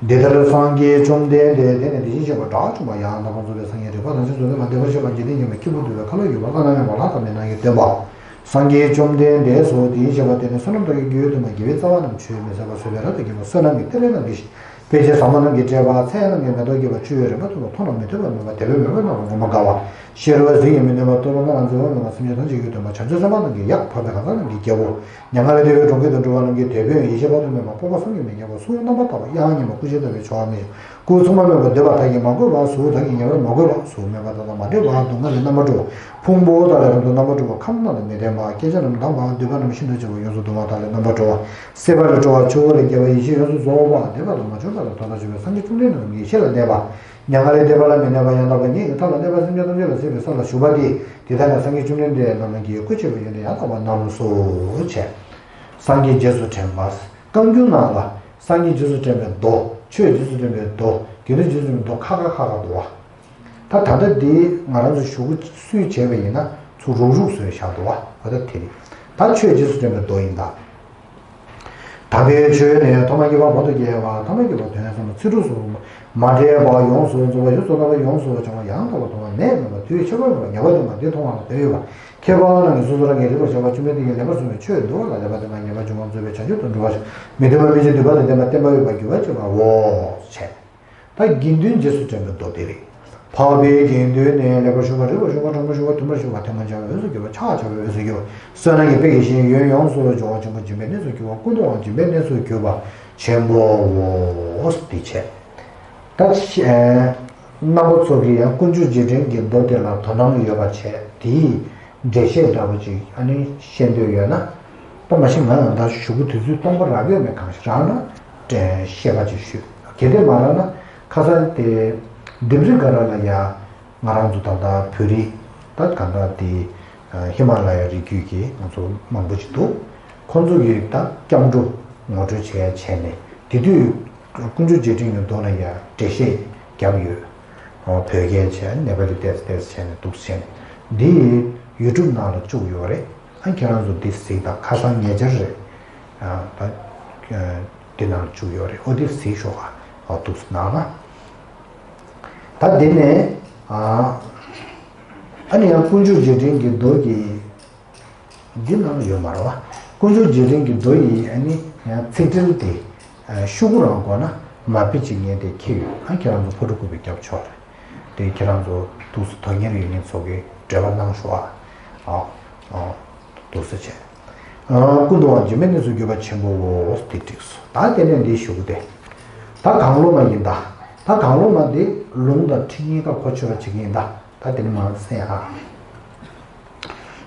འདི་ལྟར་སངས་རྒྱས་བཅོམ་ལྡན་འདས། དེ་ནས་དེ་བཞིན་གཤེགས་པ་དགྲ་བཅོམ་པ། ཡང་དག་པར་རྫོགས་པའི་སངས་རྒྱས། རིག་པ་དང་ཞིང་རྫོགས་པའི་ངང་། བདེ་བར་གཤེགས་པ། འཇིག་རྟེན་མཁྱེན་པ། སྐྱེས་བུ་འདུལ་བའི་ཁ་ལོ་སྒྱུར་བ། བླ་ན་མེད་པ། ལྷ་དང་མི་རྣམས་ཀྱི་སྟོན་པ། སངས་རྒྱས་བཅོམ་ལྡན་འདས་སོ། དེ་བཞིན་གཤེགས་པ་དེ་ནི་བསོད་ནམས་དང་རིགས་ཀྱི་རྒྱུ་ཡང་དུ་མ། དགེ་བའི་རྩ་བ་རྣམས་ཆུད་པས་མི་ཟད་པ། བཟོད་པའི་རབ་ཏུ་དགེ་བ། བསོད་ནམས་ཀྱི་གཏེར་ལས་རྣམ་བསྐྱེད་ཤིང་། དཔེ་བྱད་ཟབ་མོ་རྣམས་ཀྱིས་སྤྲས་པ། ཚད་རྣམས་ཀྱིས་མེ་ཏོག་བཀོད་པ། བཅུ་ཡོད་རིམ་པ་མཐུན་པ། མཐོང་ན་མི་ཐོས་པ་མེད་པ། དད་པས་མོས་པ་རྣམས་ལ་ངོ་མ་དགའ་བ། ཤེས་རབ་གཟི་ཡིས་མི་གནོད་པ། བསྟོད་པ་རྣམས་ལ་མཛེས་པ་མེད་པ། སེམས་ཅན་ཐམས་ཅད་ཀྱི་སྟོན་པ། བྱང་ཆུབ་སེམས་དཔའ་རྣམས་ཀྱི་གཡག་འཕགས་པའི་ལྷ་ཚངས་རྣམས་ཀྱི་རྒྱལ་པོ། མྱ་ངན་ལས་འདས་པའི་གྲོང་ཁྱེར་དུ་འགྲོ་བ་རྣམས་ཀྱི་དེད་དཔོན། ཡེ་ཤེས་དཔག་ཏུ་མེད་པ། སྤོབས་པ་བསམ་གྱིས་མི་ཁྱབ་པ། གསུང་རྣམ་པར་དག་པ། དབྱངས་སྙན་པ། སྐུ་ཅི་ལྟ་བུའི་མཆོག་དམན་ཞིང་། སྐུ་མཚུངས་པ་མེད་པ། འདོད་པ་བདག་གིས་མ་བསྐོས་པ། གཟུགས་བདག་གིས་ངེས་པར་མ་བསྐོས་པ། གཟུགས་མེད་པ་དག་དང་མ་འདྲེས་པ། སྡུག་བསྔལ་ལས་རྣམ་པར་གྲོལ་བ། ཕུང་པོ་དག་ལས་རབ་ཏུ་རྣམ་པར་གྲོལ་བ། ཁམས་རྣམས་ལས་མི་འདའ་བ། སྐད་ཆ་རྣམས་དང་བ། འདོད་པ་རྣམས་ཤིན་ཏུ་ཆེ་བ། ཡོངས་སུ་གདུང་བ་དག་ལས་རྣམ་པར་གྲོལ་བ། སྲེད་པ་ལས་གྲོལ་བ། ཆུ་བོ་ལས་བརྒལ་བ། ཡེ་ཤེས་ཡོངས་སུ་རྫོགས་པ། འདས་པ་དང་མ་བྱོན་པ་ལ་ཐོག་མཐའ་བརྒྱུད་པའི་སངས་རྒྱས་བཅོམ་ལྡན་འདས་རྣམས་ཀྱི་ཡེ་ཤེས་ལ་གནས་པ། མྱ་ངན་ལས་འདས་པ་ལ་མི་གནས་པ། ཡང་དག་པ་ཉིད་ཀྱི་མཐའ་ལ་གནས་པ། སེམས་ཅན་ཐམས་ཅད་ལ་སྲིད་པའི་ས་ལ་བཞུགས་པ་སྟེ། དེ་དག་ནི་སངས་རྒྱས་བཅོམ་ལྡན་འདས་རྣམས་ཀྱི་སྐུ་ཆེ་བའི་ཡོན་ཏན་ཡང་དག་པ་རྣམས་སོ་ཞེས། སངས་རྒྱས་རྗེས་སུ་དྲན་པ། བཀའ་འགྱུར་ནང་ལ་སངས་རྒྱས་རྗེས་སུ་དྲན་པའི་མདོ། ཆོས་རྗེས་སུ་དྲན་པའི་མདོ། དགེ་འདུན་རྗེས་སུ་དྲན་པའི་མདོ། ཁ་ཁ་ཁ་ཁ་འདུག་བ། ད་ད་ལྟ་འདི་ང་རང་ཚོ་ཞུ་གུ་སུས་བྱས་པ་ཡིན་ན་ཚུར་རུག་རུག་བཟོས་བཞག་འདུག་བ། ད་ལྟ་དེ་རེད། ད་ཆོས་རྗེས་སུ་དྲན་པའི་མདོ་ཡིན་ད། དམ་པའི་ཆོས་ནི་ཐོག་མ་ཉིད་པ་བར་དུ་གྱེས་པ། ཐ་མ་ཉིད་པ་དོན་ཚང་བ། ཚིག་འབྲུ་གསུམ་མ་འདྲེས་པ། ཡོངས་སུ་རྫོགས་པ། ཡོངས་སུ་རྣམ་པར་ཡོངས་སུ་སྦྱོང་བ། ཡང་དག་པར་མཐོང་བ། ནད་མེད་པ། དུས་ཕྱེད་ཀ་མེད་པ། ཉེས་པ་དོན་མེད་པ། འདི་མཐོང་བ་ལ་དོན་ཡོད་པ། ཁྱད་པར་རང་གིས་སོ་སོ་རང་གིས་རིག་པར་བྱ་བ། བཅོམ་ལྡན་འདས་ཀྱིས་ལེགས་པར་གསུངས་པའི་ཆོས་འདུལ་བ་ལ་ལེགས་པར་ལྟ་བ། ཉེས་པ་འབྱུང་བ་རྫོགས་པའི་བྱང་ཆུབ་ཏུ་འགྲོ་བར་ཤོག་མི་མཐུན་པ་མི་བྱེད། འདུན་པ་དང་ལྡན་པ། བརྟན་པ་ཡོད་པར་འགྱུར་བར་བྱེད་པའོ་ཞེས། ད་དགེ་འདུན་རྗེས་སུ་དྲན་པའི་མདོ་དེ་རེད། འཕགས་པའི་དགེ་འདུན་ནི། ལེགས་པར་ཞུགས་པ། རིགས་པར་ཞུགས་པ། དྲང་པོར་ཞུགས་པ། མཐུན་པར་ཞུགས་པ། ཐུན་མོང་བྱ་བའི་འོས་སུ་གྱུར་པ། ཕྱག་བྱ་བའི་འོས་སུ་གྱུར་པ། བསོད་ནམས་ཀྱི་དཔལ་གྱིས་ཞིང་ཡུན་ཡོངས་སུ་སྦྱོང་བ། འཇུག་པ་སྦྱིན་པའི་གནས་སུ་གྱུར་པ། ཀུན་ཏུ་དབང་སྦྱིན་པའི་གནས་སུ་གྱུར་པ་ཆེན་པོའོ། འདི་བྱས། ད་ཨེ་རྣམ་པ་ཚོ་གིས་ཡང་དཀོན་མཆོག་རྗེས་དྲན་གྱི་མདོ་དེ་ལ་དོ་སྣང་ཡོད་པ་བྱས། དེའི་འགྲེལ་བཤད་འདྲ་པོ་ཅིག་ཨ་ནི་བཤད་འདོད་ཡོད་ན། ད་མ་གཞི་ང་ཡང་ད་ཞུ་གི་དུས་ཚོད་སྟོང་པ་རག་ཡོད་མེད་གང་ཤེས། རག་ན་བཤད་པ་ཅིག་ཞུ། གལ་ཏེ་མ་རག་ན་ཁ་སང་དེ་ལྡེབས་རིས་སྒང་ར་ལ་ཡ། ང་རང་ཚོ་ད་ལྟ་བོད་རིགས་ད་གང་ལྟར་དེ་ཧི་མ་ལ་ཡ་རི་རྒྱུད་ཀྱི་ང་ཚོ་མང་པོ་ཅིག་འདུག་ཁོང་ཚོ་གིས་ད་སྐྱབས་འགྲོ་ངོ་སྤྲོད་བྱས་བྱས་ནས། དེ་དུས་དཀོན་མཆོག་རྗེས་དྲན་གྱི་མདོ་ལ་ཡ་འགྲེལ་བཤད་བརྒྱབ་ཡོད། བོད་སྐད་བྱས། ནེ་པ་ལི་ཏོག་ཙམ་ཏོག་ཙམ་བྱས་ནས་འདུག་བྱས་ནས། འདི་ཡུ་ཊུབ་ནང་ལ་བཅུག་ཡོད་རེད། ཨ་ཁྱེད་རང་ཚོ་འདི་གཟིགས་དང་། ཁ་སང་ཉེ་ཆར་རེད། ཨ་ད་འདི་ནང་ལ་བཅུག་ཡོད་རེད། ཨོ་འདི་གཟིགས་ཤོག་ཨ། ཨོ་འདུག་སེ་གནང་ན། ད་འདི་ནས་ཨ་ཨ་ནི་ཡང་དཀོན་མཆོག་རྗེས་དྲན་གྱི་མདོ་གི་འདི་ནང་ལ་ཡོད་མ་རེད་བ། དཀོན་མཆོག་རྗེས་དྲན་གྱི་མདོ་ཡི་ཨ་ནི་ཡང་ཚིག་འགྲེལ་དེ་ཤོག་གུ་རང་དགོས་ན་མ་དཔེ་ཅིག་ངས་དེ་འཁྱེར་ཡོད། ཨ་ཁྱེད་རང་ཚོ་ཕོ་ཊོ་ཀོ་པི་རྒྱབ་ཆོག་རེད། དེ་ཁྱེད་རང་ཚོ་འདུག་སེ་དོན་གཉེར་ཡོད་མཁན་ཚོ་གིས་འབྲེལ་བ་གནང་ཤོག་ཨ། ཨ་ཨ་འདུག་སེ་བྱས། ཨ་ཀུན་ཏུ་དབང་སྦྱིན་པའི་གནས་སུ་གྱུར་པ་ཆེན་པོའོ། དེ་འགྲིགས་སོང་། ད་དེ་ནས་འདི་ཞུ་གི་དེ། ད་གང་བློ་མ་ཡིན་ད། ད་གང་བློ་མ་འདི་ལུང་དང་ཁྲིད་གཉིས་ཀ་གོ་ཆོད་པ་བྱེད་ཀྱི་ཡིན་ད། ད་དེ་ནི་མ་གསན་ཨ།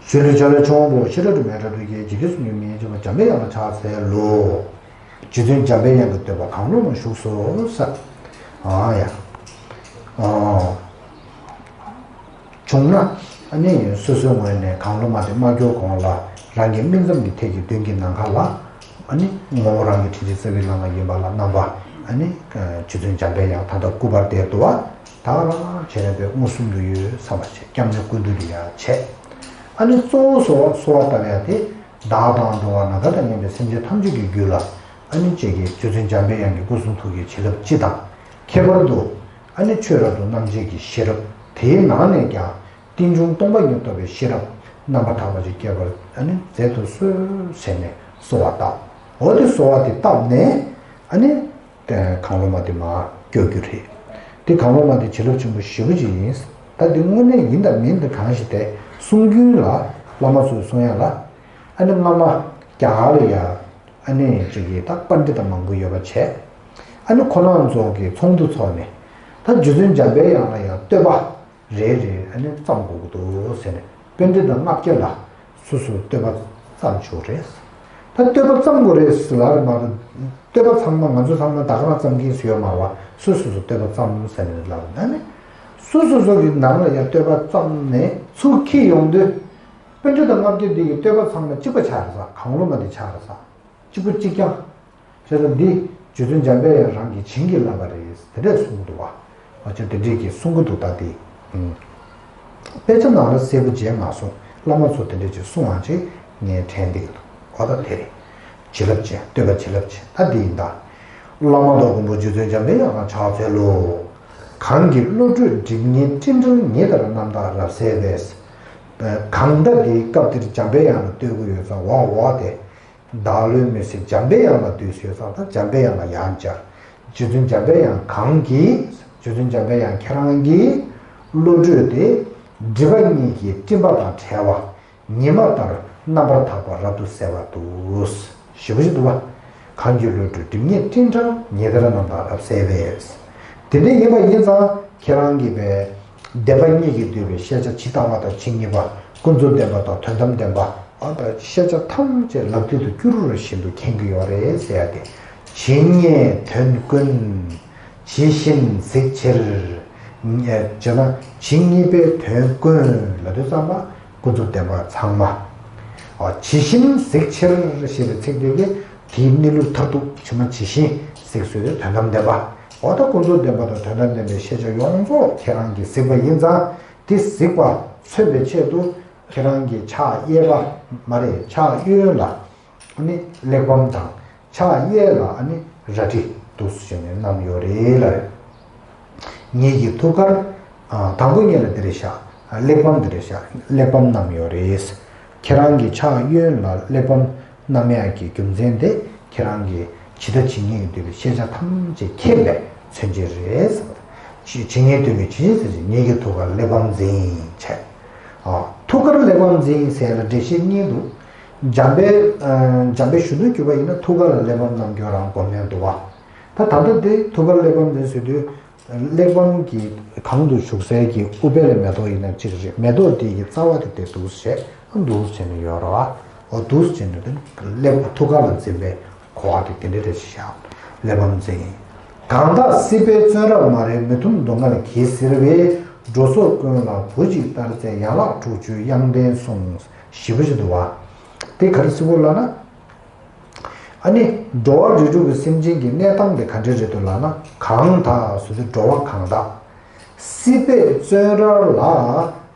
ཞུས་ལུས་བྱ་བའི་ཆུ་བོ་ཕོ། ཤེས་རབ་སྒྲོན་མེ་སྒྲ་སྒྲོགས་ཀྱིས། འཇིག་རྟེན་གསུམ་མགོན་ངེས་བྱེད་པ། འཇམ་པའི་དབྱངས་ལ་ཕྱག་འཚལ་ལོ། རྗེ་བཙུན་འཇམ་པའི་དབྱངས་ཀྱི་བསྟོད་པ་གང་བློ་མ་བཞུགས་སོ་ས། ཨ་ཡ། ཨ། བྱུང་ན་ཨ་ནི་སོ་སོའི་ངོས་ནས་གང་བློ་མ་དེ་མ་སྐྱོར་གོང་ལ། རང་གི་སྨིན་མཚམས་ཀྱི་ཐད་ཀྱི་མདུན་གྱི་ནམ་མཁའ་ལ་ཨ་ནི་ངོ་བོ་རང་གི་དྲིན་ཅན་རྩ་བའི་བླ་མ་ཡིན་པ་ལ་རྣམ་པ་ཨ་ནི་རྗེ་བཙུན་འཇམ་པའི་དབྱངས་ད་ལྟ་སྐུ་པར་དེར་འདུག་བ། ད་ག་རང་བྱས་ནས་པའི་མངོན་སུམ་དུ་ཡོད་བསམ་པ་བྱས། སྐྱབས་གནས་ཀུན་འདུས་དེ་ཡང་བྱས། ཨ་ནི་གཙོ་བོ་གསོལ་བ་གསོལ་བ་བཏབ་ཡ་དེ། བདག་དང་འགྲོ་བ་ནམ་མཁའ་དང་མཉམ་པའི་སེམས་ཅན་ཐམས་ཅད་ཀྱི་རྒྱུད་ལ་ཨ་ནི་ཅིག་གི་རྗེ་བཙུན་འཇམ་པའི་དབྱངས་ཀྱི་སྐུ་གསུང་ཐུགས་ཀྱི་བྱིན་རླབས་སྤྱི་དང་། ཁྱད་པར་དུ་ཨ་ནི་ཆོས་རབ་ཏུ་རྣམ་འབྱེད་ཀྱི་ཤེས་རབ། དེའི་ནང་ནས་ཀྱང་རྟེན་འབྱུང་སྟོང་པ་ཉིད་རྟོགས་པའི་ཤེས་རབ་རྣམ་པར་དག་པ་ཅིག་སྐྱེ་བར་ཨ་ནི་མཛད་དུ་གསོལ་ཟེར་ནས་གསོལ་བ་བཏབ། འོ་དེ་གསོལ་བ་དེ་བཏབ་ནས་ཨ་ནི་གང་བློ་མ་དེ་མར་སྐྱོར་རྒྱུ་རེད། དེ་གང་བློ་མ་དེ་བྱིན་རླབས་ཆེན་པོ་ཞེ་པོ་ཅིག་ཡིན། ད་འདི་དངོས་གནས་ཡིན་དང་མིན་དང་གང་ཞིག་དེ་གསུང་རྒྱུན་ལ་བླ་མ་ཚོས་གསུང་ཡ་ལ། ཨ་ནི་སྔ་མ་རྒྱ་གར་ལ་ཡ་ཨ་ནི་ཅིག་གིས་ད་པཎྜི་ཏ་མང་པོ་ཡོད་པ་བྱས། ཨ་ནི་ཁོ་རང་ཚོ་གི་ཚོགས་འདུ་ཚོགས་ནས་ད་རྗེ་བཙུན་འཇམ་པའི་དབྱངས་ལ་ཡང་བསྟོད་པ་རེ་རེ་ཨ་ནི་བརྩམས་དགོས་ཀྱི་འདུག་ཟེར་ནས་པཎྜི་ཏ་ལྔ་བརྒྱ་ལ་སོ་སོས་བསྟོད་པ་བརྩམས་བཅུག་རེད། ད་བསྟོད་པ་བརྩམས་དགོས་རེད་ཟེར་ལབ་རེད་མ་གཏོགས། བསྟོད་པ་ཚང་མ་ང་ཚོ་ཚང་མ་ད་ག་རང་བརྩམས་མཁན་སུ་ཡོད་མ་རེད་བ། སོ་སོ་སོས་བསྟོད་པ་བརྩམས་ཟེར་ནས་ལབ་ན་ནི། སོ་སོ་སོ་གི་ནང་ལ་ཡང་བསྟོད་པ་བརྩམས་ནས་ཚུར་འཁྱེར་ཡོང་དུས། པཎྜི་ཏ་ལྔ་བརྒྱ་འདི་གི་བསྟོད་པ་ཚང་མ་གཅིག་པ་ཆགས་རེད་ས། གང་བློ་མ་དེ་ཆགས་རེད་ས། གཅིག་པ་གཅིག་རྐྱང་། བྱས་ཙང་འདི་རྗེ་བཙུན་འཇམ་པའི་དབྱངས་རང་གིས་བྱིན་གྱིས་བརླབས་པ་རེད་དེ་འདྲས་གསུངས་འདུག་བ། ཨ་ཅག་དེ་འདྲས་ཀྱིས་གསུང་གི་འདུག་ད་དེ། ཨུམ། དཔེ་ཆ་ནང་ལ་གསལ་པོ་མཇལ་མ་སོང་། བླ་མ་ཚོ་དེ་འདྲས་ཀྱིས་གསུང་བ་ཅིག་ངས་དྲན་བསྡད་ཀྱི་འདུག་འོ་ད་དེ་རེད། བྱིན་རླབས་ཅན་བསྟོད་པ་བྱིན་རླབས་ཅན་ད་འདི་ཡིན་ད། བླ་མ་དང་མགོན་པོ་རྗེ་བཙུན་འཇམ་པའི་དབྱངས་ལ་ཕྱག་འཚལ་ལོ། གང་གི་བློ་གྲོས་སྒྲིབ་གཉིས་སྤྲིན་བྲལ་ཉི་ལྟར་རྣམ་དག་རབ་གསལ་བས། གང་ལྟར་དེའི་སྐབས་དེར་འཇམ་པའི་དབྱངས་ལ་བསྟོད་ཀྱི་ཡོད་ཙང་འོ་འོ་དེ། བདག་བློའི་མུན་སེལ་འཇམ་པའི་དབྱངས་ལ་འདུད་ཟེར་ཙང་ད་འཇམ་པའི་དབྱངས་ལ་ཡང་བཅར། རྗེ་བཙུན་འཇམ་པའི་དབྱངས་གང་གིས། རྗེ་བཙུན་འཇམ་པའི་དབྱངས་ཁྱེད་རང་གི་བློ་གྲོས་དེ་སྒྲིབ་པ་གཉིས་ཀྱི་སྤྲིན་པ་དང་བྲལ་བ། ཉི་མ་ལྟར་རྣམ་པར་དག་པ་རབ་ཏུ་གསལ་བར་འདུག་ཞེ་པོ་ཞིག་འདུག་བ། གང་གི་བློ་གྲོས་སྒྲིབ་གཉིས་སྤྲིན་བྲལ་ཉི་ལྟར་རྣམ་དག་རབ་གསལ་བས། དེ་འདྲ་ཡིན་པ་ཡིན་ཙང་ཁྱེད་རང་གིས་པའི་བདེན་པ་གཉིས་ཀྱིས་བསྡུས་པའི་ཤེས་བྱ་ཇི་ལྟ་བ་དང་ཇི་སྙེད་པ། ཀུན་རྫོབ་བདེན་པ་དང་དོན་དམ་བདེན་པ། ཨ་ད་ཤེས་བྱ་ཐམས་ཅད་ལག་མཐིལ་དུ་སྐྱུ་རུ་རུ་བཞིན་དུ་མཁྱེན་གྱི་ཡོད་རེད་ཟེར་ཡ་དེ། ཇི་སྙེད་དོན་ཀུན། ཇི་བཞིན་གཟིགས་ཕྱིར། ཉེ་ཇི་ན་ཇི་སྙེད་པའི་དོན་ཀུན་ལབ་དུས་ཙམ་པ་ཀུན་རྫོབ་བདེན་པ་ཚང་མ། ཨ་ཇི་བཞིན་གཟིགས་ཕྱིར་ཞེས་པའི་ཚིག་དེ་གིས་དེའི་གནས་ལུགས་མཐར་ཐུག་ཕྱི་མ་ཇི་བཞིན་གཟིགས་སོ་དོན་དམ་བདེན་པ། འོ་ད་ཀུན་རྫོབ་བདེན་པ་དང་དོན་དམ་བདེན་པའི་ཤེས་བྱ་ཡོངས་རྫོགས་ཁྱེད་རང་གིས་གཟིགས་པ་ཡིན་ཙང་དེ་གཟིགས་པ་མཚོན་པའི་ཆེད་དུ། ཁྱེད་རང་གི་ཕྱག་གཡས་པ་མ་རེད། ཕྱག་གཡོན་ལ་ཨ་ནི་གླེགས་བམ་དང་། ཕྱག་གཡས་ལ་ཨ་ནི་རལ་གྲི་འདུག་སེ་བྱས་ནས་བསྣམས་ཡོད་རེད་ལ། ངེད་ཀྱི་ཐུགས་ཀར། ཨ་དང་པོ་ངེད་ལ་འདི་རེད་ཤག་གླེགས་བམ་འདི་རེད་ཤག་གླེགས་བམ་བསྣམས་ཡོད་རེད། ཁྱེད་རང་གི་ཕྱག་གཡོན་ལ་གླེགས་བམ་བསྣམས་ཡག་གི་རྒྱུ་མཚན་དེ་ཁྱེད་རང་གིས་ཇི་ལྟ་ཇི་སྙེད་ཀྱིས་བསྡུས་པའི་ཤེས་བྱ་ཐམས་ཅད་མཁྱེན་པའི་མཚོན་བྱེད་རེད། ཇི་ཇི་སྙེད་བསྡུས་པའི་ཇི་སྙེད་ཟེར་ཅིག་ངེད་ཀྱི་ཐུགས་ཀར་གླེགས་བམ་འཛིན་བྱས། ཨ་ཐུགས་ཀར་གླེགས་བམ་འཛིན་ཟེར་ལ་འགྲེལ་བཤད་གཉིས་འདུག་འཇམ་པའི་ཨ་འཇམ་པའི་གཞོན་ནུར་གྱུར་པ་ཡིན་ན་ཐུགས་ཀ་ལ་གླེགས་བམ་བསྣམས་རྒྱུ་རང་དགོས་མེད་འདུག་བ། ད་ད་ལྟ་འདི་ཐུགས་ཀར་གླེགས་བམ་འཛིན་ཟེར་དུས། གླེགས་བམ་གྱི་གང་དུ་བཞུགས་སའི་གི་དབུ་བས་ལ་མེ་ཏོག་ཡིན་ན་གཅིག་རེད། མེ་ཏོག་དེ་གི་རྩ་བ་དེ་དེ་འདུག་སེ་བྱས་འདུག་སེ་བྱས་ནས་ཡོད་རེད་བ། འོ་འདུག་སེ་བྱས་ནས་དེ་གླེགས་ཐུགས་ཀ་ལ་འཛིན་པའི་གོ་བ་དེ་དེ་འདྲ་རེད་ཤག་གླེགས་བམ་འཛིན། གང་དག་སྲིད་པའི་བཙོན་རར་མ་རིག་མི་མཐུན་སྡུག་བསྔལ་གྱིས་གཟིར་བའི། འགྲོ་ཚོགས་ཀུན་ལ་བུ་གཅིག་ལྟར་བརྩེ་ཡན་ལག་དྲུག་ཅུའི་དབྱངས་ལྡན་གསུང་། ཞེ་པོ་ཅིག་འདུག་བ། དེ་ག་རེ་ཟེར་དགོས་ལབ་ན། ཨ་ནི་འགྲོ་བ་རིགས་དྲུག་གི་སེམས་ཅན་གྱི་གནས་སྟངས་དེ་ག་འདྲ་རེད་འདུག་ལབ་ན། གང་དག་ཟེར་དུས་འགྲོ་བ་གང་དག་སྲིད་པའི་བཙོན་རར་ལ་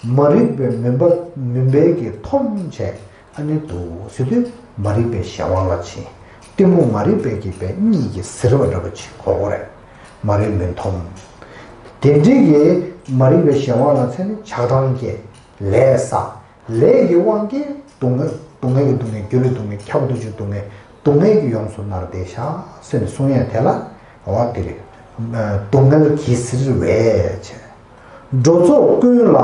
མ་རིག་པའི་མུན་པ་མུན་པའི་གིས་འཐོམས་བྱས་ཨ་ནི་འདུག་ཟེར་དུས་མ་རིག་པའི་གཞན་དབང་ལ་ཕྱིན། གཏི་མུག་མ་རིག་པའི་གིས་པའི་གཉིད་ཀྱིས་གཟིར་བ་འདྲ་པོ་ཅིག་གོ་དགོས་རེད། མ་རིག་མུན་འཐོམས། དེ་འདྲའི་གི་མ་རིག་པའི་གཞན་དབང་ལ་ཕྱིན་ནས་ཆགས་སྡང་སྐྱེས། ལས་བསགས། ལས་ཀྱི་དབང་གིས་སྡུག་བསྔལ། སྡུག་བསྔལ་གྱི་སྡུག་བསྔལ། སྒྱུ་ལུས་སྡུག་བསྔལ། ཁྱབ་པ་འདུ་བྱེད་སྡུག་བསྔལ། སྡུག་བསྔལ་གྱིས་ཡོངས་སུ་མནར་བསྡད་ཤག་ཟེར་ནས་གསུང་ཡས་དེ་ལ་འོ་དེ་རེད། སྡུག་བསྔལ་གྱིས་གཟིར་བས་བྱས། འགྲོ་ཚོགས་ཀུན་ལ།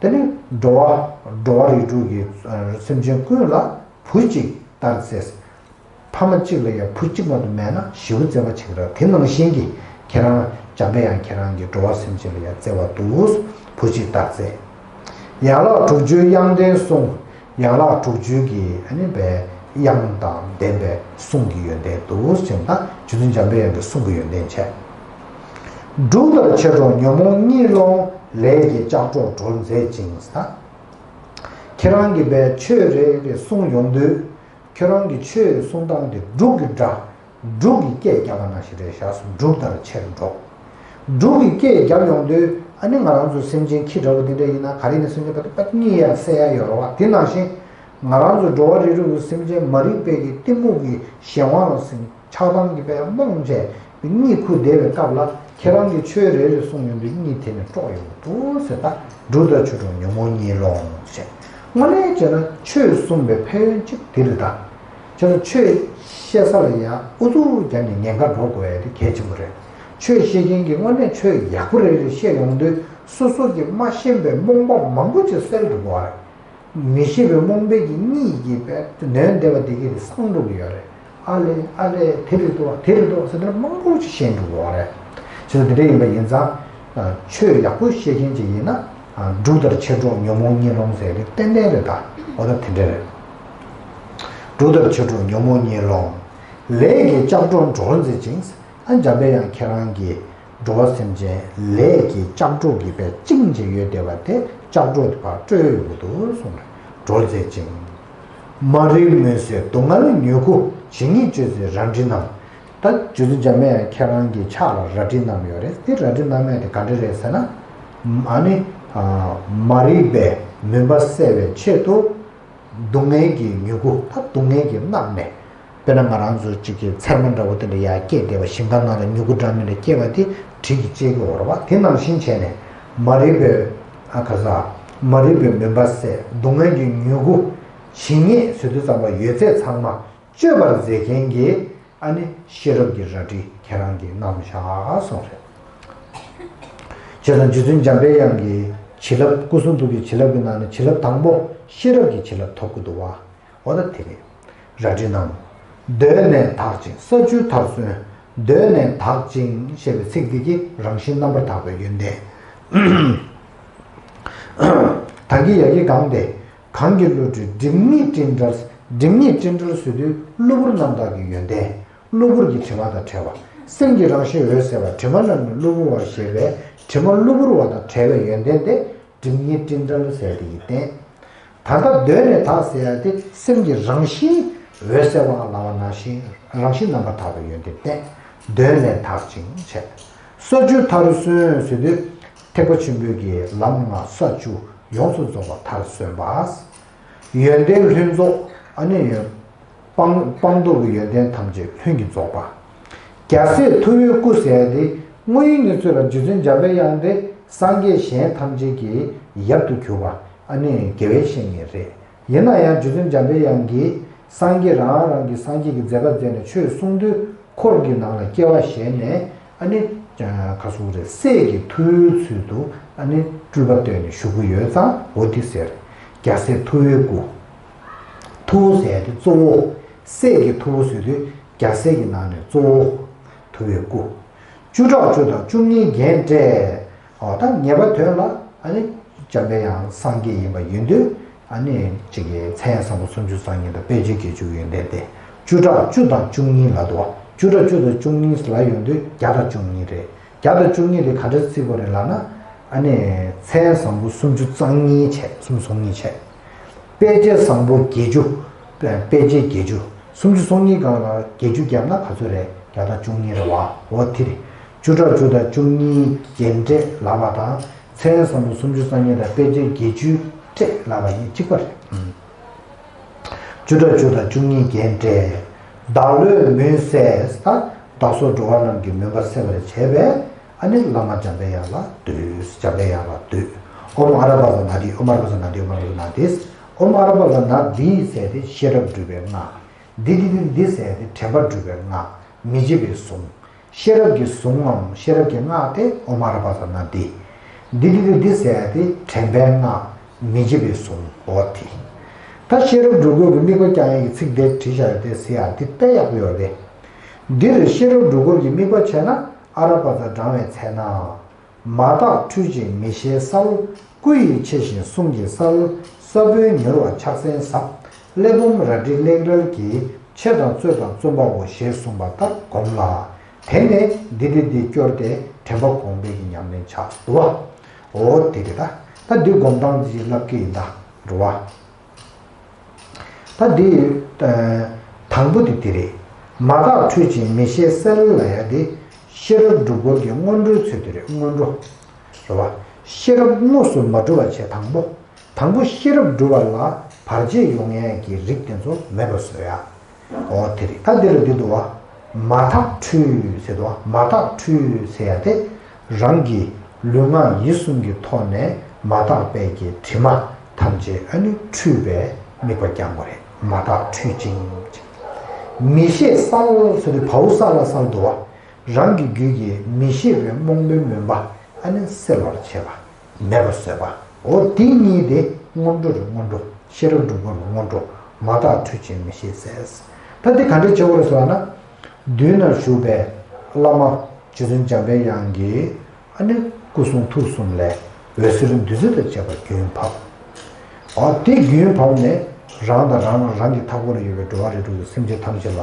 དེ་ནི་འགྲོ་བ་འགྲོ་བ་རིགས་དྲུག་གི་སེམས་ཅན་ཀུན་ལ་བུ་གཅིག་ལྟར་བརྩེ། ཕ་མ་གཅིག་ལ་ཡང་བུ་གཅིག་མ་གཏོགས་མེད་ན་ཞེ་པོ་བརྩེ་བ་བྱེད་ཀྱི་རེད། དེ་ནང་བཞིན་གྱི་ཁྱེད་རང་འཇམ་པའི་དབྱངས་ཁྱེད་རང་གིས་འགྲོ་བ་སེམས་ཅན་ལ་ཡང་བརྩེ་བ་འདུག་བུ་གཅིག་ལྟར་བརྩེ། ཡན་ལག་དྲུག་ཅུའི་དབྱངས་ལྡན་གསུང་། ཡན་ལག་དྲུག་ཅུའི་གི་ཨ་ནི་པའི་དབྱངས་དང་ལྡན་པའི་གསུང་གི་ཡོན་ཏན་འདུག་ཟེར་ན་རྗེ་བཙུན་འཇམ་པའི་དབྱངས་ཀྱི་གསུང་གི་ཡོན་ཏན་བྱས། འབྲུག་ལྟར་ཆེར་སྒྲོགས་ཉོན་མོངས་གཉིད་སློང་། ལས་ཀྱི་ལྕགས་སྒྲོག་སྒྲོལ་མཛད་ཅིང་ཟེར། ཁྱེད་རང་གིས་པའི་ཆོས་རེ་རེ་གསུང་ཡོང་དུས། ཁྱོད་རང་གི་ཆོས་གསུང་སྟངས་དེ་འབྲུག་གི་སྒྲ། འབྲུག་གི་སྐད་རྒྱག་པ་ནང་བཞིན་རེད་ཤག་འབྲུག་ལྟར་ཆེར་སྒྲོགས། འབྲུག་གི་སྐད་རྒྱག་ཡོང་དུས་ཨ་ནི་ང་རང་ཚོ་སེམས་ཅན་ཁྱི་འདྲ་བོ་འདི་འདྲ་ཡིན་ན་ག་རེ་ཡིན་ན་སེམས་ཅན་པ་དེ་པ་གཉིད་ཡར་སད་ཡ་ཡོད་རེད་བ། དེ་ནང་བཞིན་ང་རང་ཚོ་འགྲོ་བ་རིགས་དྲུག་གི་སེམས་ཅན་མ་རིག་པའི་གི་གཏི་མུག་གི་གཞན་དབང་ལ་སེམས། ཆགས་སྡང་གིས་པའི་རྨོངས་བྱས་པའི་གཉིད་ཁུག་བསྡད་པའི་སྐབས་ལ་ཁྱེད་རང་གིས་ཆོས་རེ་རེ་གསུང་ཡོང་དུས་གཉིད་དེ་ནས་དཀྲོག་ཡོང་གི་འདུག་ཟེར། ད་འབྲུག་ལྟར་ཆེར་སྒྲོགས་ཉོན་མོངས་གཉིད་སློང་ཞེས། དངོས་གནས་བྱས་ན་ཆོས་གསུངས་པའི་ཕན་ཡོན་གཅིག་དེ་རེད་ད། བྱས་ཙང་ཆོས་བཤད་ས་ལ་ཡང་ཨུ་ཚུགས་རྒྱབ་ནས་ཉེན་ཁ་འགྲོ་དགོས་ཡ་དེ་གལ་ཆེན་པོ་རེད། ཆོས་བཤད་མཁན་གྱིས་དངོས་གནས་ཆོས་ཡག་པོ་རེ་རེ་བཤད་ཡོང་དུས་སོ་སོ་གིས་མ་ཤེས་པའི་རྨོངས་པ་མང་པོ་ཅིག་སེལ་འགྲོ་གི་རེད། མི་ཤེས་པའི་རྨོངས་པའི་གི་གཉིད་ཀྱིས་པས་ནོན་བསྡད་པ་དེ་གས་དེ་སངས་འགྲོ་གི་ཡོད་རེད། ཨ་ལས་ཨ་ལས་དེ་རེད་འདུག་དེ་རེད་འདུག་ཟེར་ནས་མང་པོ་ཅིག་ཤེས་འགྲོ་གི་རེད། བྱས་ཙང་དེ་འདྲ་ཡིན་པ་ཡིན་ཙང་། ཆོས་ཡག་པོ་བཤད་མཁན་ཅིག་ཡིན་ན། འབྲུག་ལྟར་མཆེད་གྲོགས་ཉོན་མོངས་གཉིད་སློང་ཟེར་དེ་ཏན་ཏན་རེད་ད། འོ་ད་དེ་འདྲ་རེད། འབྲུག་ལྟར་མཆེད་གྲོགས་ཉོན་མོངས་གཉིད་སློང་། ལས་ཀྱི་ལྕགས་སྒྲོག་འགྲོལ་མཛད་ཅིང་། ཨ་འཇམ་པའི་དབྱངས་ཁྱེད་རང་གིས་འགྲོ་བ་སེམས་ཅན་ལས་ཀྱི་ལྕགས་སྒྲོག་གིས་པས་བཅིངས་བྱས་ཡོད་བསྡད་པ་དེ་ལྕགས་སྒྲོག་དེ་ཕར་སྤྲོད་ཡོང་གི་འདུག་གསུངས་ནས་འགྲོལ་མཛད་ཅིང་། མ་རིག་མུན་སེལ་སྡུག་བསྔལ་མྱུ་གུ་ཇི་སྙེད་བཅོས་མཛད་རལ་གྲི་བསྣམས། ད་རྗེ་བཙུན་འཇམ་དཔལ་དབྱངས་ཁྱེད་རང་གི་ཕྱག་ལ་རལ་གྲི་བསྣམས་ཡོད་རེད། དེ་རལ་གྲི་བསྣམས་ཡས་དེ་ག་འདྲ་རེད་ཟེར་ན། ཨ་ནི། མ་རིག་པའི་མུན་པ་སེལ་བའི་ཆེད་དུ། སྡུག་བསྔལ་གྱི་མྱུ་གུ་ད་སྡུག་བསྔལ་གྱིས་མནར་ནས། དཔེར་ན་ང་རང་ཚོ་གཅིག་གི་ཚེར་མ་འདྲ་བོ་དེ་འདྲ་ཡར་སྐྱེས་བསྡད་པ་ཞིང་ཁ་ནང་ལ་མྱུ་གུ་འདྲ་མི་འདྲ་སྐྱེས་པ་དེ་དྲི་གིས་བཅད་ཀྱི་ཡོད་རེད་བ། དེ་ནང་བཞིན་བྱས་ནས་མ་རིག་པའི་ཨ་ག་ས། མ་རིག་པའི་མུན་པ་སེལ་སྡུག་བསྔལ་གྱི་མྱུ་གུ་ཇི་སྙེད་ཟེར་དུས་ཙམ་པ་ཡོད་ཚད་ཚང་མ་གཅོད་པར་མཛད་མཁན་གྱི་ཨ་ནི་ཤེས་རབ་ཀྱི་རལ་གྲི་ཁྱེད་རང་གིས་བསྣམས་བཞག་གསུངས་རེད། བྱས་ཙང་རྗེ་བཙུན་འཇམ་པའི་དབྱངས་ཀྱི་བྱིན་རླབས་སྐུ་གསུང་ཐུགས་ཀྱི་བྱིན་རླབས་ཀྱི་ནང་ནས་བྱིན་རླབས་དང་པོ་ཤེས་རབ་ཀྱི་བྱིན་རླབས་ཐོབ་ཀྱི་འདུག་བ། འོ་ད་དེ་རེད། རལ་གྲི་བསྣམས། གདོད་ནས་དག་ཅིང་ས་བཅུད་མཐར་སོན། གདོད་ནས་དག་ཅིང་ཞེས་པའི་ཚིག་འདི་གིས་རང་བཞིན་རྣམ་པར་དག་པའི་ཡོན་ཏན། དག་གི་ཡ་གི་གང་སྟེ། གང་གི་བློ་གྲོས་སྒྲིབ་གཉིས་སྤྲིན་བྲལ། སྒྲིབ་གཉིས་སྤྲིན་བྲལ་ཟེར་དུས་གློ་བུར་རྣམ་དག་གི་ཡོན་ཏན། གློ་བུར་གྱི་དྲི་མ་དང་བྲལ་བ། སེམས་ཀྱི་རང་བཞིན་འོད་གསལ་བ། དྲི་མ་རྣམས་ནི་གློ་བུར་བ་ཞེས་པའི་དྲི་མ་གློ་བུར་བ་དང་བྲལ་བའི་ཡོན་ཏན་དེ་སྒྲིབ་གཉིས་སྤྲིན་བྲལ་ཟེར་དེ་ཡི་བསྟན། ད་ལྟ་གདོད་ནས་དག་ཟེར་ཡ་དེ་སེམས་ཀྱི་རང་བཞིན་འོད་གསལ་བ་ལ་བ་ནང་བཞིན་རང་བཞིན་རྣམ་པར་དག་པའི་ཡོན་ཏན་བསྟན། གདོད་ནས་དག་ཅིང་བྱས། ས་བཅུ་མཐར་སོན་ཟེར་དུས་ཐེག་པ་ཆེན་པོའི་གི་ལམ་ལྔ་ས་བཅུ་ཡོངས་སུ་རྫོགས་པ་མཐར་སོན་པ། ཡོན་ཏན་ལྷུན་རྫོགས་ཨ་ནི་སྤངས་སྤངས་རྟོགས་ཀྱི་ཡོན་ཏན་ཐམས་ཅད་ལྷུན་གྱིས་རྫོགས་པ། རྒྱལ་སྲས་ཐུ་བོའི་སྐུ་ཟེར་ཡ་དེ་དངོས་ཡིན་གྱི་ཚུལ་ལ་རྗེ་བཙུན་འཇམ་པའི་དབྱངས་དེ་སངས་རྒྱས་གཞན་ཐམས་ཅད་ཀྱི་ཡབ་ཏུ་གྱུར་པ་ཨ་ནི་དགེ་བའི་བཤེས་གཉེན་རེད། ཡིན་ན་ཡང་རྗེ་བཙུན་འཇམ་པའི་དབྱངས་ཀྱིས་སངས་རྒྱས་རང་རང་གི་སངས་རྒྱས་ཀྱི་མཛད་པ་མཛད་ནས་ཆོས་གསུང་དུས་འཁོར་གྱི་ནང་ལ་སྐྱེ་བ་བཞེས་ནས་ཨ་ནི་ག་སུ་རེད། སྲས་ཀྱི་ཐུ་བོའི་ཚུལ་དུ་ཨ་ནི་སྤྲུལ་པ་སྟོན་ནས་བཞུགས་ཀྱི་ཡོད་ཙང་འོ་དེ་ཟེར། རྒྱལ་སྲས་ཐུ་བོའི་སྐུ། ཐུ་བོ་ཟེར་ཡ་དེ་གཙོ་བོ། སྲས་ཀྱི་ཐུ་བོ་ཟེར་དུས་རྒྱལ་སྲས་ཀྱི་ནང་ནས་གཙོ་བོ། ཐུ་བོའི་སྐུ། བཅུ་ཕྲག་བཅུ་དང་བཅུ་གཉིས་རྒྱན་སྤྲས། འོ་ད་ངེས་པ་དོན་ལ་ཨ་ནི་འཇམ་པའི་དབྱངས་སངས་རྒྱས་ཡིན་པ་ཡིན་དུས་ཨ་ནི་གཅིག་གི་མཚན་བཟང་པོ་སུམ་ཅུ་རྩ་གཉིས་དང་དཔེ་བྱད་བརྒྱད་ཅུ་ཡོན་ཏན་ཏེ། བཅུ་ཕྲག་བཅུ་དང་བཅུ་གཉིས་ལ་དོ། བཅུ་ཕྲག་བཅུ་དང་བཅུ་གཉིས་ལ་ཡོང་དུས་བརྒྱ་དང་བཅུ་གཉིས་རེད། བརྒྱ་དང་བཅུ་གཉིས་དེ་ག་འདྲ་བརྩི་དགོས་རེད་ལབ་ན། ཨ་ནི་མཚན་བཟང་པོ་སུམ་ཅུ་རྩ་གཉིས་བྱས། སུམ་ཅུ་སོ་གཉིས་བྱས། དཔེ་བྱད་བཟང་པོ་བརྒྱད་ཅུ། དཔེ་བྱད་བརྒྱད་ཅུ། སུམ་ཅུ་སོ་གཉིས་སྒང་ལ་བརྒྱད་ཅུ་བརྒྱབ་ན་ག་ཚོད་རེད། བརྒྱ་དང་བཅུ་གཉིས་རེད་བ། འོ་དེ་རེད། བཅུ་ཕྲག་བཅུ་དང་བཅུ་གཉིས་རྒྱན་སྤྲས་ལབ་པ་དང་། མཚན་བཟང་པོ་སུམ་ཅུ་རྩ་གཉིས་དང་དཔེ་བྱད་བརྒྱད་ཅུ་སྤྲས་ལབ་པ་གཉིས་གཅིག་པ་རེད། ཨང་། བཅུ་ཕྲག་བཅུ་དང་བཅུ་གཉིས་རྒྱན་སྤྲས། བདག་བློའི་མུན་སེལ། ད་བདག་སོགས་འགྲོ་བ་རྣམས་ཀྱི་མུན་པ་སེལ་བར་བྱེད་པའི་ཨ་ནི་བླ་མ་འཇམ་པའི་དབྱངས་ལ་འདུད། འཇམ་པའི་དབྱངས་ལ་འདུད། ཨོཾ་ཨ་ར་པ་ཙ་ན་དྷཱིཿ། ཨོཾ་ཨ་ར་པ་ཙ་ན་དྷཱིཿ། ཨོཾ་ཨ་ར་པ་ཙ་ན་དྷཱིཿ། ཨོཾ་ཨ་ར་པ་ཙ་ན་དྷཱིཿ་ཟེར་དེ་ཤེས་རབ་སྒྲུབ་པའི་སྔགས། དྷཱིཿདྷཱིཿདྷཱིཿཟེར་དེ་དྲན་པ་སྒྲུབ་པའི་སྔགས། མི་བརྗེད་པའི་གཟུངས། ཤེས་རབ་ཀྱི་གཟུངས་ངམ་ཤེས་རབ་ཀྱི་སྔགས་དེ་ཨོཾ་ཨ་ར་པ་ཙ་ན་དྷཱིཿ། དྷཱིཿདྷཱིཿཟེར་དེ་དྲན་པའི་སྔགས། མི་བརྗེད་པའི་གཟུངས། འོ་དེ། ད་ཤེས་རབ་སྒྲུབ་དགོས་ཀྱི་དམིགས་པ་རྐྱང་ཡིན་གྱི་ཚིག་དེ་བྲིས་བཞག་ཡོད་དེ་ཟེར་ཡ་འདི་དཔེ་ཡག་པོ་ཡོད་རེད། འདིར་ཤེས་རབ་སྒྲུབ་དགོས་ཀྱི་དམིགས་པ་བྱས་ན་ཨ་ར་པ་ཙ་བགྲང་བའི་ཚེ་ན། མ་དག་འཁྲུལ་ཅིང་མི་ཤེས་གསལ། སྐུ་ཡི་ཕྱི་བཞིན་གསུང་གི་གསལ། ས་བོན་མྱུར་བ་ཕྱག་མཚན་ཟབ། གླེགས་བམ་རལ་གྲི་གླེགས་རལ་གྱིས། ཆེ་དང་རྩོད་དང་བརྩོན་པའོ་ཞེས་གསུངས་པ་ལྟར་བསྒོམས་ལ། དེ་ནས་དྷཱིཿདྷཱིཿསྐྱོར་ཏེ་དྲན་པ་གོང་འཕེལ་གྱི་ཉམས་ལེན་བྱ་འདུག་བ། འོ་དེ་རེད་ད། ད་འདི་སྒོམ་སྟངས་ཅིག་ལབ་ཀྱི་ཡིན་ད། འགྲོ་བ། ད་འདི། དང་པོ་དེ་དེ་རེད། མ་དག་འཁྲུལ་ཅིང་མི་ཤེས་གསལ་ལབ་ཡ་དེ། ཤེས་རབ་སྒྲུབ་དགོས་ཀྱི་སྔོན་འགྲོའི་ཚུལ་དེ་རེད། སྔོན་འགྲོ། རེད་བ། ཤེས་རབ་དངོས་སུ་མ་གྲུབ་པ་བྱས་དང་པོ། དང་པོ་ཤེས་རབ་སྒྲུབ་པ་ལ་བར་ཆད་ཡོང་ཡས་ཀྱི་རིགས་དེ་ཚོ་མེད་པ་བཟོ་ཡ། འོ་དེ་རེད། ད་འདི་ལ་འདི་འདུག་བ། མ་དག་འཁྲུལ་ཟེར་འདུག་བ། མ་དག་འཁྲུལ་ཟེར་ཡ་དེ། རང་གི་ལུས་ངག་ཡིད་གསུམ་གྱི་ཐོག་ནས་མ་དག་པའི་གི་དྲི་མ་ཐམས་ཅད་ཨ་ནི་འཁྲུད་པའི་དམིགས་པ་རྐྱང་པ་རེད། མ་དག་འཁྲུལ་ཅིང་། མི་ཤེས་གསལ་ཟེར་དུས་བའོ་གསལ་ལ་གསལ་འདུག་བ། རང་གི་རྒྱུད་ཀྱི་མི་ཤེས་པའི་རྨོངས་པའི་མུན་པ་ཨ་ནི་སེལ་བར་བྱེད་པ། མེད་པར་བཟོད་པ། འོ་དེ་གཉིས་དེ་སྔོན་འགྲོ་རེད། སྔོན་འགྲོ། ཤེས་རབ་སྒྲུབ་པ་རེད། སྔོན་འགྲོ། མ་དག་འཁྲུལ་ཅིང་མི་ཤེས་ཟེར། ད་འདི་ག་འདྲས་བྱེད་དགོས་རེད་ཟེར་བ་ན། མདུན་ན་བཞུགས་པའི་བླ་མ་རྗེ་བཙུན་འཇམ་པའི་དབྱངས་ཀྱི་ཨ་ནི་སྐུ་གསུང་ཐུགས་གསུམ་ལས་འོད་ཟེར་བདུད་རྩི་དང་བཅས་པ་རྒྱུན་བབས། འོ་དེ་རྒྱུན་བབས་ནས་རང་དང་རང་རང་གི་མཐའ་འཁོར་ལ་ཡོད་པའི་འགྲོ་བ་རིགས་དྲུག་གི་སེམས་ཅན་ཐམས་ཅད་ལ་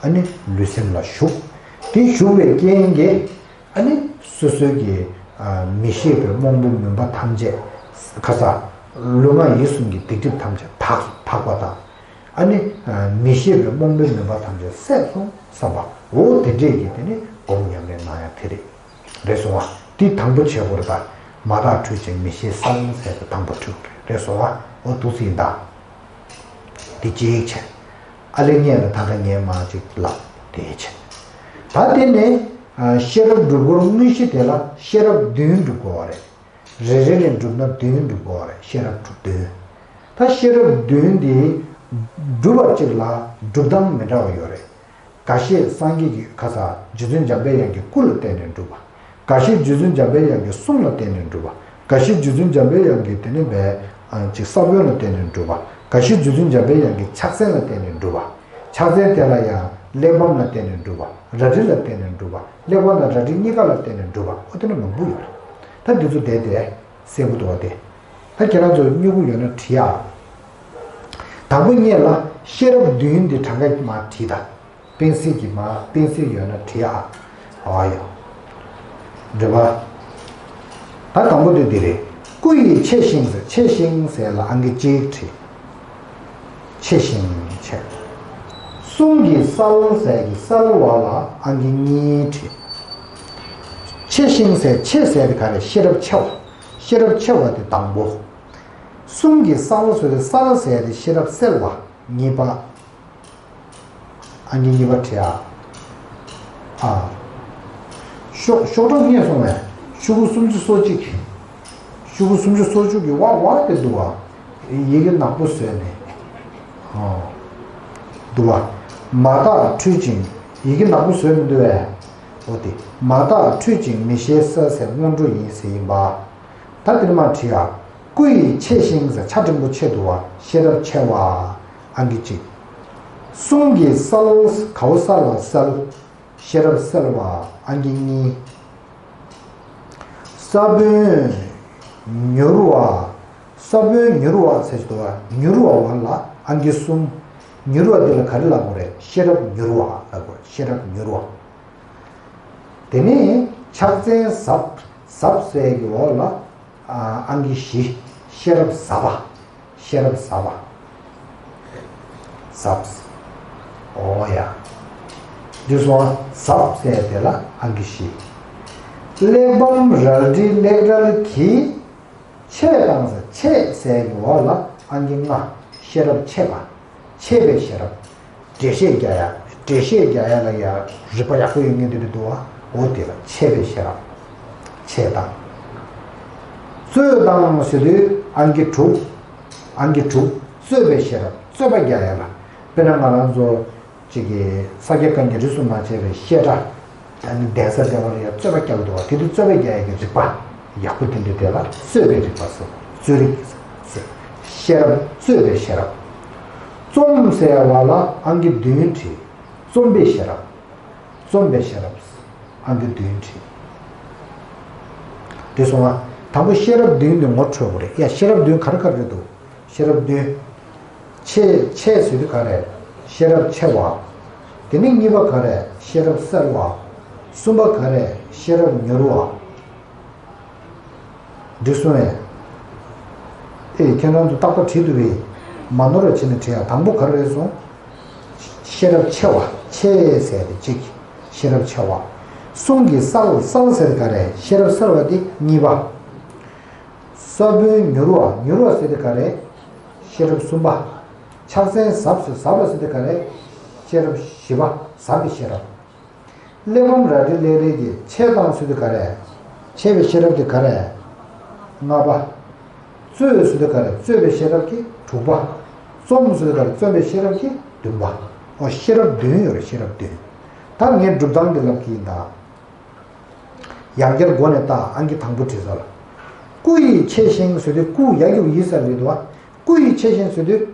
ཨ་ནི་ལུས་སེམས་ལ་ཞུགས། དེ་ཞུགས་པའི་རྐྱེན་གྱིས། ཨ་ནི་སོ་སོའི་གི་ཨ་མི་ཤེས་པའི་རྨོངས་པའི་མུན་པ་ཐམས་ཅད། ཁ་ས་ལུས་ངག་ཡིད་གསུམ་གྱི་སྡིག་སྒྲིབ་ཐམས་ཅད་དག་དག་པ་དང་། ཨ་ནི་ཨ་མི་ཤེས་པའི་རྨོངས་པའི་མུན་པ་ཐམས་ཅད་བསལ་སོང་བསམ་པ། འོ་དེ་འདྲས་ཀྱི་དེ་ནི་སྒོམ་ཉམས་ལེན་གནང་ཡ་དེ་རེད། རེད་སོང་བ། དེ་དང་པོ་བྱེད་དགོས་རེད་ད། མ་དག་འཁྲུལ་ཅིང་མི་ཤེས་བསལ་ཟེར་དེ་དང་པོ་འཁྲུལ་རེད་སོང་བ། འོ་འདུག་སེ་ཡིན་ད། དེ་གཅིག་བྱས། ཨ་ལེ་ངས་ལ་ད་ལྟ་ངས་མ་གཅིག་ལབ་དེ་བྱས། ད་དེ་ནས་ཨ་ཤེས་རབ་སྒྲུབ་སྐོར་དངོས་གཞི་དེ་ལ་ཤེས་རབ་བདུན་སྒྲུབ་དགོས་པ་རེད། རེ་རེ་ནས་སྒྲུབ་ན་བདུན་སྒྲུབ་དགོས་པ་རེད། ཤེས་རབ་བདུན། ད་ཤེས་རབ་བདུན་དེ་སྒྲུབ་པ་གཅིག་ལ་སྒྲུབ་སྟངས་མི་འདྲ་བ་ཡོད་རེད། འགའ་ཤས་སངས་རྒྱས་ཀྱི་ཁ་ས་རྗེ་བཙུན་འཇམ་པའི་དབྱངས་ཀྱི་སྐུ་ལ་བརྟེན་ནས་སྒྲུབ་པ། འགའ་ཤས་རྗེ་བཙུན་འཇམ་པའི་དབྱངས་ཀྱི་གསུང་ལ་བརྟེན་ནས་སྒྲུབ་པ། འགའ་ཤས་རྗེ་བཙུན་འཇམ་པའི་དབྱངས་ཀྱི་དེ་ནི་བའི་ཅིག་ས་བོན་ལ་བརྟེན་ནས་སྒྲུབ་པ། འགའ་ཤས་རྗེ་བཙུན་འཇམ་པའི་དབྱངས་ཀྱི་ཕྱག་མཚན་ལ་བརྟེན་ནས་སྒྲུབ་པ། ཕྱག་མཚན་དེ་ལ་ཡང་གླེགས་བམ་ལ་བརྟེན་ནས་སྒྲུབ་པ། རལ་གྲི་ལ་བརྟེན་ནས་སྒྲུབ་པ། གླེགས་བམ་དང་རལ་གྲི་གཉིས་ཀ་ལ་བརྟེན་ནས་སྒྲུབ་པ། ཨོ་དེ་ནི་མང་པོ་ཡོད་རེད། ད་འདི་ཚོ་བསྡད་དེ། གསལ་པོ་འདུག་བ་དེ། ད་ཁྱེད་རང་ཚོ་སྨྱུ་གུ་ཡོད་ན་བྲིས་ཨ། དང་པོ་ཉིད་ལ་ཤེས་རབ་བདུན་འདི་གྲངས་ཀ་མར་བྲིས་དང་། པེན་སིལ་གྱིས་མར་པེན་སིལ་ཡོད་ན་བྲིས་ཨ། ཨ་ཡོ། འགྲིག་པ། ད་དང་པོ་དེ་འདི་རེད། སྐུ་ཡི་ཆེ་ཞིང་ཟེར། ཆེ་ཞིང་ཟེར་ལ་ཨང་ཀི་གཅིག་བྲིས། ཆེ་ཞིང་ཆེ། གསུང་གི་གསལ་ཟེར་གྱི་གསལ་བ་ལ་ཨང་ཀི་གཉིས་བྲིས། ཆེ་ཞིང་ཟེར་ཆེ་ཟེར་དེ་ག་རེ། ཤེས་རབ་ཆེ་བ། ཤེས་རབ་ཆེ་བ་དེ་དང་པོ། གསུང་གི་གསལ་ཟེར་དེ་གསལ་ཟེར་དེ་ཤེས་རབ་གསལ་བ་གཉིས་པ། ཨང་ཀི་གཉིས་པ་བྲིས་ཨ། ཨ། ཤོག་ཤོག་གྲངས་རྙེད་སོང་བས། ཤོག་གུ་སུམ་ཅུ་སོ་གཅིག་ཤོག་གུ་སུམ་ཅུ་སོ་གཅིག་གི་བར་བར་དེ་འདུག་བ། ཡི་གེ་ནག་པོ་བཟོས་ནས། ཨོ། འདུག་བ། མ་དག་འཁྲུལ་ཅིང་། ཡི་གེ་ནག་པོ་བཟོས་མི་འདུག་བས། འོ་དེ། མ་དག་འཁྲུལ་ཅིང་མི་ཤེས་བསལ་ཟེར་སྔོན་འགྲོ་ཡིན་ཟེར་ཡིན་པ། ད་དེ་ནས་མར་བྲིས་ཨ། སྐུ་ཡི་ཆེ་ཞིང་ཟེར་ཆ་འགྲེང་བུ་ཆེ་འདུག་བ། ཤེས་རབ་ཆེ་བ། ཨང་ཀི་གཅིག་གསུང་གི་གསལ། གའུ་གསལ་ལ་གསལ། ཤེས་རབ་གསལ་བ། ཨང་ཀི་གཉིས། ས་བོན་མྱུར་བ། ས་བོན་མྱུར་བ་ཟེར་གྱི་འདུག་བ། མྱུར་བ་བ་ལ་ཨང་ཀི་གསུམ། མྱུར་བ་འདི་ལ་ག་རེ་ལབ་དགོས་རེད། ཤེས་རབ་མྱུར་བ་ལབ་དགོས་རེད། ཤེས་རབ་མྱུར་བ། དེ་ནས་ཕྱག་མཚན་ཟབ། ཟབ་ཟེར་གྱི་འོག་ལ་ཨ་ཨང་ཀི་བཞི། ཤེས་རབ་ཟབ་པ། ཤེས་རབ་ཟབ་པ། ཟབ། ཨོ་ཡ། འདི་སོང་ཟབ་ཟེར་དེ་ལ་ཨང་ཀི་བཞི། གླེགས་བམ་རལ་གྲི་གླེགས་རལ་གྱི། ཆེ་དང་ཟེར། ཆེ་ཟེར་གྱི་འོག་ལ་ཨང་ཀི་ལྔ། ཤེས་རབ་ཆེ་བ། ཆེ་བའི་ཤེས་རབ། འགྲེལ་བཤད་རྒྱག་ཡ། འགྲེལ་བཤད་རྒྱག་ཡ་ལ་ཡ་རིགས་པ་ཡག་པོ་ཡོད་མཁན་དེ་འདྲ་འདུག་བ། འོ་དེ་ལ་ཆེ་བའི་ཤེས་རབ། ཆེ་དང་། རྩོད་དང་ཟེར་དུས་ཨང་ཀི་དྲུག་ཨང་ཀི་དྲུག་རྩོད་པའི་ཤེས་རབ། རྩོད་པ་རྒྱག་ཡ་ལ། དཔེར་ན་ང་རང་ཚོ་གཅིག་གིས་ས་སྐྱ་བཀའ་རྙིང་རིས་སུ་མ་ཆད་པའི་བཤད་གྲྭ། ད་ནི་གདན་ས་སྡེ་བ་ལ་ཡང་རྩོད་པ་རྒྱག་འདུག་བ། དེ་དུས་རྩོད་པ་རྒྱག་ཡ་གི་རིགས་པ་ཡག་པོ་དེ་འདྲ་དེ་ལ་རྩོད་པའི་རིགས་པ་ཟེར། རྩོད་རིགས་ཟེར། ཤེས་རབ། རྩོད་པའི་ཤེས་རབ། རྩོམ་ཟེར་བ་ལ་ཨང་ཀི་བདུན་བྲིས། རྩོམ་པའི་ཤེས་རབ། རྩོམ་པའི་ཤེས་རབ། ཨང་ཀི་བདུན་བྲིས། དེ་སོང་ང་། དང་པོ་ཤེས་རབ་བདུན་དེ་ངོ་འཕྲོད་དགོས་རེད། ཡ་ཤེས་རབ་བདུན་ག་རེ་ག་རེ་རེད་འདུག་ཤེས་རབ་བདུན། ཆེ་ཆེ་ཟེར་དུས་ག་རེ། ཤེས་རབ་ཆེ་བ། དེ་ནས་གཉིས་པ་ག་རེ། ཤེས་རབ་གསལ་བ། གསུམ་པ་ག་རེ། ཤེས་རབ་མྱུར་བ། འགྲིག་སོང་ངས། ཨེ་ཁྱེད་རང་ཚོ་རྟག་པར་བྲིས་འདུག་པས། མ་ནོར་བ་བྱས་ནས་བྲིས་ཡ། དང་པོ་ག་རེ་རེད་སོང་། ཤེས་རབ་ཆེ་བ། ཆེ་ཟེར་དེ་གཅིག་ཤེས་རབ་ཆེ་བ། གསུང་གི་གསལ། གསལ་ཟེར་དེ་ག་རེ། ཤེས་རབ་གསལ་བ་དེ་གཉིས་པ། ས་བོན་མྱུར་བ། མྱུར་བ་ཟེར་དེ་ག་རེ། ཤེས་རབ་གསུམ་པ། ཕྱག་མཚན་ཟབ་ཟེར། ཟབ་ཟེར་དེ་ག་རེ། ཤེས་རབ་བཞི་པ། ཟབ་པའི་ཤེས་རབ། གླེགས་བམ་རལ་གྲི་གླེགས་རལ་གྱི། ཆེ་དང་ཟེར་དེ་ག་རེ། ཆེ་བའི་ཤེས་རབ་དེ་ག་རེ། ལྔ་པ། རྩོད་ཟེར་དེ་ག་རེ། རྩོད་པའི་ཤེས་རབ་ཀྱི་དྲུག་པ། རྩོམ་ཟེར་དེ་ག་རེ། རྩོམ་པའི་ཤེས་རབ་ཀྱི་བདུན་པ། ཨོ་ཤེས་རབ་བདུན་ཡོད་རེད། ཤེས་རབ་བདུན། ད་ངས་སྒྲུབ་སྟངས་དེ་ལབ་ཀྱི་ཡིན་ད། རྒྱང་བསྐྱར་སྒོ་ནས་བལྟ། ཨང་ཀི་དང་པོ་བྲིས་ས་ལ། སྐུ་ཡི་ཕྱི་བཞིན་ཟེར་དུས། སྐུ་ཡ་གི་ཡི་ས་རེད་འདུག་བ། སྐུ་ཡི་ཕྱི་བཞིན་ཟེར་དུས།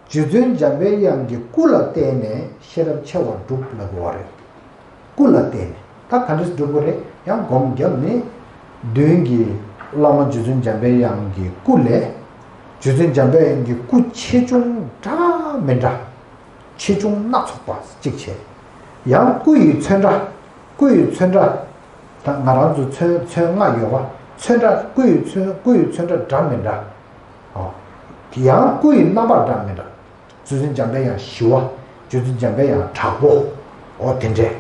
རྗེ་བཙུན་འཇམ་པའི་དབྱངས་ཀྱི་སྐུ་ལ་བརྟེན་ནས་ཤེས་རབ་ཆེ་བ་སྒྲུབ་ལབ་དགོས་པ་རེད། སྐུ་ལ་བརྟེན་ནས་ད་ག་འདྲས་སྒྲུབ་དགོས་རེད། ཡང་སྒོམ་བརྒྱབ་ནས་མདུན་གྱི་བླ་མ་རྗེ་བཙུན་འཇམ་པའི་དབྱངས་ཀྱི་སྐུ་ལས། རྗེ་བཙུན་འཇམ་པའི་དབྱངས་ཀྱི་སྐུ་ཆེ་ཆུང་འདྲ་མི་འདྲ། ཆེ་ཆུང་སྣ་ཚོགས་པ་གཅིག་བྱས། ཡང་སྐུ་ཡི་ཚོན་ཁྲ། སྐུ་ཡི་ཚོན་ཁྲ། ད་ང་རང་ཚོ་ཚོན་ཚོན་ལྔ་ཡོད་པ། ཚོན་ཁྲ། སྐུ་ཡི་ཚོན། སྐུ་ཡི་ཚོན་ཁྲ་འདྲ་མི་འདྲ། ཨོ། ཡང་སྐུ་ཡི་རྣམ་པ་འདྲ་མི་འདྲ། རྗེ་བཙུན་འཇམ་པའི་དབྱངས་ཞི་བ། རྗེ་བཙུན་འཇམ་པའི་དབྱངས་དྲག་པོ། ཨོ་དེ་འདྲས།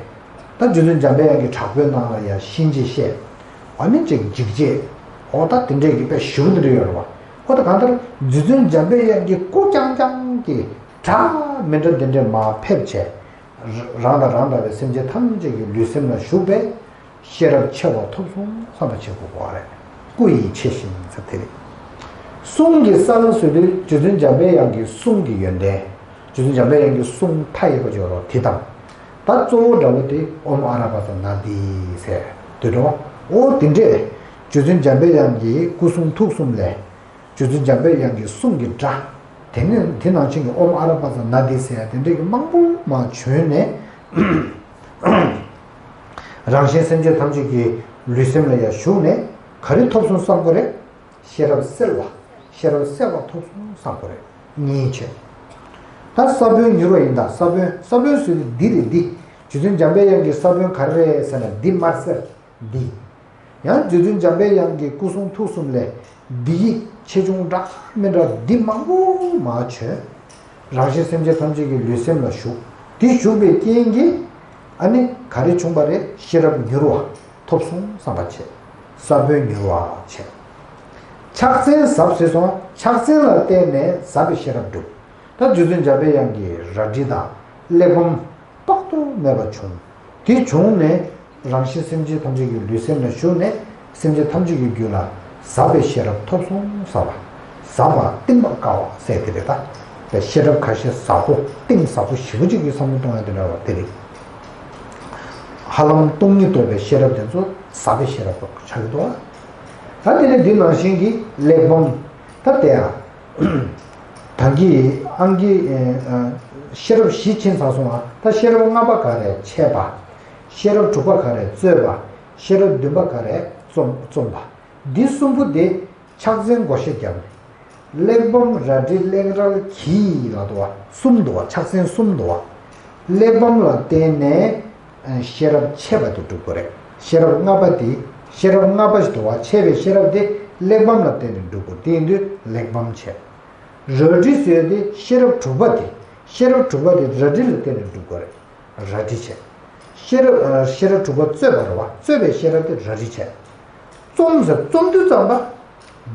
ད་རྗེ་བཙུན་འཇམ་པའི་དབྱངས་ཀྱི་དྲག་པོའི་ནང་ལ་ཡང་གཤིན་རྗེ་གཤེད། ཨ་ནི་ཅིག་འཇིགས་བྱེད། ཨོ་ད་དེ་འདྲས་ཀྱི་དཔེ་ཞི་བ་དེ་འདྲ་ཡོད་རེད་བ། ཨོ་ད་གང་ལྟར་རྗེ་བཙུན་འཇམ་པའི་དབྱངས་ཀྱི་སྐུ་རྐྱང་རྐྱང་གི་འདྲ་མི་འདྲ་དེ་འདྲས་མར་ཕེབས་བྱས། རང་དང་རང་འདྲ་བའི་སེམས་ཅན་ཐམས་ཅད་ཀྱི་ལུས་སེམས་ལ་ཞུགས་པས། ཤེས་རབ་ཆེ་བ་ཐོབ་སོང་བསམ་པ་བྱེད་དགོས་པ་རེད། སྐུ་ཡི་ཕྱི་བཞིན་ཟེར་དེ་རེད། གསུང་གི་ས་ལ་ཟེར་དུས་རྗེ་བཙུན་འཇམ་པའི་དབྱངས་ཀྱི་གསུང་གི་ཡོན་ཏན། རྗེ་བཙུན་འཇམ་པའི་དབྱངས་ཀྱི་གསུང་མཐའ་ཡས་པ་ཅིག་ཡོད་རེད་དེ་དང་། ད་གཙོ་བོ་འདྲ་བོ་དེ་ཨོཾ་ཨ་ར་པ་ཙ་ན་དྷཱིཿ་ཟེར་དེ་འདྲ་བ། ཨོ་དེ་འདྲས། རྗེ་བཙུན་འཇམ་པའི་དབྱངས་ཀྱི་སྐུ་གསུང་ཐུགས་གསུམ་ལས། རྗེ་བཙུན་འཇམ་པའི་དབྱངས་ཀྱི་གསུང་གི་སྒྲ། དེ་ནི་དེ་ནང་བཞིན་གྱི་ཨོཾ་ཨ་ར་པ་ཙ་ན་དྷཱིཿ་ཟེར་ཡ་དེ་འདྲས་ཀྱི་མང་པོ་མར་བྱོན་ནས། རང་གཞན་སེམས་ཅན་ཐམས་ཅད་ཀྱི་ལུས་སེམས་ལ་ཡང་ཞུགས་ནས་ག་རེ་ཐོབ་སོང་བསམ་དགོས་རེད། ཤེས་རབ་གསལ་བ། ཤེས་རབ་གསལ་བ་ཐོབ་སོང་བསམ་དགོས་རེད། གཉིས་བྱས། ད་ས་བོན་མྱུར་བ་ཡིན་ད། ས་བོན། ས་བོན་ཟེར་དུས་འདི་རེད་འདི། རྗེ་བཙུན་འཇམ་པའི་དབྱངས་ཀྱི་ས་བོན་ག་རེ་རེད་ཟེར་ན་འདི་དམར་སེར་འདི། ཡང་རྗེ་བཙུན་འཇམ་པའི་དབྱངས་ཀྱི་སྐུ་གསུང་ཐུགས་གསུམ་ལས་འདི་ཡི་ཆེ་ཆུང་འདྲ་མི་འདྲ་འདི་མང་པོ་མར་བྱོན། རང་གཞན་སེམས་ཅན་ཐམས་ཅད་ཀྱི་ལུས་སེམས་ལ་ཞུགས། དེ་ཞུགས་པའི་རྐྱེན་གྱིས་ཨ་ནི་ག་རེ་བྱུང་བ་རེད། ཤེས་རབ་མྱུར་བ་ཐོབ་སོང་བསམ་པ་བྱས། ས་བོན་མྱུར་བ་བྱས། ཕྱག་མཚན་ཟབ་ཟེར་སོང་། ཕྱག་མཚན་ལ་བརྟེན་ནས་ཟབ་པའི་ཤེས་རབ་སྒྲུབ། ད་རྗེ་བཙུན་འཇམ་པའི་དབྱངས་ཀྱི་རལ་གྲི་དང་གླེགས་བམ་དཔག་ཏུ་མེད་པ་བྱུང་། དེ་བྱུང་ནས་རང་གཞན་སེམས་ཅན་ཐམས་ཅད་ཀྱི་ལུས་སེམས་ལ་ཞུགས་ནས་སེམས་ཅན་ཐམས་ཅད་ཀྱི་རྒྱུད་ལ་ཟབ་པའི་ཤེས་རབ་ཐོབ་སོང་ཟབ་པ། ཟབ་པ་གཏིང་དཔག་དཀའ་བ་ཟེར་དེ་རེད་ད། པའི་ཤེས་རབ་ཁ་ཤས་ཟབ་པོ་གཏིང་ཟབ་པོ་ཞེ་པོ་ཅིག་གི་བསམ་བློ་གཏོང་ཡ་དེ་འདྲ་བ་དེ་རེད། ཧ་ལམ་སྟོང་ཉིད་རྟོགས་པའི་ཤེས་རབ་དེ་ཚོ་ཟབ་པའི་ཤེས་རབ་ཆགས་ཀྱི་འདུག་ད་དེ་ནས་འདི་ནང་བཞིན་གྱི་གླེགས་བམ། ད་དེ་ཡང་། ད་གིན་ཨང་ཀི། ཤེས་རབ་བཞི་ཕྱིན་ཚར་སོང་ང་། ད་ཤེས་རབ་ལྔ་པ་ག་རེ་འཆད་པ། ཤེས་རབ་དྲུག་པ་ག་རེ་རྩོད་པ། ཤེས་རབ་བདུན་པ་ག་རེ་རྩོམ་རྩོམ་པ། འདི་གསུམ་པོ་དེ་ཕྱག་མཚན་བགོ་བཤའ་བརྒྱབ་ནས། གླེགས་བམ་རལ་གྲི་གླེགས་རལ་གྱིས་ལབ་འདུག་བ། གསུམ་འདུག་བ། ཕྱག་མཚན་གསུམ་འདུག་བ། གླེགས་བམ་ལ་བརྟེན་ནས་ཤེས་རབ་ཆེ་བ་དེ་སྒྲུབ་དགོས་རེད། ཤེས་རབ་ལྔ་པ་དེ། ཤེས་རབ་ལྔ་པ་ཞིག་འདུག་བ། ཆེ་བའི་ཤེས་རབ་དེ་གླེགས་བམ་ལ་བརྟེན་ནས་སྒྲུབ་དགོས། དེ་ཡིན་དུས་གླེགས་བམ་བྱས། རལ་གྲི་ཟེར་དེ་ཤེས་རབ་དྲུག་པ་དེ། ཤེས་རབ་དྲུག་པ་དེ་རལ་གྲི་ལ་བརྟེན་ནས་སྒྲུབ་དགོས་རེད། རལ་གྲི་བྱས། ཤེས་རབ། ཤེས་རབ་དྲུག་པ་རྩོད་པ་རེད་བ། རྩོད་པའི་ཤེས་རབ་དེ་རལ་གྲི་བྱས། རྩོམ་ཟེར་རྩོམ་དུས་ཙམ་པ།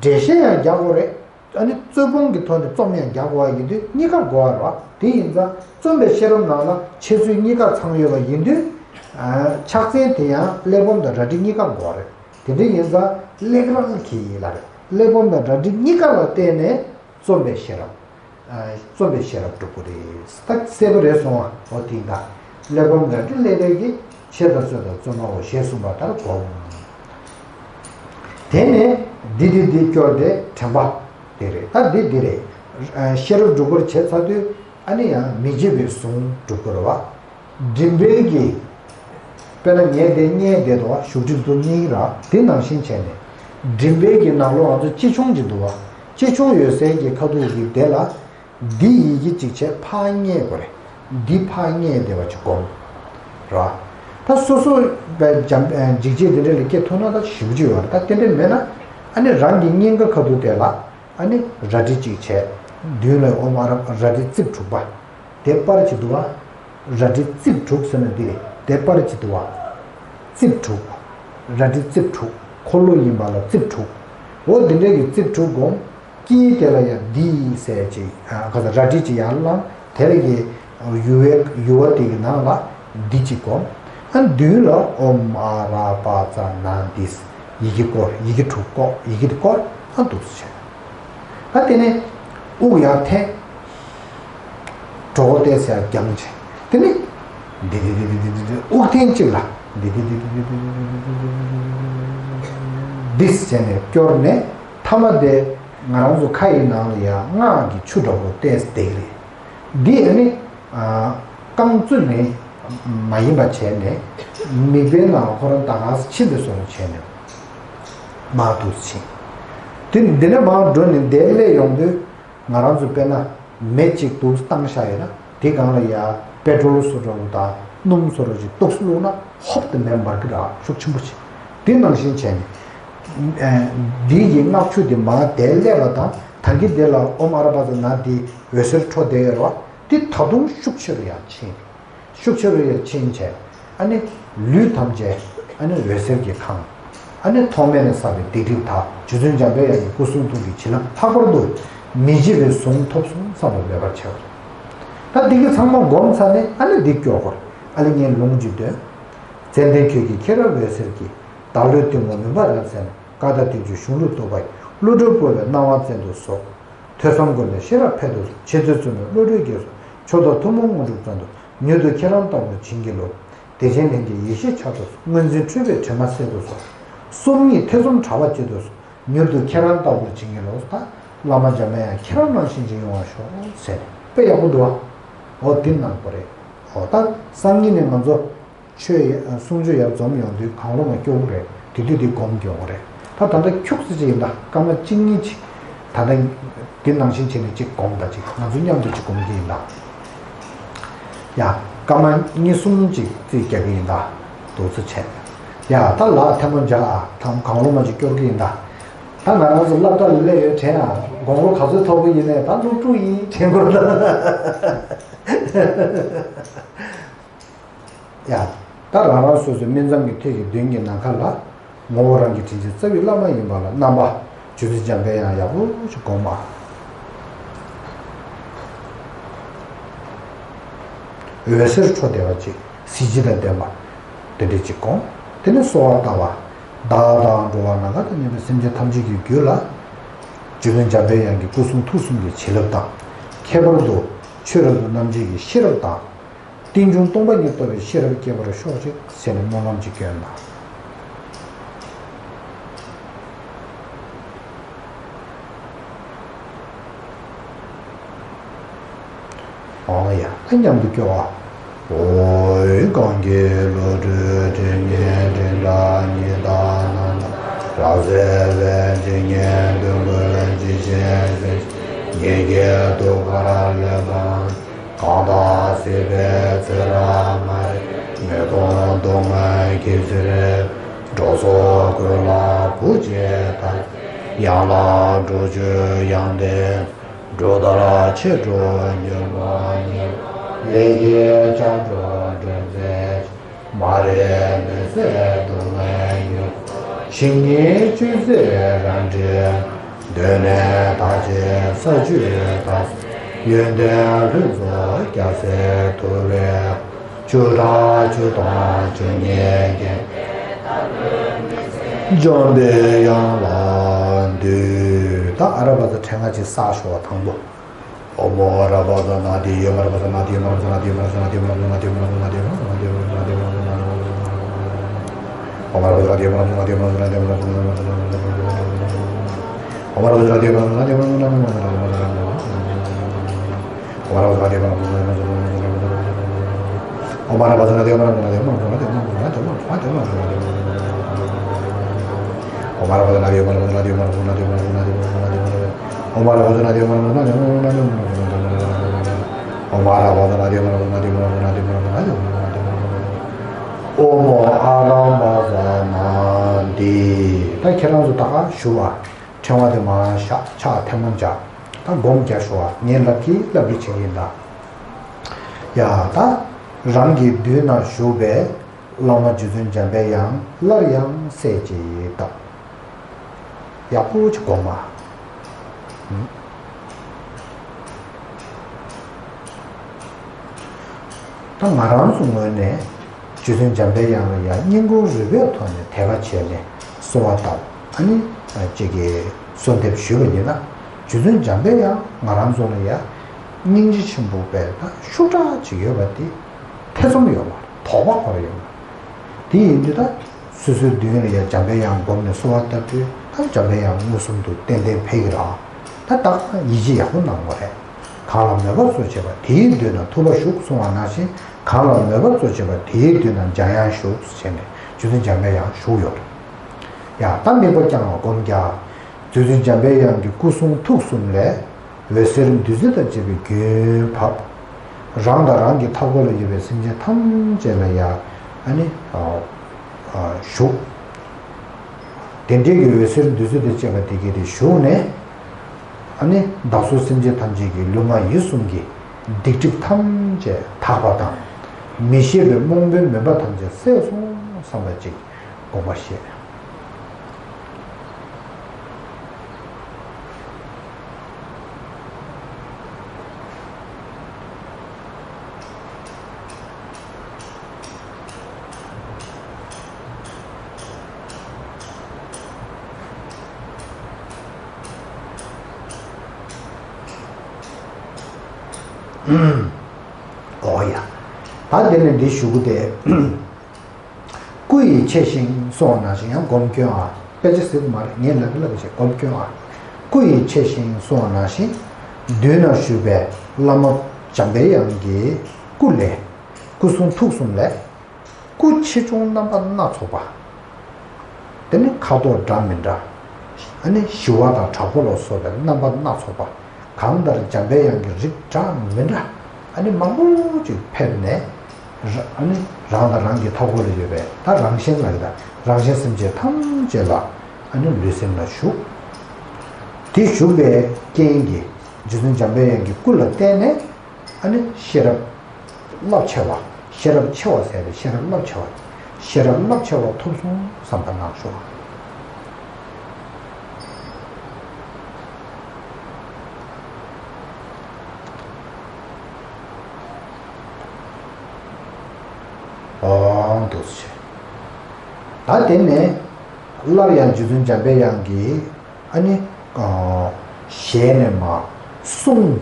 འགྲེལ་བཤད་ཡང་རྒྱག་དགོས་རེད། ཨ་ནི་རྩོད་སྤོང་གི་ཐོག་ནས་རྩོམ་ཡང་རྒྱག་དགོས་པ་ཡིན་དུས་གཉིས་ཀ་དགོས་པ་རེད་བ། དེ་ཡིན་ཙང་རྩོམ་པའི་ཤེས་རབ་ནང་ལ་འཆད་ཚུལ་གཉིས་ཀ་ཚང་ཡོད་པ་ཡིན་དུས། ཕྱག་མཚན་དེ་ཡང་གླེགས་བམ་དང་རལ་གྲི་གཉིས་ཀ་དགོས་པ་རེད། དེ་འདྲ་ཡིན་ཙང་གླེགས་རལ་གྱིས་ལབ་རེད། གླེགས་བམ་དང་རལ་གྲི་གཉིས་ཀ་ལ་བརྟེན་ནས་རྩོམ་པའི་ཤེས་རབ། རྩོམ་པའི་ཤེས་རབ་སྒྲུབ་དགོས་རེད། ད་གསལ་པོ་རེད་སོང་བ། འོ་དེ་ཡིན་ད། གླེགས་བམ་རལ་གྲི་གླེགས་རལ་གྱིས། ཆེ་དང་རྩོད་དང་རྩོད་མའོ་ཞེས་གསུངས་པ་ལྟར་སྒོམ། དེ་ནས་འདི་འདི་འདི་སྐྱོར་ཏེ་དྲན་པ་དེ་རེད། ད་འདི་འདི་རེད། ཤེས་རབ་སྒྲུབ་པར་བྱེད་ཚར་དུས་ཨ་ནི་ཡང་མི་བརྗེད་པའི་གཟུངས་སྒྲུབ་དགོས་རེད་བ། མགྲིན་པའི་གི། དཔེར་ན་ངས་དེ་བསྙད་བསྡད་འདུག་བ། བཞུགས་ཁྲི་འདུག་སྙིང་ར་དེ་ནང་བཞིན་བྱས་ནས། མགྲིན་པའི་གི་ནང་ལོགས་ང་ཚོ་ལྕེ་ཆུང་ཅིག་འདུག་བ། ལྕེ་ཆུང་ཡོད་སའི་གི་ཁ་ཐུག་གི་དེ་ལ། འདི་ཡི་གེ་གཅིག་བྱས་ཕར་བསྙད་དགོས་རེད། འདི་ཕར་བསྙད་བསྡད་པ་ཅིག་སྒོམ། ར། ད་སོ་སོ་པའི་འཇམ་འཇིགས་བྱེད་དེ་འདྲ་ལ་སྐྱེ་ཐུབ་ན་ད་ཞེ་པོ་ཅིག་ཡོད་རེད། ད་དེ་འདྲ་མེད་ན། ཨ་ནི་རང་གི་སྙིང་ག་ཁ་ཐུག་དེ་ལ། ཨ་ནི་རལ་གྲི་གཅིག་བྱས། མདུན་ལ་ཨོཾ་ཨ་ར། རལ་གྲི་རྩིབས་དྲུག་པ། དེ་པར་གཅིག་འདུག་བ། རལ་གྲི་རྩིབས་དྲུག་ཟེར་ན་འདི་རེད། དེ་པར་གཅིག་འདུག་བ། རྩིབས་དྲུག་རལ་གྲི་རྩིབས་དྲུག་འཁོར་ལོ་ཡིན་པ་ལ་རྩིབས་དྲུག་འོ་འདི་འདྲ་གི་རྩིབས་དྲུག་སྒོམ། དཀྱིལ་དེ་ལ་ཡང་འདི་ཟེར་ཅིག་ཨ། ག་ས་རལ་གྲི་ཅིག་ཡར་བླངས། དེ་ལ་གི་ཡུ་བའི་ཡུ་བ་དེ་གི་ནང་ལ་འདི་གཅིག་སྒོམ། ཨ་མདུན་ལ་ཨོཾ་ཨ་ར་པ་ཙ་ན་དྷཱིཿ་ཡི་གེ་སྐོར། ཡི་གེ་དྲུག་སྐོར། ཡི་གེ་དེ་སྐོར། ཨ་འདུག་སེ་བྱས། ཨ་དེ་ནས་དབུགས་ཡར་འཐེན། གྲོད་ཁོག་བལྟས་ཟེར་རྒྱང་བྱས། དེ་ནས་འདི་འདི་འདི་འདི་འདི་འདི་དབུགས་ཐེངས་གཅིག་ལ། འདི་འདི་འདི་འདི་འདི་འདི་བྱས་ནས་སྐྱོར་ནས། ཐ་མ་དེ་ང་རང་ཚོ་ཁ་ཡི་ནང་ལ་ཡ་སྔགས་ཀྱི་ཆུ་འདྲ་པོ་བལྟས་བསྡད་ཀྱི་རེད། འདི་ཨ་ནི་རྐང་བཙུགས་ནས་མ་ཡིན་པ་བྱས་ནས། མིག་དཔེ་ནང་ཁོ་རང་ད་ག་ས་ཕྱིན་པའི་བཟོ་འདྲ་བྱས་ནས་མར་འདུག་ཕྱིན། དེ་འདི་ནས་མར་འགྲོ་ནས་འདིར་སླེབས་ཡོང་དུས། ང་རང་ཚོ་དཔེར་ན་མེ་གཅིག་འདུག་བཏང་བཞག་ཡོད་ན། དེ་སྒང་ལ་ཡ་པེ་ཊོལ་བཟོ་འདྲ་པོ་དང་སྣུམ་བཟོ་འདྲ་ཅིག་ཏོག་ཙམ་བླུགས་ན་ཧོབ་ཏེ་མེ་འབར་གྱི་རེད། ཤུགས་ཆེན་པོ་བྱས། དེ་ནང་བཞིན་བྱས་ནས། ཨ། འདི་ཡི་སྔགས་ཆུ་དེ་མར་དེར་སླེབས་པ་དང་། ད་གིན་དེ་ལ་ཨོཾ་ཨ་ར་པ་ཙ་ན་དྷའི་འོད་ཟེར་འཕྲོ་བསྡད་ཡོད་རེད་པ། དེ་ད་དུང་ཤུགས་ཆེ་རུ་ཡང་ཕྱིན། ཤུགས་ཆེ་རུ་ཡང་ཕྱིན་བྱས། ཨ་ནི་ལུས་ཐམས་ཅད་ཨ་ནི་འོད་ཟེར་གྱིས་གང་། ཨ་ནི་ཐོག་མེད་ནས་བསགས་པའི་སྡིག་སྒྲིབ་དག། རྗེ་བཙུན་འཇམ་པའི་དབྱངས་ཀྱི་སྐུ་གསུང་ཐུགས་ཀྱི་བྱིན་རླབས་ལྷག་པར་དུ་མི་འཇིགས་པའི་གཟུངས་ཐོབ་སོང་བསམ་པ་མེད་པར་བྱེད་པ་རེད། ད་འདི་གི་ཚང་མ་བསྒོམས་ཚར་ནས། ཨ་ནི་འདི་སྐྱོར་དགོས་རེད། ཨ་ལས་ངས་ལུང་གཅིག་འདོན། ཙན་དན་ཁྱོད་ཀྱི་མཁྱེན་རབ་འོད་ཟེར་གྱིས། བདག་བློའི་གཏི་མུག་མུན་པ་རབ་བསལ་ནས། ཀ་དག་བདུན་ཅུ་གཞུང་ལུགས་རྟོགས་པ་ཡི། བློ་གྲོས་བསྐོར་བའི་སྣང་བ་བཙན་དུ་གསོལ། ཐོས་བསམ་སྒོམ་པའི་ཤེས་རབ་འཕེལ་དུ་གསོལ། འཆད་རྩོད་རྩོམ་པའི་བློ་གྲོས་རྒྱས་སོ། མཆོག་ཐུན་མོང་དངོས་གྲུབ་སྩོལ་དུ། མྱུར་དུ་ཁྱེད་རང་ལྟ་བུར་བྱིན་གྱིས་རློབས། བདེ་ཆེན་ལྷན་སྐྱེས་ཡེ་ཤེས་འཆར་དུ་གསོལ། དངོས་འཛིན་འཁྲུལ་པའི་དྲི་མ་སེལ་དུ་གསོལ། སོམ་ཉི་ཐེ་ཚོམ་བྲལ་བ་སྐྱེ་དུ་གསོལ། མྱུར་དུ་ཁྱེད་རང་ལྟ་བུར་བྱིན་གྱིས་རློབས། ད་བླ་མ་འཇམ་པའི་དབྱངས་ཁྱེད་རང་ནང་བཞིན་ཅིག་ཡོང་བར་ཤོག་ཟེར་ནས། དཔེ་ཡག་པོ་འདུག་བ། འོ་འདི་གནང་དགོས་རེད། འོ་ད་སང་ཉིན་ནས་ང་ཚོ་ཆོས་ཡ་གསུང་ཆོས་ཡར་འཛོམས་ཡོང་དུས་གང་བློ་མ་སྐྱོ་བོ་རེད། དེ་དུས་དེ་སྒོམ་སྐྱོ་བོ་རེད། ད་ད་ལྟ་ཁྱུག་ཙམ་ཅིག་ཡིན་ད། སྐར་མ་གཅིག་གཉིས་ཅིག་ད་ལྟ་འདི་ནང་བཞིན་བྱས་ནས་ཅིག་སྒོམ་ད། ཅིག་ང་ཚོ་མཉམ་དུ་ཅིག་སྒོམ་གྱི་ཡིན་ད། ཡ། སྐར་མ་གཉིས་གསུམ་ཅིག་རྩིས་རྒྱག་གི་ཡིན་ད། འདུག་ཚོ་བྱས། ཡ། ད་ལགས་ཐལ་མོ་སྦྱར་ཨ། ཐམ་གང་བློ་མ་ཅིག་སྐྱོར་གྱི་ཡིན་ད། ད་ང་རང་ཚོ་སློབ་གྲྭ་ལ་སླེབས་ཡོད་དྲན་ཨ། དགུང་ལོ་ག་ཚོད་མཐོ་པོ་ཡིན་ནའི་ད་སློབ་ཕྲུག་ཡིན་དྲན་དགོས་ད། ཡ། ད་རང་རང་སོ་སོའི་སྨིན་མཚམས་ཀྱི་ཐད་ཀྱི་མདུན་གྱི་ནམ་མཁའ་ལ། ངོ་བོ་རང་གི་དྲིན་ཅན་རྩ་བའི་བླ་མ་ཡིན་པ་ལ་རྣམ་པ་རྗེ་བཙུན་འཇམ་པའི་དབྱངས་ཡག་པོ་ཞིག་སྒོམ་པ། འོད་ཟེར་འཕྲོ་བདེ་བ་ཅིག་གཟི་བརྗིད་དང་ལྡན་པ་དེ་འདྲ་ཅིག་སྒོམ། དེ་ནས་གསོལ་བ་བཏབ་པ། བདག་དང་འགྲོ་བ་ནམ་མཁའ་དང་མཉམ་པའི་སེམས་ཅན་ཐམས་ཅད་ཀྱི་རྒྱུད་ལ་རྗེ་བཙུན་འཇམ་པའི་དབྱངས་ཀྱི་སྐུ་གསུང་ཐུགས་གསུམ་གྱི་བྱིན་རླབས་དང་། ཁྱད་པར་དུ་ཆོས་རབ་ཏུ་རྣམ་འབྱེད་ཀྱི་ཤེས་རབ་དང་། རྟེན་འབྱུང་སྟོང་པ་ཉིད་རྟོགས་པའི་ཤེས་རབ་སྐྱེ་བར་ཤོག་ཅིག་ཟེར་ནས་སྨོན་ལམ་ཅིག་བསྐྱོན་དང་། འོ་ཡ། ད་མཉམ་དུ་སྐྱོར་བ། འོ། གང་གི་བློ་གྲོས་དྲན་ཉེ་དྲན་དྲག་ཉེ་དག་རྣམས་དང་། རབ་གསལ་བའི་འཇིགས་ཉེན་འདུན་པའི་འཇིགས་ཆེན་ཟིལ། ཉེ་བརྒྱད་དུ་ཁར་ལས་གང་། གང་དག་སྲིད་པའི་ཚེ་རབས་མ་རིག་མི་མཐོང་སྡུག་བསྔལ་གྱི་ཚེ་རབས། འགྲོ་ཚོགས་ཀུན་ལ་བུ་བྱེད་ཐ། ཡང་ལ་འགྲོ་བཅུག་ཡང་དེ། འགྲོ་ལྟར་ཆེར་འགྲོ་མྱུར་མ་མྱུར། ལས་ཀྱི་ཆགས་འགྲོ་འདྲེན་མཛད། མ་རིག་མུན་བསལ་སྡུག་བསྔལ་མྱུར། ཞིང་ཉིད་ཆོས་སྲིད་རང་འདྲེན། གདོད་ནས་དག་བྱེད་ས་བཅུ་དང་། ཡོན་ཏན་ལྷུན་རྫོགས་རྒྱལ་སྲས་ཐུབ་པའི། བཅུ་ཕྲག་བཅུ་སྟོང་བཅུ་གཉིས་བརྒྱན། འཇམ་པའི་དབྱངས་ལ་འདུད། ད་ཨ་ར་པ་ཙ་ཕྲེང་ང་ཅིག་བསགས་ཤོག་དང་པོ། ཨོཾ་ཨ་ར་པ་ཙ་ན་དྷཱིཿ། ཨོཾ་ཨ་ར་པ་ཙ་ན་དྷཱིཿ། ཨོཾ་ཨ་ར་པ་ཙ་ན་དྷཱིཿ། ཨོཾ་ཨ་ར་པ་ཙ་ན་དྷཱིཿ། ཨོཾ་ཨ་ར་པ་ཙ་ན་དྷཱིཿ། ཨོཾ་ཨ་ར་པ་ཙ་ན་དྷཱིཿ། ཨོཾ་ཨ་ར་པ་ཙ་ན་དྷཱིཿ། ཨོཾ་ཨ་ར་པ་ཙ་ན་དྷཱིཿ། ཨོཾ་ཨ་ར་པ་ཙ་ན་དྷཱིཿ། ད་ཁྱེད་རང་ཚོ་ད་ག་ཞུ་བ། ཕྲེང་བ་དེ་མར་བཞག་ཕྱག་ཐལ་མོ་སྦྱར། ད་སྒོམ་རྒྱག་ཞུ་བ། ངས་ལབ་ཀྱི་ལབ་ཀྱི་བྱེད་ཀྱི་ཡིན་ད། ཡ། ད་རང་གི་མདུན་ན་བཞུགས་པའི་བླ་མ་རྗེ་བཙུན་འཇམ་པའི་དབྱངས་སླར་ཡང་སྲས་ཀྱིས་བཏབ། ཡག་པོ་ཅིག་སྒོམ་མ། ད་ང་རང་ཚོ་ངོས་ནས་རྗེ་བཙུན་འཇམ་པའི་དབྱངས་ལ་ཡང་སྙིང་ཁུང་རུས་པའི་ཐོག་ནས་དད་པ་བྱས་ནས་གསོལ་བ་བཏབ། ཨ་ནི་ཅིག་གི་གསོལ་འདེབས་ཞུས་པ་ཡིན་ན། རྗེ་བཙུན་འཇམ་པའི་དབྱངས་ང་རང་ཚོ་ལ་ཡང་སྙིང་རྗེ་ཆེན་པོ་དཔེ་ད་ཤུགས་དྲག་ཅིག་ཡོད་པ་དེ་ཐེ་ཚོམ་ཡོད་མ་རེད། དོགས་པ་འཁོར་ཡོད་མ་རེད། དེ་ཡིན་དུས་ད་སོ་སོའི་མདུན་ལ་ཡ་འཇམ་པའི་དབྱངས་བསྒོམས་ནས་གསོལ་བ་བཏབ་དུས་ད་འཇམ་པའི་དབྱངས་མངོན་སུམ་དུ་ཏན་ཏན་ཕེབས་ཀྱི་རེད། ད་ད་ཡིད་ཆེས་ཡག་པོ་གནང་དགོས་རེད། གང་ལ་མོས་པ་གཙོ་བྱས་པ་དེའི་མདུན་ན་ཐུབ་པ་བཞུགས་གསུངས་པ་ནང་བཞིན། གང་ལ་མོས་པ་གཙོ་བྱས་པ་དེའི་མདུན་ན་འཇམ་དབྱངས་བཞུགས་ཟེར་ནས་རྗེ་བཙུན་འཇམ་པའི་དབྱངས་བཞུགས་ཡོད་རེད། ཡ་ད་དམིགས་པ་བསྐྱང་བ་སྒོམ་རྒྱག་རྗེ་བཙུན་འཇམ་པའི་དབྱངས་ཀྱི་སྐུ་གསུང་ཐུགས་གསུམ་ལས། འོད་ཟེར་བདུད་རྩི་དང་བཅས་པའི་རྒྱུན་བབས། རང་དང་རང་གི་མཐའ་འཁོར་ལ་ཡོད་པའི་སེམས་ཅན་ཐམས་ཅད་ལ་ཡང་ཨ་ནི་ཨ་ཨ་ཞུགས། དེ་འདྲའི་གི་འོད་ཟེར་བདུད་རྩི་དང་བཅས་པ་དེ་གའི་དེ་ཞུགས་ནས། ཨ་ནི་བདག་སོགས་སེམས་ཅན་ཐམས་ཅད་ཀྱི་ལུས་ངག་ཡིད་གསུམ་གྱི་སྡིག་སྒྲིབ་ཐམས་ཅད་དག་པ་དང་། མི་ཤེས་པའི་རྨོངས་པའི་མུན་པ་ཐམས་ཅད་སེལ་སོང་བསམ་པ་ཅིག་དགོངས་པ་བཞེས། ཨོ་ཡ། ད་དེ་ནས་འདི་ཞུ་གི་དེ། སྐུ་ཡི་ཆེ་ཞིང་གསུངས་པ་ནང་བཞིན་ཡང་སྒོམ་སྐྱོན་ཨ། དཔེ་ཆ་ཟེར་གི་མ་རེད། ངས་ལབ་ཀྱི་ལབ་ཀྱི་བྱས་སྒོམ་སྐྱོན་ཨ། སྐུ་ཡི་ཆེ་ཞིང་གསུངས་པ་ནང་བཞིན། མདུན་ན་བཞུགས་པའི་བླ་མ་འཇམ་པའི་དབྱངས་ཀྱི་སྐུ་ལས། སྐུ་གསུང་ཐུགས་གསུམ་ལས། སྐུ་ཆེ་ཆུང་རྣམ་པ་སྣ་ཚོགས་པ། དེ་ནི་ཁ་དོག་འདྲ་མི་འདྲ། ཨ་ནི་ཞི་བ་དང་དྲག་པོ་ལ་སོགས་པའི་རྣམ་པ་སྣ་ཚོགས་པ། གང་ལྟར་འཇམ་པའི་དབྱངས་ཀྱི་རིགས་འདྲ་མི་འདྲ། ཨ་ནི་མང་པོ་ཅིག་ཕེབས་ནས། ར་ཨ་ནི་རང་དང་རང་གི་མཐའ་འཁོར་ལ་ཡོད་པའི་ད་རང་གཞན་ལ་ཡོད་ད་རང་གཞན་སེམས་ཅན་ཐམས་ཅད་ལ་ཨ་ནི་ལུས་སེམས་ལ་ཞུགས། དེ་ཞུགས་པའི་རྐྱེན་གྱིས་རྗེ་བཙུན་འཇམ་པའི་དབྱངས་ཀྱི་སྐུ་ལ་བརྟེན་ནས། ཨ་ནི་ཤེས་རབ་རླབས་ཆེ་བ། ཤེས་རབ་ཆེ་བ་ཟེར་བའི་ཤེས་རབ་རླབས་ཆེ་བ། ཤེས་རབ་རླབས་ཆེ་བ་ཐོབ་སོང་བསམ་པ་གནང་ཤོག། ཨོ་འདུག་སེ། ད་དེ་ནས་སླར་ཡང་རྗེ་བཙུན་འཇམ་པའི་དབྱངས་ཀྱིས། ཨ་ནི། ཨ་ཞལ་ནས་མར་གསུངས་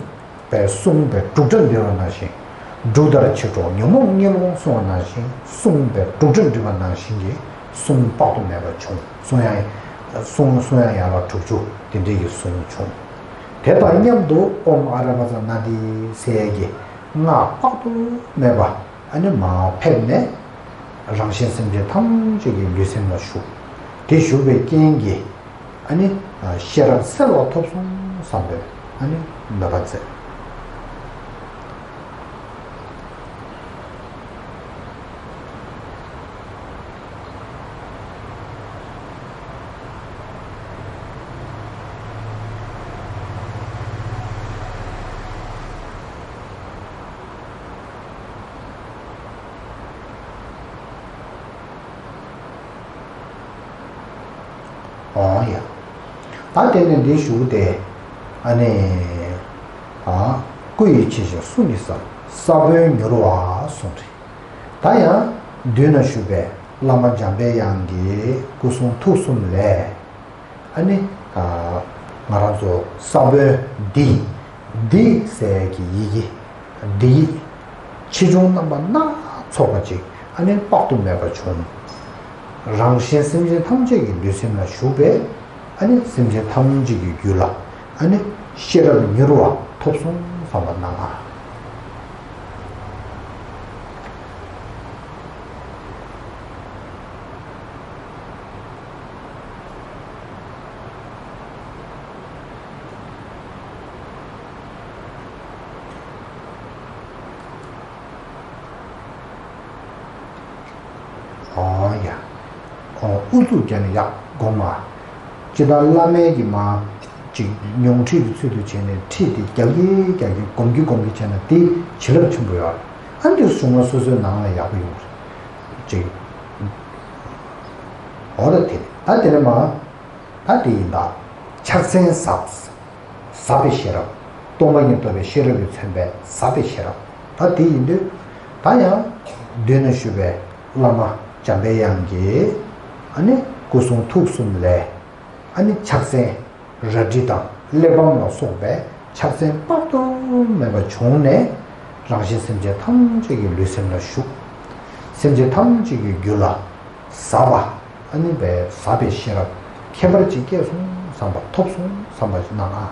པའི་གསུངས་པའི་འབྲུག་སྒྲ་འདི་བ་ནང་བཞིན། འབྲུག་ལྟར་ཆེར་སྒྲོགས་ཉོན་མོངས་གཉིད་ལོག་གསུངས་པ་ནང་བཞིན་གསུངས་པའི་འབྲུག་སྒྲ་འདི་བ་ནང་བཞིན་གྱི་གསུང་དཔག་ཏུ་མེད་པ་བྱུང་། གསུང་དབྱངས། གསུང་གསུང་དབྱངས་ཡན་ལག་དྲུག་ཅུ་དེ་འདྲའི་གི་གསུང་བྱུང་། དེ་དང་མཉམ་དུ་ཨོཾ་ཨ་ར་པ་ཙ་ན་དྷཱིཿ་ཟེར་ཡས་ཀྱི་སྔགས་དཔག་ཏུ་མེད་པ། ཨ་ནི་མར་ཕེབས་ནས་རང་གཞན་སེམས་ཅན་ཐམས་ཅད་ཀྱི་ལུས་སེམས་ལ་ཞུགས། དེ་ཞུགས་པའི་རྐྱེན་གྱིས་ཨ་ནི་ཤེས་རབ་གསལ་བ་ཐོབ་སོང་བསམ་པའི་ཨ་ནི་མོས་པ་མཛད། ཨོ་ཡ། ད་དེ་ནས་འདི་ཞུ་སྟེ། ཨ་ནི། ཨ། སྐུ་ཡི་ཆེ་ཞིང་གསུང་གི་ས། ས་བོན་མྱུར་བ་གསུངས་ཏེ། ད་ཡང་མདུན་ན་བཞུགས་པའི་བླ་མ་འཇམ་པའི་དབྱངས་ཀྱི་སྐུ་གསུང་ཐུགས་གསུམ་ལས། ཨ་ནི། ཨ། ང་རང་ཚོ་ས་བོན་འདི། འདི་ཟེར་གྱི་ཡི་གེ་འདི་ཡི་ཆེ་ཆུང་རྣམ་པ་སྣ་ཚོགས་པ་ཅིག་ཨ་ནི་དཔག་ཏུ་མེད་པ་བྱུང་། རང་གཞན་སེམས་ཅན་ཐམས་ཅད་ཀྱི་ལུས་སེམས་ལ་ཞུགས་པས་ཨ་ནི་སེམས་ཅན་ཐམས་ཅད་ཀྱི་རྒྱུད་ལ་ཨ་ནི་ཤེས་རབ་མྱུར་བ་ཐོབ་སོང་བསམ་པ་གནང་ང་། ཨོ་ཡ། ཨོ་ཨུ་ཚུགས་བརྒྱབ་ནས་ཡག་སྒོམ་མ། སྤྱིར་བཏང་བླ་མའི་གི་མ། ཅིག་ཉུང་ཁྲིད་ཀྱི་ཚུལ་དུ་བྱས་ནས་ཁྲིད་དེ་རྒྱག་གི་རྒྱག་གི་སྒོམ་གི་སྒོམ་གི་བྱས་ན་དེ་བྱིན་རླབས་ཆེན་པོ་ཡོད་རེད། ཨ་འདིར་བྱུང་བ་སོ་སོའི་ནང་ལ་ཡག་པོ་ཡོང་གི་རེད། ཅིག་ཨོ་ད་དེ་ད་དེ་ནས་མ། ད་དེ་ཡིན་ད། ཕྱག་མཚན་ཟབ། ཟབ་པའི་ཤེས་རབ། སྟོང་པ་ཉིད་རྟོགས་པའི་ཤེས་རབ་ཀྱིས་མཚོན་པའི་ཟབ་པའི་ཤེས་རབ། ད་དེ་ཡིན་དུས། ད་ཡང་། མདུན་ན་བཞུགས་པའི་བླ་མ་འཇམ་པའི་དབྱངས་ཀྱི། ཨ་ནི་སྐུ་གསུང་ཐུགས་གསུམ་ལས། ཨ་ནི་ཕྱག་མཚན་རལ་གྲི་དང་གླེགས་བམ་ལ་སོགས་པའི་ཕྱག་མཚན་དཔག་ཏུ་མེད་པ་བྱུང་ནས། རང་གཞན་སེམས་ཅན་ཐམས་ཅད་ཀྱི་ལུས་སེམས་ལ་ཞུགས། སེམས་ཅན་ཐམས་ཅད་ཀྱི་རྒྱུད་ལ། ཟབ་པ། ཨ་ནི་བས་ཟབ་པའི་ཤེས་རབ། ཁྱད་པར་ཅིག་སྐྱེས་སོང་བསམ་པ། ཐོབ་སོང་བསམ་པ་ཞིག་གནང་ཨ།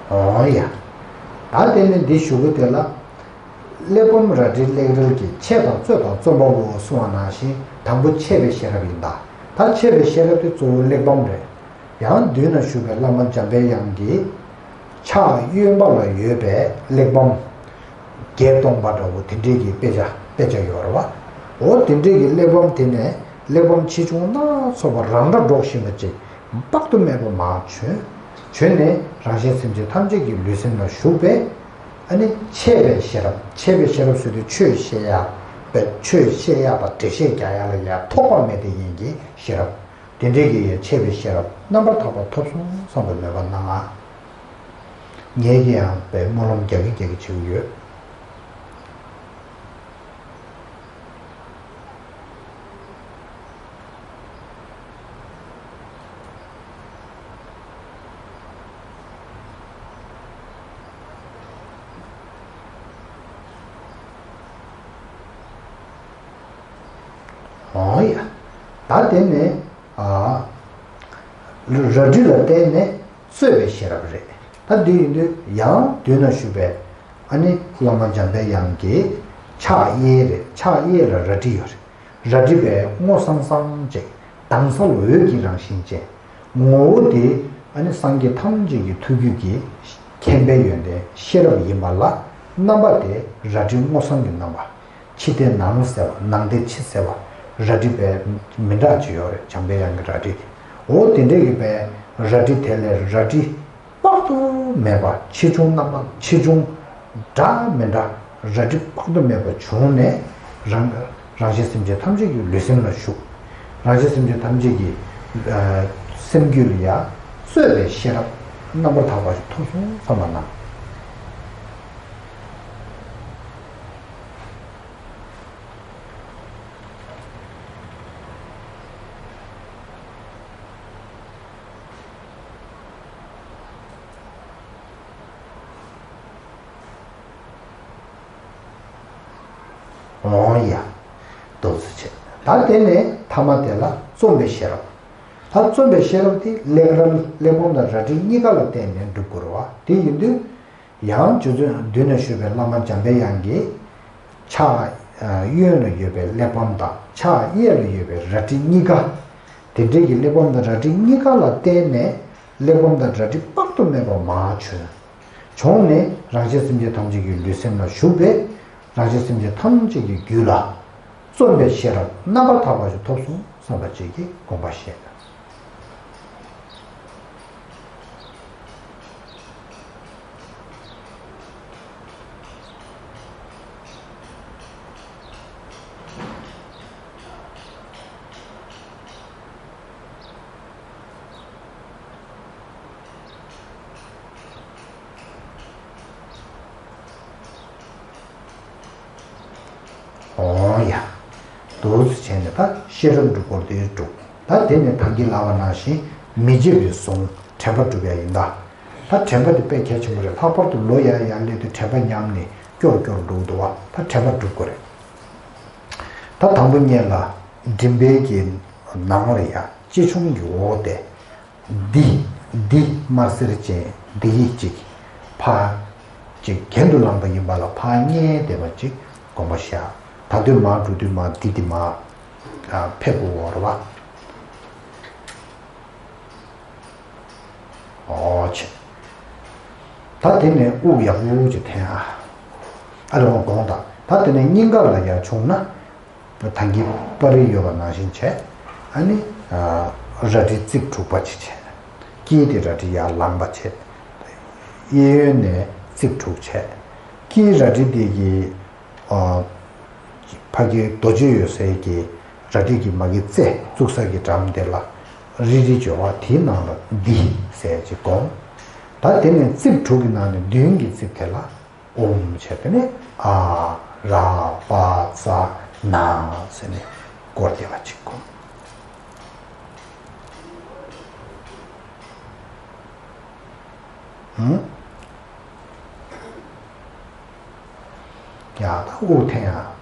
འོ་ཡ། ད་དེ་ནས་འདི་ཞུ་གི་དེ་ལ། གླེགས་བམ་རལ་གྲི་གླེགས་རལ་གྱི་ཆས་དང་རྩོད་དང་རྩོམ་པའོ་གསུངས་པ་ནང་བཞིན། དང་པོ་འཆད་པའི་ཤེས་རབ་ཡིན་ད། ད་འཆད་པའི་ཤེས་རབ་དེ་གཙོ་བོ་གླེགས་བམ་རེད། ཡང་མདུན་ན་བཞུགས་པའི་བླ་མ་འཇམ་པའི་དབྱངས་ཀྱིས་ཕྱག་གཡོན་པ་ལ་ཡོད་པའི་གླེགས་བམ་བརྒྱད་སྟོང་པ་འདྲ་བོ་དེ་འདྲའི་གི་དཔེ་ཆ་དཔེ་ཆ་ཡོད་རེད་བ། འོ་དེ་འདྲའི་གི་གླེགས་བམ་དེ་ནས་གླེགས་བམ་ཆེ་ཆུང་སྣ་ཚོགས་པ་རང་སྒྲ་སྒྲོག་བཞིན་པ་ཅིག་དཔག་ཏུ་མེད་པ་མར་བྱོན། བྱོན་ནས་རང་གཞན་སེམས་ཅན་ཐམས་ཅད་ཀྱི་ལུས་སེམས་ལ་ཞུགས་པས། ཨ་ནི་འཆད་པའི་ཤེས་རབ། འཆད་པའི་ཤེས་རབ་ཟེར་དུས་ཆོས་བཤད་ཡག་པའི། ཆོས་བཤད་ཡག་དང་འགྲེལ་བཤད་རྒྱག་ཡག་ལ་ཡ་ཐོགས་པ་མེད་དེ་ཡིན་གྱི་ཤེས་རབ། དེ་འདྲའི་གི་ཡ་འཆད་པའི་ཤེས་རབ་རྣམ་པར་དག་པ་ཐོབ་སོང་བསམ་པའི་མོས་པ་གནང་ང་། ངས་ཀྱི་ཡང་པའི་སྨོན་ལམ་རྒྱག་གི་རྒྱག་གི་བྱེད་ཀྱི་ཡོད། འོ་ཡ། ད་དེ་ནས་ཨ། རལ་གྲི་ལ་བརྟེན་ནས་རྩོད་པའི་ཤེས་རབ་རེད། ད་འདི་ཡིན་དུས་ཡང་མདུན་ན་བཞུགས་པའི་ཨ་ནི་བླ་མ་འཇམ་པའི་དབྱངས་ཀྱི་ཕྱག་གཡས་རེད། ཕྱག་གཡས་ལ་རལ་གྲི་ཡོད་རེད། རལ་གྲི་བས་སྔོ་སང་སང་ཅིག་དྭངས་གསལ་འོད་ཀྱི་རང་བཞིན་ཅན། ངོ་བོ་དེ་ཨ་ནི་སངས་རྒྱས་ཐམས་ཅད་ཀྱི་ཐུགས་རྒྱུད་ཀྱི་མཁྱེན་པའི་ཡོན་ཏན་ཤེས་རབ་ཡིན་པ་ལ། རྣམ་པ་དེ་རལ་གྲི་སྔོ་སང་གི་རྣམ་པ། ཕྱི་བལྟས་ནང་གསལ་བ། ནང་བལྟས་ཕྱི་གསལ་བ། རལ་གྲི་བས་མི་འདྲ་ཅིག་ཡོད་རེད། འཇམ་པའི་དབྱངས་ཀྱི་རལ་གྲི་དེ། འོ་དེ་འདྲས་ཀྱི་བས་རལ་གྲི་དེ་ལས་རལ་གྲི་དཔག་ཏུ་མེད་པ། ཆེ་ཆུང་རྣམ་པ་ཆེ་ཆུང་འདྲ་མི་འདྲ་རལ་གྲི་དཔག་ཏུ་མེད་པ་བྱུང་ནས། རང་རང་གཞན་སེམས་ཅན་ཐམས་ཅད་ཀྱི་ལུས་སེམས་ལ་ཞུགས། རང་གཞན་སེམས་ཅན་ཐམས་ཅད་ཀྱི་ཨ་སེམས་རྒྱུད་ལ་ཡ་རྩོད་པའི་ཤེས་རབ་རྣམ་པར་དག་པ་ཞིག་ཐོབ་སོང་བསམ་པ་ན། འོང་ཡ། འདུག་སེ་བྱས། ད་དེ་ནས་ཐ་མ་དེ་ལ་རྩོམ་པའི་ཤེས་རབ། ད་རྩོམ་པའི་ཤེས་རབ་དེ་གླེགས་རལ། གླེགས་བམ་དང་རལ་གྲི་གཉིས་ཀ་ལ་བརྟེན་ནས་འགྲུབ་དགོས་རེད་བ། དེ་ཡིན་དུས། ཡང་རྗེ་བཙུན་མདུན་ན་བཞུགས་པའི་བླ་མ་འཇམ་པའི་དབྱངས་ཀྱིས། ཕྱག་གཡོན་ལ་ཡོད་པའི་གླེགས་བམ་དང་ཕྱག་གཡས་ལ་ཡོད་པའི་རལ་གྲི་གཉིས་ཀ། དེ་འདྲའི་གི་གླེགས་བམ་དང་རལ་གྲི་གཉིས་ཀ་ལ་བརྟེན་ནས་གླེགས་བམ་དང་རལ་གྲི་དཔག་ཏུ་མེད་པ་མར་བྱོན། བྱོན་ནས་རང་གཞན་སེམས་ཅན་ཐམས་ཅད་ཀྱི་ལུས་སེམས་ལ་ཞུགས་པས། རང་གཞན་སེམས་ཅན་ཐམས་ཅད་ཀྱི་རྒྱུད་ལ་རྩོམ་པའི་ཤེས་རབ་རྣམ་པར་དག་པ་ཞིག་ཐོབ་སོང་བསམ་པ་ཅིག་གི་དགོངས་པ་བཞེས། འོང་ཡ། འདུག་སེ་བྱས་ནས་ད་ཤེས་རབ་སྒྲུབ་སྐོར་དེ་སྒྲུབ། ད་དེ་ནས་ད་གིན་ལབ་པ་ནང་བཞིན་མི་བརྗེད་པའི་གཟུངས་དྲན་པ་སྒྲུབ་ཡ་ཡིན་ད། ད་དྲན་པ་དེ་དཔེ་གལ་ཆེན་པོ་རེད། ལྷག་པར་དུ་ལོ་ཡར་ཡར་སླེབས་དུས་དྲན་པ་ཉམས་ནས་སྐྱོ་རུ་སྐྱོ་རུ་འགྲོ་གི་འདུག་བ། ད་དྲན་པ་སྒྲུབ་དགོས་རེད། ད་དང་པོ་ཉིད་ལ་མགྲིན་པའི་གི་ནང་ལ་ཡ་ལྕེ་ཆུང་གི་འོག་དེ། འདི། འདི་དམར་སེར་ཅན་འདི་ཡིག་ཅིག་ཕར་ཅིག་གྱེན་དུ་ལངས་པ་ཡིན་པ་ལ་ཕར་བསྙལ་བསྡད་པ་ཅིག་དགོངས་པ་བཞག། ད་དུང་མར་འགྲོ་དུས་མར་འདི་འདི་མར་ཨ་ཕེབས་དགོས་རེད་བ། ཨོ་ཆེ། ད་དེ་ནས་དབུགས་ཡག་པོ་ཅིག་འཐེན་ཨ། ཨ་རེ་འོང་དགོངས་དག། ད་དེ་ནས་སྙིང་ག་ལ་ཡར་བྱུང་ན། ད་གིན་པར་རིས་ཡོད་པ་ནང་བཞིན་བྱས། ཨ་ནི། ཨ། རལ་གྲི་རྩིབས་དྲུག་པ་ཅིག་བྱས། དཀྱིལ་དེ་རལ་གྲི་ཡར་ལངས་པ་བྱས། གཡས་གཡོན་ནས་རྩིབས་དྲུག་བྱས། དཀྱིལ་རལ་གྲི་དེ་གི། ཨ། ཕ་གི་རྡོ་རྗེ་ཡོད་སའི་གི། སྒྲ་སྒྲིག་གི་མ་གི་རྩེ་བཙུགས་ས་གི་འགྲམ་དེ་ལ་རི་རི་བརྗོད་པ་དེའི་ནང་ལ་འདི་ཟེར་ཅིག་སྒོམ། ད་དེ་ནས་རྩིབས་དྲུག་གི་ནང་ནས་མདུན་གྱི་རྩིབས་དེ་ལ་ཨོཾ་བྱས་ཏེ་ནས་ཨ་ར་པ་ཙ་ན་ཟེར་ནས་སྐོར་དེ་བ་ཅིག་སྒོམ། ཧུམ། ཡ་ད་དབུགས་འཐེན་ཡ།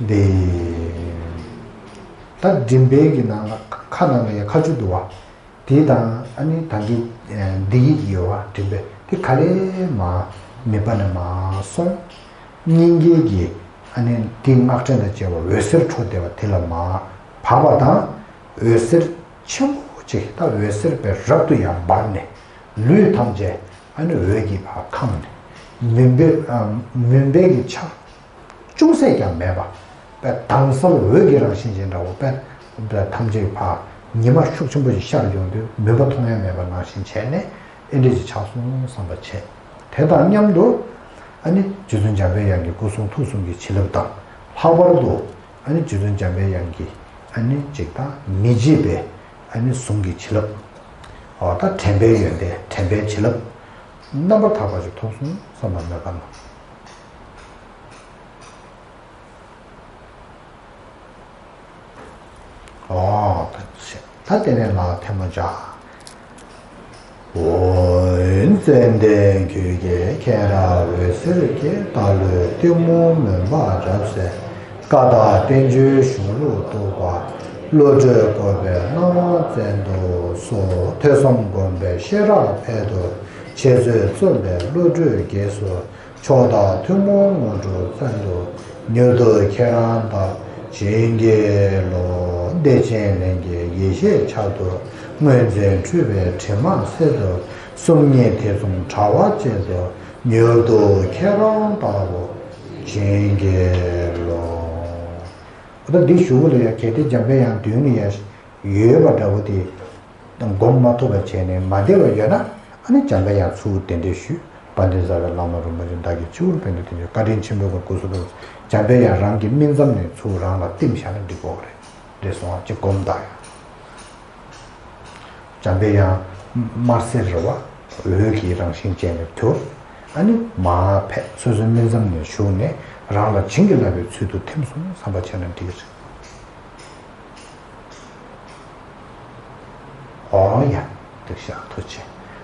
འདི། ད་མགྲིན་པའི་གི་ནང་ལ་ཁ་ནང་ལ་ཡ་ཁ་ཆུ་འདུག་བ། དེ་དང་ཨ་ནི་ད་གི་འདི་ཡིག་ཡོད་བ་མགྲིན་པའི་དེ་ག་ལེ་མ་མིད་པ་ནས་མ་སོང་། སྙིང་གའི་གི་ཨ་ནི་དེ་སྔགས་ཕྲེང་དང་བཅས་པ་འོད་ཟེར་འཕྲོ་བདེ་བ་དེ་ལ་མ་བབས་པ་དང་། འོད་ཟེར་ཆེན་པོ་ཅིག་ད་འོད་ཟེར་པའི་རབ་ཏུ་ཡང་འབར་ནས་ལུས་ཐམས་ཅད་ཨ་ནི་འོད་ཀྱིས་ཕར་ཁེངས་ནས་མུན་པའི་ཨ་མུན་པའི་གི་ཆ་ཅུང་ཟད་ཀྱང་མེད་པ། དཔེ་དྭངས་གསལ་འོད་ཀྱི་རང་བཞིན་ཅན་འདྲ་བོ་དཔེ་དཔེ་ཐམས་ཅད་ཕར་ཉི་མ་ཤུགས་ཆེན་པོ་ཞིག་ཤར་ཡོང་དུས་མུན་པ་མཐོང་ཡ་མེད་པ་ནང་བཞིན་བྱས་ནས་ཨེ་འདྲ་ཞིག་ཆགས་སོང་བསམ་པ་བྱས། དེ་དང་མཉམ་དུ་ཨ་ནི་རྗེ་བཙུན་འཇམ་པའི་དབྱངས་ཀྱི་སྐུ་གསུང་ཐུགས་གསུམ་གྱི་བྱིན་རླབས་དང་ལྷག་པར་དུ་ཨ་ནི་རྗེ་བཙུན་འཇམ་པའི་དབྱངས་ཀྱི་ཨ་ནི་ཅིག་དང་མི་བརྗེད་པའི་ཨ་ནི་གཟུངས་ཀྱི་བྱིན་རླབས། འོ་ད་དྲན་པའི་ཡོན་ཏན་དྲན་པའི་བྱིན་རླབས་རྣམ་པར་དག་པ་ཞིག་ཐོབ་སོང་བསམ་པ་མོས་པ་ན། འོ་ད་དེ་ནས་ལ་ཐལ་མོ་སྦྱར། འོད་ཙནྡན་གུས་ཀྱི་མཁྱེན་རབ་འོད་ཟེར་གྱིས། རྟ་ལོས་གཏི་མུག་མུན་པ་བརྒྱབ་བསལ། ཀ་དག་བསྟན་བཅོས་གཞུང་ལུགས་རྟོགས་པ། བློ་གྲོས་བཀོད་པའི་སྣང་བ་བཙན་དུ་གསོལ། ཐོས་བསམ་སྒོམ་པའི་ཤེས་རབ་འཕེལ་དུ། འཆད་རྩོད་རྩོམ་པའི་བློ་གྲོས་རྒྱས་སུ། མཆོག་དང་ཐུན་མོང་དངོས་གྲུབ་བཙན་དུ། མྱུར་དུ་ཁྱེད་རང་དག་བྱིན་གྱིས་རློབས། བདེ་ཆེན་ལྷན་སྐྱེས་ཡེ་ཤེས་ཆར་དུ། དངོས་འཛིན་འཁྲུལ་པའི་དྲི་མ་སེལ་དུ། སུམ་གཉིས་ཐེ་ཚོམ་བྲལ་བ་ཅན་དུ། མྱུར་དུ་ཁྱེད་རང་ལྟ་བུ་བྱིན་གྱིས་རློབས། ད་འདི་ཞུ་བ་ལ་ཡང་གལ་ཏེ་འཇམ་པའི་དབྱངས་མདུན་ལ་ཡང་ཡོད་པ་འདྲ་བོ་དེ། སྒོམ་མ་ཐུབ་པ་བྱས་ནས་མ་བདེ་བ་ཡོད་ན། ཨ་ནི་འཇམ་པའི་དབྱངས་ཚུར་གདན་འདྲེན་ཞུས། དཔལ་ལྡན་རྩ་བའི་བླ་མ་རིན་པོ་ཆེ་བདག་གིས་སྤྱི་བོར་ཕན་བདེ་དེ་ཉིད་བཀའ་དྲིན་ཆེན་པོའི་སྒོ་ནས་སྐུ་གསུང་ཐུགས། འཇམ་པའི་དབྱངས་རང་གི་སྨིན་མཚམས་ནས་ཚུར་རང་ལ་བསྟིམ་བཞག་ན་འགྲིག་གོ་རེད། འདྲེས་སོང་བ་ཅིག་སྒོམ་དང་། འཇམ་པའི་དབྱངས་དམར་སེར་རེད་བ། འོད་ཀྱི་རང་བཞིན་ཅན་ནས་དུ། ཨ་ནི་མར་ཕེབས་སོ་སོའི་སྨིན་མཚམས་ནས་ཞུགས་ནས་རང་ལ་བྱིན་གྱིས་བརླབས་པའི་ཚུལ་དུ་ཐིམ་སོང་བསམ་པ་བྱས་ན་འགྲིག་གི་རེད། ཨོ་ཡ། འགྲིག་ཤག་ཐུགས་རྗེ་ཆེ།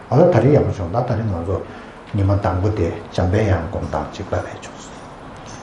ཨ་ད་ད་རེས་ཡག་པོ་བྱུང་། ད་ད་རེས་ང་ཚོ་ཉི་མ་དང་པོ་དེ་འཇམ་པའི་དབྱངས་སྒོམ་སྟངས་གཅིག་པ་བས་བྱུང་།